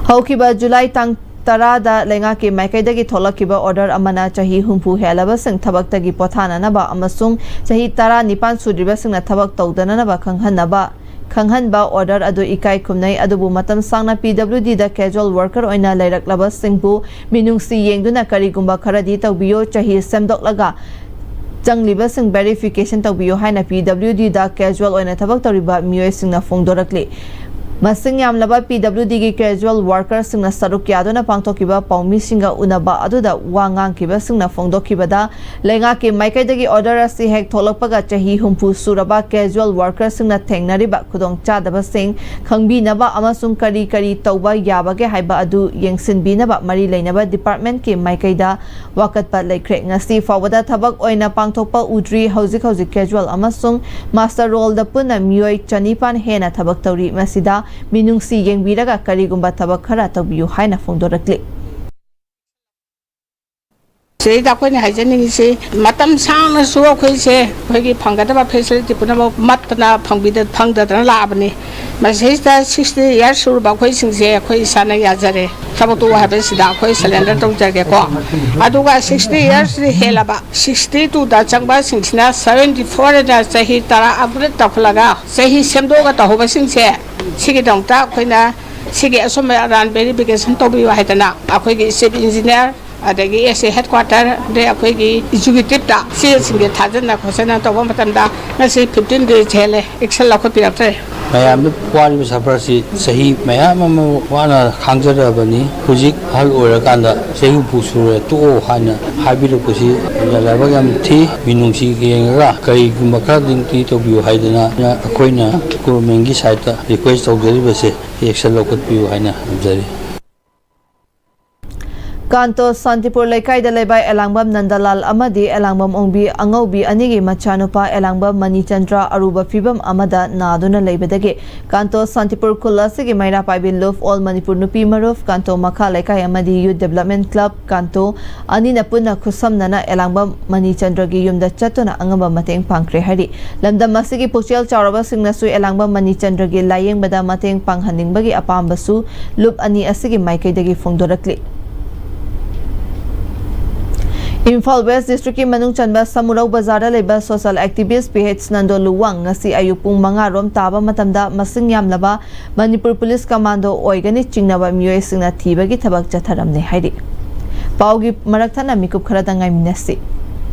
ꯍꯧꯈꯤꯕ ꯖꯨꯂꯥꯏ ꯇꯥꯡ ꯇꯔꯥꯗ ꯂꯩꯉꯥꯛꯀꯤ ꯃꯥꯏꯀꯩꯗꯒꯤ ꯊꯣꯛꯂꯛꯈꯤꯕ order ꯑꯃꯅ ꯆꯍꯤ ꯍꯨꯝꯐꯨ ꯍꯦꯜꯂꯕꯁꯤꯡ ꯊꯕꯛꯇꯒꯤ ꯄꯣꯊꯥꯅꯅꯕ ꯑꯃꯁꯨꯡ ꯆꯍꯤ ꯇꯔꯥꯅꯤꯄꯥꯟ ꯁꯨꯗ꯭ꯔꯤꯕꯁꯤꯡꯅ ꯊꯕꯛ ꯇꯧꯗꯅꯅꯕ ꯈꯪꯍꯟꯅꯕ, ꯈꯪꯍꯟꯕ order ꯑꯗꯨ ꯏꯀꯥꯏ ꯈꯨꯝꯅꯩ꯫ ꯑꯗꯨꯕꯨ ꯃꯇꯝ ꯁꯥꯡꯅ P W D ꯗ casual worker ꯑꯣꯏꯅ ꯂꯩꯔꯛꯂꯕꯁꯤꯡꯕꯨ ꯃꯤꯅꯨꯡꯁꯤ ꯌꯦꯡꯗꯨꯅ ꯀꯔꯤꯒꯨꯝꯕ ꯈꯔꯗꯤ ꯇꯧꯕꯤꯌꯨ, ꯆꯍꯤ ꯁꯦꯝꯗꯣꯛꯂꯒ ꯆꯪꯂꯤꯕꯁꯤꯡ verification ꯇꯧꯕꯤꯌꯨ ꯍꯥꯏꯅ P W D ꯗ casual ꯑꯣꯏꯅ ꯊꯕꯛ ꯇꯧꯔꯤꯕ ꯃꯤꯑꯣꯏꯁꯤꯡꯅ ꯐꯣꯡꯗꯣꯔꯛꯂꯤ꯫ ꯃꯁꯤꯡ ꯌꯥꯝꯂꯕ P W D ꯒꯤ casual worker ꯁꯤꯡꯅ ꯁꯔꯨꯛ ꯌꯥꯗꯨꯅ ꯄꯥꯡꯊꯣꯛꯈꯤꯕ ꯄꯥꯎꯃꯤꯁꯤꯡꯒ ꯎꯅꯕ ꯑꯗꯨꯗ ꯋꯥ ꯉꯥꯡꯈꯤꯕꯁꯤꯡꯅ ꯐꯣꯡꯗꯣꯛꯈꯤꯕꯗ, ꯂꯩꯉꯥꯛꯀꯤ ꯃꯥꯏꯀꯩꯗꯒꯤ order ꯑꯁꯤ ꯍꯦꯛ ꯊꯣꯛꯂꯛꯄꯒ ꯆꯍꯤ ꯍꯨꯝꯐꯨ ꯁꯨꯔꯕ casual worker ꯁꯤꯡꯅ ꯊꯦꯡꯅꯔꯤꯕ ꯈꯨꯗꯣꯡꯆꯥꯗꯕꯁꯤꯡ ꯈꯪꯕꯤꯅꯕ ꯑꯃꯁꯨꯡ ꯀꯔꯤ ꯀꯔꯤ ꯇꯧꯕ ꯌꯥꯕꯒꯦ ꯍꯥꯏꯕ ꯑꯗꯨ ꯌꯦꯡꯁꯤꯟꯕꯤꯅꯕ ꯃꯔꯤ ꯂꯩꯅꯕ department ꯀꯤ ꯃꯥꯏꯀꯩꯗ ꯋꯥꯀꯠꯄ ꯂꯩꯈ꯭ꯔꯦ꯫ ꯉꯁꯤ ꯐꯥꯎꯕꯗ ꯊꯕꯛ ꯑꯣꯏꯅ ꯄꯥꯡꯊꯣꯛꯄ ꯎꯗ꯭ꯔꯤ꯫ ꯍꯧꯖꯤꯛ ꯍꯧꯖꯤꯛ casual ꯑꯃꯁꯨꯡ master role ꯗ ꯄꯨꯟꯅ ꯃꯤꯑꯣꯏ ꯆꯅꯤꯄꯥꯟ ꯍꯦꯟꯅ ꯊꯕꯛ ꯇꯧꯔꯤ꯫ ꯃꯁꯤꯗ ꯃꯤꯅꯨꯡꯁꯤ ꯌꯦꯡꯕꯤꯔꯒ ꯀꯔꯤꯒꯨꯝꯕ ꯊꯕꯛ ꯈꯔ ꯇꯧꯕꯤꯌꯨ ꯍꯥꯏꯅ ꯐꯣꯡꯗꯣꯔꯛꯂꯤ꯫ ꯁꯤꯗꯩꯗ ꯑꯩꯈꯣꯏꯅ ꯍꯥꯏꯖꯅꯤꯡꯉꯤꯁꯤ, ꯃꯇꯝ ꯁꯥꯡꯅꯁꯨ ꯑꯩꯈꯣꯏꯁꯦ, ꯑꯩꯈꯣꯏꯒꯤ ꯐꯪꯒꯗꯕ facility ꯄꯨꯝꯅꯃꯛ ꯃꯠꯇꯅ ꯐꯪꯕꯤꯗ-, ꯐꯪꯗꯗꯅ ꯂꯥꯛꯑꯕꯅꯤ꯫ ꯃꯁꯤꯗꯩꯁꯤꯗ sixty years ꯁꯨꯔꯕ ꯑꯩꯈꯣꯏꯁꯤꯡꯁꯦ ꯑꯩꯈꯣꯏ ꯏꯁꯥꯅ ꯌꯥꯖꯔꯦ꯫ ꯊꯕꯛ ꯇꯣꯛꯑꯣ ꯍꯥꯏꯕꯁꯤꯗ ꯑꯩꯈꯣꯏ surrender ꯇꯧꯖꯔꯒꯦꯀꯣ꯫ ꯑꯗꯨꯒ sixty years ꯍꯦꯜꯂꯕ, sixty two ꯗ ꯆꯪꯕꯁꯤꯡꯁꯤꯅ seventy four ꯑꯅ ꯆꯍꯤ ꯇꯔꯥ upgrade ꯇꯧꯈꯠꯂꯒ ꯆꯍꯤ ꯁꯦꯝꯗꯣꯛꯑꯒ ꯇꯧꯍꯧꯕꯁꯤꯡꯁꯦ, ꯁꯤꯒꯤꯗꯃꯛꯇ ꯑꯩꯈꯣꯏꯅ ꯁꯤꯒꯤ ꯑꯆꯨꯝꯕ ꯑꯔꯥꯟ verification ꯇꯧꯕꯤꯌꯨ ꯍꯥꯏꯗꯅ ꯑꯩꯈꯣꯏꯒꯤ chief engineer, ꯑꯗꯒꯤ S A headquarter, ꯑꯗꯩ ꯑꯩꯈꯣꯏꯒꯤ executive ꯇ ꯆꯦꯁꯤꯡꯁꯦ ꯊꯥꯖꯟꯅ ꯈꯣꯠꯆꯟꯅ ꯇꯧꯕ ꯃꯇꯝꯗ ꯉꯁꯤ fifteen days ꯍꯦꯜꯂꯦ, action ꯂꯧꯈꯠꯄꯤꯔꯛꯇ꯭ꯔꯦ꯫ ꯃꯌꯥꯝꯗ ꯋꯥꯔꯤꯕ ꯁꯐꯔꯁꯤ ꯆꯍꯤ ꯃꯌꯥꯝ ꯑꯃ ꯋꯥꯅ ꯈꯥꯡꯖꯔꯕꯅꯤ꯫ ꯍꯧꯖꯤꯛ ꯑꯍꯜ ꯑꯣꯏꯔꯀꯥꯟꯗ ꯆꯍꯤ ꯍꯨꯝꯐꯨ ꯁꯨꯔꯦ, ꯇꯣꯛꯑꯣ ꯍꯥꯏꯅ ꯍꯥꯏꯕꯤꯔꯛꯄꯁꯤ ꯂꯥꯏꯕꯛ ꯌꯥꯝ ꯊꯤ꯫ ꯃꯤꯅꯨꯡꯁꯤ ꯌꯦꯡꯉꯒ ꯀꯔꯤꯒꯨꯝꯕ ꯈꯔꯗꯤ ꯇꯧꯕꯤꯌꯨ ꯍꯥꯏꯗꯅ ꯑꯩꯈꯣꯏꯅ ꯒꯣꯔꯃꯦꯟꯒꯤ ꯁꯥꯏꯠꯇ ꯔꯤꯀ꯭ꯋꯦꯁ ꯇꯧꯖꯔꯤꯕꯁꯦ ꯑꯦꯛꯁꯟ ꯂꯧꯈꯠꯄꯤꯌꯨ ꯍꯥꯏꯅ ꯍꯥꯏꯖꯔꯤ꯫ ꯀꯥꯟꯇꯣ ꯁꯥꯟꯇꯤꯄꯨꯔ ꯂꯩꯀꯥꯏꯗ ꯂꯩꯕ ꯑꯦꯂꯥꯡꯕꯝ ꯅꯟꯗꯂꯥꯜ ꯑꯃꯗꯤ ꯑꯦꯂꯥꯡꯕꯝ ꯑꯣꯡꯕꯤ ꯑꯉꯧꯕꯤ ꯑꯅꯤꯒꯤ ꯃꯆꯥꯅꯨꯄꯥ ꯑꯦꯂꯥꯡꯕꯝ ꯃꯅꯤꯆꯟꯗ꯭ꯔ ꯑꯔꯨꯕ ꯐꯤꯕꯝ ꯑꯃꯗ ꯅꯥꯗꯨꯅ ꯂꯩꯕꯗꯒꯤ ꯀꯥꯟꯇꯣ ꯁꯥꯟꯇꯤꯄꯨꯔ ꯈꯨꯜ ꯑꯁꯤꯒꯤ ꯃꯩꯔꯥ ꯄꯥꯏꯕꯤ ꯂꯨꯞ ꯑꯣꯜ ꯃꯅꯤꯄꯨꯔ ꯅꯨꯄꯤ ꯃꯔꯨꯞ ꯀꯥꯟꯇꯣ ꯃꯈꯥ ꯂꯩꯀꯥꯏ ꯑꯃꯗꯤ ꯌꯨꯠ ꯗꯦꯕꯂꯞꯃꯦꯟ ꯀ꯭ꯂꯕ ꯀꯥꯟꯇꯣ ꯑꯅꯤꯅ ꯄꯨꯟꯅ ꯈꯨꯠꯁꯝꯅꯅ ꯑꯦꯂꯥꯡꯕꯝ ꯃꯅꯤꯆꯟꯗ꯭ꯔꯒꯤ ꯌꯨꯝꯗ ꯆꯠꯇꯨꯅ ꯑꯉꯝꯕ ꯃꯇꯦꯡ ꯄꯥꯡꯈ꯭ꯔꯦ ꯍꯥꯏꯔꯤ꯫ ꯂꯝꯗꯝ ꯑꯁꯤꯒꯤ ꯄꯨꯛꯆꯦꯜ ꯆꯥꯎꯔꯕꯁꯤꯡꯅꯁꯨ ꯑꯦꯂꯥꯡꯕꯝ ꯃꯅꯤꯆꯟꯗ꯭ꯔꯒꯤ ꯂꯥꯌꯦꯡꯕꯗ ꯃꯇꯦꯡ ꯄꯥꯡꯍꯟꯅꯤꯡꯕꯒꯤ ꯑꯄꯥꯝꯕꯁꯨ ꯂꯨꯞ ꯑꯅꯤ ꯑꯁꯤꯒꯤ ꯃꯥꯏꯀꯩꯗꯒꯤ ꯐꯣꯡꯗꯣꯔꯛꯂꯤ꯫ ꯏꯝꯐꯥꯜ ꯋꯦꯁ ꯗꯤꯁꯇ꯭ꯔꯤꯛꯀꯤ ꯃꯅꯨꯡ ꯆꯟꯕ ꯁꯃꯨꯔꯧ ꯕꯖꯥꯔꯗ ꯂꯩꯕ social ꯑꯦꯛꯇꯤꯚꯤꯁ P H Nando Luwang ꯉꯁꯤ ꯑꯌꯨꯛ ꯄꯨꯡ ꯃꯉꯥ ꯔꯣꯝ ꯇꯥꯕ ꯃꯇꯝꯗ ꯃꯁꯤꯡ ꯌꯥꯝꯂꯕ ꯃꯅꯤꯄꯨꯔ ꯄꯨꯂꯤꯁ ꯀꯃꯥꯟꯗꯣ ꯑꯣꯏꯒꯅꯤ ꯆꯤꯡꯅꯕ ꯃꯤꯑꯣꯏꯁꯤꯡꯅ ꯊꯤꯕꯒꯤ ꯊꯕꯛ ꯆꯠꯊꯔꯝꯂꯦ ꯍꯥꯏꯔꯤ꯫ ꯄꯥꯎꯒꯤ ꯃꯔꯛ ꯊꯠꯅ ꯃꯤꯀꯨꯞ ꯈꯔꯗ ꯉꯥꯏꯃꯤꯟꯅꯁꯤ꯫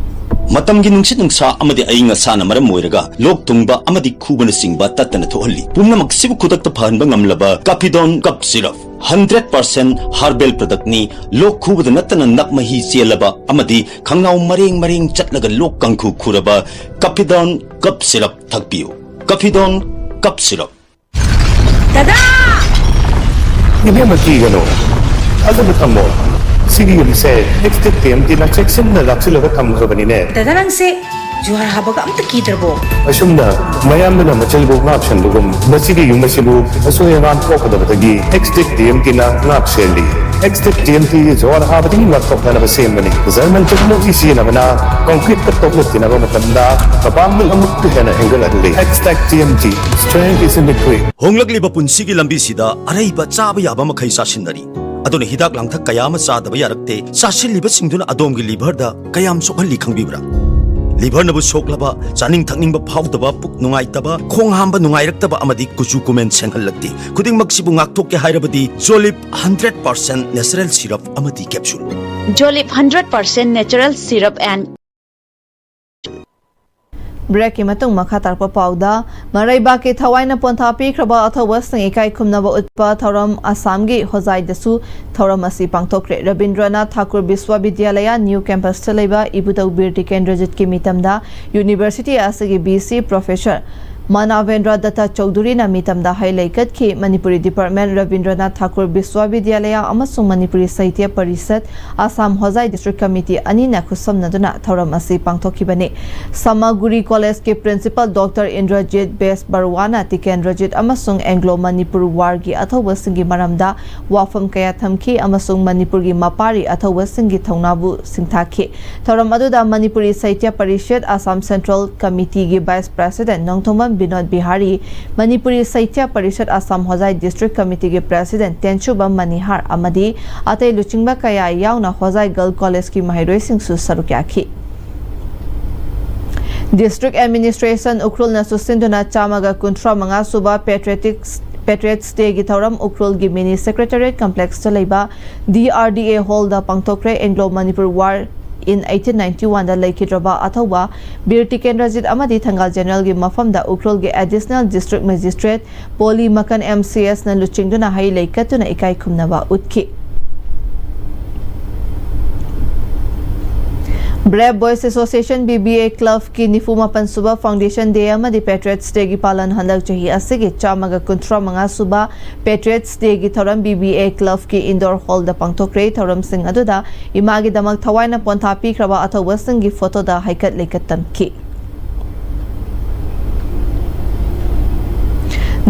ꯃꯇꯝꯒꯤ ꯅꯨꯡꯁꯤꯠ ꯅꯨꯡꯁꯥ ꯑꯃꯗꯤ ꯑꯏꯪ ꯑꯁꯥꯅ ꯃꯔꯝ ꯑꯣꯏꯔꯒ ꯂꯣꯛ ꯊꯨꯡꯕ ꯑꯃꯗꯤ ꯈꯨꯕꯅꯆꯤꯡꯕ ꯇꯠꯇꯅ ꯊꯣꯛꯍꯜꯂꯤ꯫ ꯄꯨꯝꯅꯃꯛꯁꯤꯕꯨ ꯈꯨꯗꯛꯇ ꯐꯍꯟꯕ ꯉꯝꯂꯕ ꯀꯥꯐꯤꯗꯣꯟ ꯀꯞ ꯁꯤꯔꯞ, ꯍꯟꯗ꯭ꯔꯦꯠ ꯄꯥꯔꯁꯦꯟ ꯍꯥꯔꯕꯦꯜ ꯄ꯭ꯔꯗꯛꯅꯤ꯫ ꯂꯣꯛ ꯈꯨꯕꯗ ꯅꯠꯇꯅ ꯅꯞ ꯃꯍꯤ ꯆꯦꯜꯂꯕ ꯑꯃꯗꯤ ꯈꯪꯅꯥꯎ ꯃꯔꯦꯡ ꯃꯔꯦꯡ ꯆꯠꯂꯒ ꯂꯣꯛ ꯀꯥꯡꯈꯨ ꯈꯨꯔꯕ ꯀꯥꯐꯤꯗꯣꯟ ꯀꯞ ꯁꯤꯔꯞ ꯊꯛꯄꯤꯌꯨ꯫ ꯀꯥꯐꯤꯗꯣꯟ ꯀꯞ ꯁꯤꯔꯞ꯫ ꯗꯗꯥ! ꯏꯕꯦꯝꯃ, ꯀꯤꯒꯅꯨ꯫ ꯊꯥꯖꯕ ꯊꯝꯃꯣ꯫ ꯁꯤꯒꯤ ꯌꯨꯝꯁꯦ ꯑꯦꯛꯁ ꯇꯤꯛ ꯇꯤ ꯑꯦꯝ ꯇꯤꯅ ꯆꯦꯛꯁꯤꯟꯅ ꯂꯥꯛꯁꯤꯜꯂꯒ ꯊꯝꯈ꯭ꯔꯕꯅꯤꯅꯦ꯫ ꯗꯗꯥ, ꯅꯪꯁꯦ ꯖꯨꯍꯥꯔ ꯍꯥꯕꯒ ꯑꯝꯇ ꯀꯤꯗ꯭ꯔꯕꯣ? ꯑꯁꯨꯝꯅ ꯃꯌꯥꯝꯗꯨꯅ ꯃꯆꯜꯕꯨ ꯉꯥꯛ ꯁꯦꯟꯕꯒꯨꯝ, ꯃꯁꯤꯒꯤ ꯌꯨꯝ ꯑꯁꯤꯕꯨ ꯑꯁꯣꯏ ꯑꯉꯥꯝ ꯊꯣꯛꯀꯗꯕꯗꯒꯤ ꯑꯦꯛꯁ ꯇꯤꯛ ꯇꯤ ꯑꯦꯝ ꯇꯤꯅ ꯉꯥꯛ ꯁꯦꯜꯂꯤ꯫ ꯑꯦꯛꯁ ꯇꯤꯛ ꯇꯤ ꯑꯦꯝ ꯇꯤ ꯖꯨꯍꯥꯔ ꯍꯥꯕꯗꯒꯤ ꯉꯥꯛꯊꯣꯛꯅꯅꯕ ꯁꯦꯝꯕꯅꯤ꯫ ꯖꯔꯃꯟ ꯇꯦꯛꯅꯣꯂꯣꯖꯤ ꯁꯤꯖꯤꯟꯅꯕꯅ ꯀꯪꯀ꯭ꯔꯤꯠꯇ ꯇꯣꯛꯂꯛꯇꯅꯕ ꯃꯇꯝꯗ ꯃꯄꯥꯡꯒꯜ ꯑꯃꯨꯛꯀ ꯍꯦꯟꯅ ꯍꯦꯟꯒꯠꯍꯜꯂꯤ꯫ ꯑꯦꯛꯁ ꯇꯤꯛ T M T, strength is in the grip. ꯍꯣꯡꯂꯛꯂꯤꯕ ꯄꯨꯟꯁꯤꯒꯤ ꯂꯝꯕꯤꯁꯤꯗ ꯑꯔꯩꯕ ꯆꯥꯕ ꯌꯥꯕ ꯃꯈꯩ ꯆꯥꯁꯤꯟꯅꯔꯤ꯫ ꯑꯗꯨꯅ ꯍꯤꯗꯥꯛ ꯂꯥꯡꯊꯛ ꯀꯌꯥ ꯑꯃ ꯆꯥꯗꯕ ꯌꯥꯔꯛꯇꯦ꯫ ꯆꯥꯁꯤꯜꯂꯤꯕꯁꯤꯡꯗꯨꯅ ꯑꯗꯣꯝꯒꯤ ꯂꯤꯚꯔꯗ ꯀꯌꯥꯝ ꯁꯣꯛꯍꯜꯂꯤ ꯈꯪꯕꯤꯕ꯭ꯔꯥ? ꯂꯤꯚꯔꯅꯕꯨ ꯁꯣꯛꯂꯕ, ꯆꯥꯅꯤꯡ ꯊꯛꯅꯤꯡꯕ ꯐꯥꯎꯗꯕ, ꯄꯨꯛ ꯅꯨꯡꯉꯥꯏꯇꯕ, ꯈꯣꯡ ꯍꯥꯝꯕ ꯅꯨꯡꯉꯥꯏꯔꯛꯇꯕ ꯑꯃꯗꯤ ꯀꯨꯆꯨ ꯀꯨꯃꯦꯟ ꯁꯦꯡꯍꯜꯂꯛꯇꯦ꯫ ꯈꯨꯗꯤꯡꯃꯛꯁꯤꯕꯨ ꯉꯥꯛꯊꯣꯛꯀꯦ ꯍꯥꯏꯔꯕꯗꯤ ꯖꯣꯂꯤꯞ ꯍꯟꯗ꯭ꯔꯦꯠ ꯄꯥꯔꯁꯦꯟ ꯅꯦꯆꯔꯦꯜ ꯁꯤꯔꯞ ꯑꯃꯗꯤ capsule. Jolip hundred percent natural syrup and ꯕ꯭ꯔꯦꯛꯀꯤ ꯃꯇꯨꯡ ꯃꯈꯥ ꯇꯥꯔꯛꯄ ꯄꯥꯎꯗ, ꯃꯔꯩꯕꯥꯛꯀꯤ ꯊꯋꯥꯏꯅ ꯄꯣꯟꯊꯥ ꯄꯤꯈ꯭ꯔꯕ ꯑꯊꯧꯕꯁꯤꯡ ꯏꯀꯥꯏ ꯈꯨꯝꯅꯕ ꯎꯠꯄ ꯊꯧꯔꯝ ꯑꯁꯥꯝꯒꯤ ꯍꯣꯖꯥꯏꯗꯁꯨ ꯊꯧꯔꯝ ꯑꯁꯤ ꯄꯥꯡꯊꯣꯛꯈ꯭ꯔꯦ꯫ ꯔꯕꯤꯟꯗ꯭ꯔꯅꯥꯊ ꯊꯥꯀꯨꯔ ꯕꯤꯁ꯭ꯋꯥꯕꯤꯗ꯭ꯌꯥꯂꯌꯥ ꯅ꯭ꯌꯨ ꯀꯦꯝꯄꯁꯇ ꯂꯩꯕ ꯏꯕꯨꯙꯧ ꯕꯤꯔ ꯇꯤꯀꯦꯟꯗ꯭ꯔꯖꯤꯠꯀꯤ ꯃꯤꯇꯝꯗ ꯌꯨꯅꯤꯚꯔꯁꯤꯇꯤ ꯑꯁꯤꯒꯤ ꯚꯤ ꯁꯤ ꯄ꯭ꯔꯣꯐꯦꯁꯔ ꯃꯥꯅꯥꯚꯦꯟꯗ꯭ꯔ ꯗꯠꯇ ꯆꯧꯙꯨꯔꯤꯅ ꯃꯤꯇꯝꯗ ꯍꯩ ꯂꯩ ꯀꯠꯈꯤ꯫ ꯃꯅꯤꯄꯨꯔꯤ ꯗꯤꯄꯥꯔꯠꯃꯦꯟ, ꯔꯕꯤꯟꯗ꯭ꯔꯅꯥꯊ ꯊꯥꯀꯨꯔ ꯕꯤꯁ꯭ꯋꯥꯕꯤꯗ꯭ꯌꯥꯂꯌꯥ ꯑꯃꯁꯨꯡ ꯃꯅꯤꯄꯨꯔꯤ ꯁꯥꯍꯤꯇ꯭ꯌ ꯄꯔꯤꯁꯠ ꯑꯁꯥꯝ ꯍꯣꯖꯥꯏ ꯗꯤꯁꯇ꯭ꯔꯤꯛ ꯀꯃꯤꯇꯤ ꯑꯅꯤꯅ ꯈꯨꯠꯁꯝꯅꯗꯨꯅ ꯊꯧꯔꯝ ꯑꯁꯤ ꯄꯥꯡꯊꯣꯛꯈꯤꯕꯅꯤ꯫ ꯁꯃꯥꯒꯨꯔꯤ ꯀꯣꯂꯦꯖꯀꯤ ꯄ꯭ꯔꯤꯟꯁꯤꯄꯜ ꯗꯣꯛꯇꯔ ꯏꯟꯗ꯭ꯔꯖꯤꯠ ꯕꯦꯁ ꯕꯔꯋꯥꯅ ꯇꯤꯀꯦꯟꯗ꯭ꯔꯖꯤꯠ ꯑꯃꯁꯨꯡ ꯑꯦꯡꯒ꯭ꯂꯣ ꯃꯅꯤꯄꯨꯔ ꯋꯥꯔꯒꯤ ꯑꯊꯧꯕꯁꯤꯡꯒꯤ ꯃꯔꯝꯗ ꯋꯥꯐꯝ ꯀꯌꯥ ꯊꯝꯈꯤ ꯑꯃꯁꯨꯡ ꯃꯅꯤꯄꯨꯔꯒꯤ ꯃꯄꯥꯔꯤ ꯑꯊꯧꯕꯁꯤꯡꯒꯤ ꯊꯧꯅꯥꯕꯨ ꯁꯤꯡꯊꯥꯈꯤ꯫ ꯊꯧꯔꯝ ꯑꯗꯨꯗ ꯃꯅꯤꯄꯨꯔꯤ ꯁꯥꯍꯤꯇ꯭ꯌ ꯄꯔꯤꯁꯠ ꯑꯁꯥꯝ ꯁꯦꯟꯇ꯭ꯔꯦꯜ ꯀꯃꯤꯇꯤꯒꯤ vice president Nongthombam Binod Bihari, Manipuri Sahitya Parishad Assam Hojai district ꯀꯃꯤꯇꯤꯒꯤ ꯄ꯭ꯔꯦꯁꯤꯗꯦꯟꯠ ꯇꯦꯟꯁꯨꯕꯝ ꯃꯅꯤꯍꯥꯔ ꯑꯃꯗꯤ ꯑꯇꯩ ꯂꯨꯆꯤꯡꯕ ꯀꯌꯥ ꯌꯥꯎꯅ ꯍꯣꯖꯥꯏ ꯒꯔꯜ ꯀꯣꯂꯦꯖꯀꯤ ꯃꯍꯩꯔꯣꯏꯁꯤꯡꯁꯨ ꯁꯔꯨꯛ ꯌꯥꯈꯤ꯫ ꯗꯤꯁꯇ꯭ꯔꯤꯛ ꯑꯦꯗꯃꯤꯅꯤꯁꯇ꯭ꯔꯦꯁꯟ ꯎꯈ꯭ꯔꯨꯜꯅ ꯆꯨꯁꯤꯟꯗꯨꯅ ꯆꯥꯝꯃꯒ ꯀꯨꯟꯊ꯭ꯔꯥ ꯃꯉꯥ ꯁꯨꯕ ꯄꯦꯇ꯭ꯔꯤꯌꯦꯇꯤꯛꯁ, ꯄꯦꯇ꯭ꯔꯤꯌꯦꯠꯁ ꯗꯦꯒꯤ ꯊꯧꯔꯝ ꯎꯈ꯭ꯔꯨꯜꯒꯤ ꯃꯤꯅꯤ ꯁꯦꯀ꯭ꯔꯦꯇꯔꯤꯌꯦꯠ ꯀꯝꯄ꯭ꯂꯦꯛꯁꯇ ꯂꯩꯕ ꯗꯤ ꯑꯥꯔ ꯗꯤ ꯑꯦ ꯍꯣꯜꯗ ꯄꯥꯡꯊꯣꯛꯈ꯭ꯔꯦ꯫ Anglo Manipur war in eighteen ninety-one ꯗ ꯂꯩꯈꯤꯗ꯭ꯔꯕ ꯑꯊꯧꯕ ꯕꯤꯔ ꯇꯤꯀꯦꯟꯗ꯭ꯔꯖꯤꯠ ꯑꯃꯗꯤ ꯊꯪꯒꯥꯜ ꯖꯦꯅꯔꯦꯜꯒꯤ ꯃꯐꯝꯗ ꯎꯈ꯭ꯔꯨꯜꯒꯤ additional district magistrate Poli Makan M C ꯑꯦꯁꯅ ꯂꯨꯆꯤꯡꯗꯨꯅ ꯍꯩ ꯂꯩ ꯀꯠꯇꯨꯅ ꯏꯀꯥꯏ ꯈꯨꯝꯅꯕ ꯎꯠꯈꯤ꯫ Brave boys association, B B A ꯀ꯭ꯂꯕꯀꯤ ꯅꯤꯐꯨ ꯃꯥꯄꯟ ꯁꯨꯕ ꯐꯥꯎꯟꯗꯦꯁꯟ ꯗꯦ ꯑꯃꯗꯤ ꯄꯦꯇ꯭ꯔꯤꯌꯦꯠꯁ ꯗꯦꯒꯤ ꯄꯥꯂꯟ ꯍꯟꯗꯛ ꯆꯍꯤ ꯑꯁꯤꯒꯤ ꯆꯥꯝꯃꯒ ꯀꯨꯟꯊ꯭ꯔꯥ ꯃꯉꯥ ꯁꯨꯕ ꯄꯦꯇ꯭ꯔꯤꯌꯦꯠꯁ ꯗꯦꯒꯤ ꯊꯧꯔꯝ ꯕꯤ ꯕꯤ ꯑꯦ ꯀ꯭ꯂꯕꯀꯤ ꯏꯟꯗꯣꯔ ꯍꯣꯜꯗ ꯄꯥꯡꯊꯣꯛꯈ꯭ꯔꯦ꯫ ꯊꯧꯔꯝꯁꯤꯡ ꯑꯗꯨꯗ ꯏꯃꯥꯒꯤꯗꯃꯛ ꯊꯋꯥꯏꯅ ꯄꯣꯟꯊꯥ ꯄꯤꯈ꯭ꯔꯕ ꯑꯊꯧꯕꯁꯤꯡꯒꯤ ꯐꯣꯇꯣꯗ ꯍꯩꯀꯠ ꯂꯩꯀꯠ ꯇꯝꯈꯤ꯫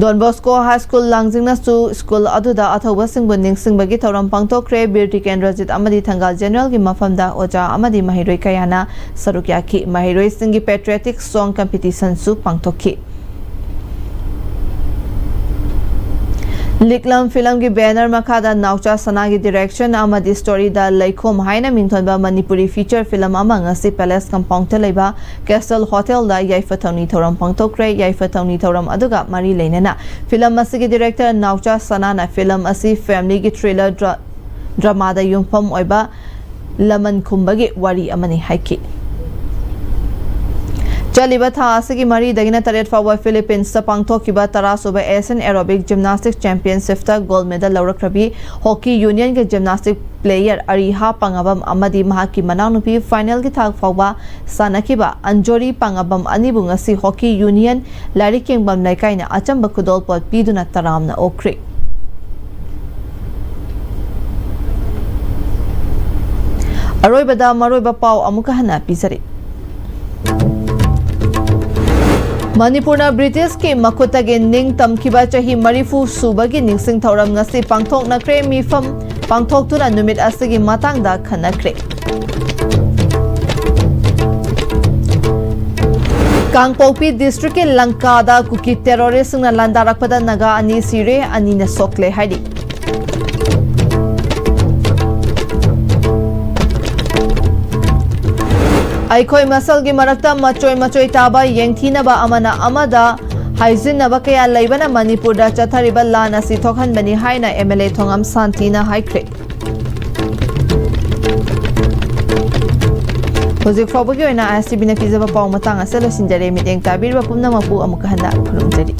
ꯗꯣꯟ ꯕꯣꯁꯀꯣ ꯍꯥꯏ ꯁ꯭ꯀꯨꯜ ꯂꯥꯡꯖꯤꯡꯅꯁꯨ ꯁ꯭ꯀꯨꯜ ꯑꯗꯨꯗ ꯑꯊꯧꯕꯁꯤꯡꯕꯨ ꯅꯤꯡꯁꯤꯡꯕꯒꯤ ꯊꯧꯔꯝ ꯄꯥꯡꯊꯣꯛꯈ꯭ꯔꯦ꯫ ꯕꯤꯔ ꯇꯤꯀꯦꯟꯗ꯭ꯔꯖꯤꯠ ꯑꯃꯗꯤ ꯊꯪꯒꯥꯜ ꯖꯦꯅꯔꯦꯜꯒꯤ ꯃꯐꯝꯗ ꯑꯣꯖꯥ ꯑꯃꯗꯤ ꯃꯍꯩꯔꯣꯏ ꯀꯌꯥꯅ ꯁꯔꯨꯛ ꯌꯥꯈꯤ꯫ ꯃꯍꯩꯔꯣꯏꯁꯤꯡꯒꯤ ꯄꯦꯇ꯭ꯔꯤꯌꯦꯇꯤꯛ ꯁꯣꯡ ꯀꯝꯄꯤꯇꯤꯁꯟꯁꯨ ꯄꯥꯡꯊꯣꯛꯈꯤ꯫ ꯂꯤꯛꯂꯝ ꯐꯤꯂꯝꯒꯤ ꯕꯦꯅꯔ ꯃꯈꯥꯗ ꯅꯥꯎꯆꯥ ꯁꯅꯥꯒꯤ ꯗꯤꯔꯦꯛꯁꯟ ꯑꯃꯗꯤ ꯁ꯭ꯇꯣꯔꯤꯗ ꯂꯩꯈꯣꯝ ꯍꯥꯏꯅ ꯃꯤꯡꯊꯣꯟꯕ ꯃꯅꯤꯄꯨꯔꯤ ꯐꯤꯆꯔ ꯐꯤꯂꯝ ꯑꯃ ꯉꯁꯤ ꯄꯦꯂꯦꯁ ꯀꯝꯄꯥꯎꯟꯗ ꯂꯩꯕ ꯀꯦꯁꯜ ꯍꯣꯇꯦꯜꯗ ꯌꯥꯏꯐ ꯊꯧꯅꯤ ꯊꯧꯔꯝ ꯄꯥꯡꯊꯣꯛꯈ꯭ꯔꯦ꯫ ꯌꯥꯏꯐ ꯊꯧꯅꯤ ꯊꯧꯔꯝ ꯑꯗꯨꯒ ꯃꯔꯤ ꯂꯩꯅꯅ ꯐꯤꯂꯝ ꯑꯁꯤꯒꯤ ꯗꯤꯔꯦꯛꯇꯔ ꯅꯥꯎꯆꯥ ꯁꯅꯥꯅ ꯐꯤꯂꯝ ꯑꯁꯤ ꯐꯦꯃꯤꯂꯤꯒꯤ ꯊ꯭ꯔꯤꯂꯔ ꯗ꯭ꯔ-, ꯗ꯭ꯔꯃꯥꯗ ꯌꯨꯝꯐꯝ ꯑꯣꯏꯕ ꯂꯃꯟ ꯈꯨꯝꯕꯒꯤ ꯋꯥꯔꯤ ꯑꯃꯅꯤ ꯍꯥꯏꯈꯤ꯫ ꯆꯠꯂꯤꯕ ꯊꯥ ꯑꯁꯤꯒꯤ ꯃꯔꯤꯗꯒꯤꯅ ꯇꯔꯦꯠ ꯐꯥꯎꯕ ꯐꯤꯂꯤꯄꯤꯟꯁꯇ ꯄꯥꯡꯊꯣꯛꯈꯤꯕ ꯇꯔꯥ ꯁꯨꯕ Asian Aerobic Gymnastics Championshipꯇ gold medal ꯂꯧꯔꯛꯈ꯭ꯔꯕꯤ hockey unionꯒꯤ gymnastic player ꯑꯔꯤꯍꯥ ꯄꯥꯉꯥꯕꯝ ꯑꯃꯗꯤ ꯃꯍꯥꯛꯀꯤ ꯃꯅꯥꯎꯅꯨꯄꯤ finalꯒꯤ ꯊꯥꯛ ꯐꯥꯎꯕ ꯁꯥꯟꯅꯈꯤꯕ ꯑꯟꯖꯣꯔꯤ ꯄꯥꯉꯥꯕꯝ ꯑꯅꯤꯕꯨ ꯉꯁꯤ hockey union ꯂꯥꯏꯔꯤꯛ ꯌꯦꯡꯕꯝ ꯂꯩꯀꯥꯏꯅ ꯑꯆꯝꯕ ꯈꯨꯗꯣꯜꯄꯣꯠ ꯄꯤꯗꯨꯅ ꯇꯔꯥꯝꯅ ꯑꯣꯛꯈ꯭ꯔꯦ꯫ ꯑꯔꯣꯏꯕꯗ ꯃꯔꯨꯑꯣꯏꯕ ꯄꯥꯎ ꯑꯃꯨꯛꯀ ꯍꯟꯅ ꯄꯤꯖꯔꯤ꯫ ꯃꯅꯤꯄꯨꯔꯅ ꯕ꯭ꯔꯤꯇꯤꯁꯀꯤ ꯃꯈꯨꯠꯇꯒꯤ ꯅꯤꯡꯇꯝꯈꯤꯕ ꯆꯍꯤ ꯃꯔꯤꯐꯨ ꯁꯨꯕꯒꯤ ꯅꯤꯡꯁꯤꯡ ꯊꯧꯔꯝ ꯉꯁꯤ ꯄꯥꯡꯊꯣꯛꯅꯈ꯭ꯔꯦ꯫ ꯃꯤꯐꯝ ꯄꯥꯡꯊꯣꯛꯇꯨꯅ ꯅꯨꯃꯤꯠ ꯑꯁꯤꯒꯤ ꯃꯇꯥꯡꯗ ꯈꯟꯅꯈ꯭ꯔꯦ꯫ ꯀꯥꯡꯄꯣꯛꯄꯤ districtꯀꯤ ꯂꯪꯀꯥꯗ ꯀꯨꯀꯤ terroristꯁꯤꯡꯅ ꯂꯥꯟꯗꯥꯔꯛꯄꯗ ꯅꯥꯒꯥ ꯑꯅꯤ ꯁꯤꯔꯦ, ꯑꯅꯤꯅ ꯁꯣꯛꯂꯦ ꯍꯥꯏꯔꯤ꯫ ꯑꯩꯈꯣꯏ ꯃꯁꯦꯜꯒꯤ ꯃꯔꯛꯇ ꯃꯆꯣꯏ ꯃꯆꯣꯏ ꯇꯥꯕ, ꯌꯦꯡꯊꯤꯅꯕ, ꯑꯃꯅ ꯑꯃꯗ ꯍꯥꯏꯖꯤꯟꯅꯕ ꯀꯌꯥ ꯂꯩꯕꯅ ꯃꯅꯤꯄꯨꯔꯗ ꯆꯠꯊꯔꯤꯕ ꯂꯥꯟ ꯑꯁꯤ ꯊꯣꯛꯍꯟꯕꯅꯤ ꯍꯥꯏꯅ MLA ꯊꯣꯉꯥꯝ ꯁꯥꯟꯇꯤꯅ ꯍꯥꯏꯈ꯭ꯔꯦ꯫ ꯍꯧꯖꯤꯛ ꯐꯥꯎꯕꯒꯤ ꯑꯣꯏꯅ ISTVꯅ ꯄꯤꯖꯕ ꯄꯥꯎ ꯃꯇꯥꯡ ꯑꯁꯤꯗ ꯂꯣꯏꯁꯤꯟꯖꯔꯦ꯫ ꯃꯤꯠꯌꯦꯡ ꯇꯥꯕꯤꯔꯤꯕ ꯄꯨꯝꯅꯃꯛꯄꯨ ꯑꯃꯨꯛꯀ ꯍꯟꯅ ꯈꯨꯔꯨꯝꯖꯔꯤ꯫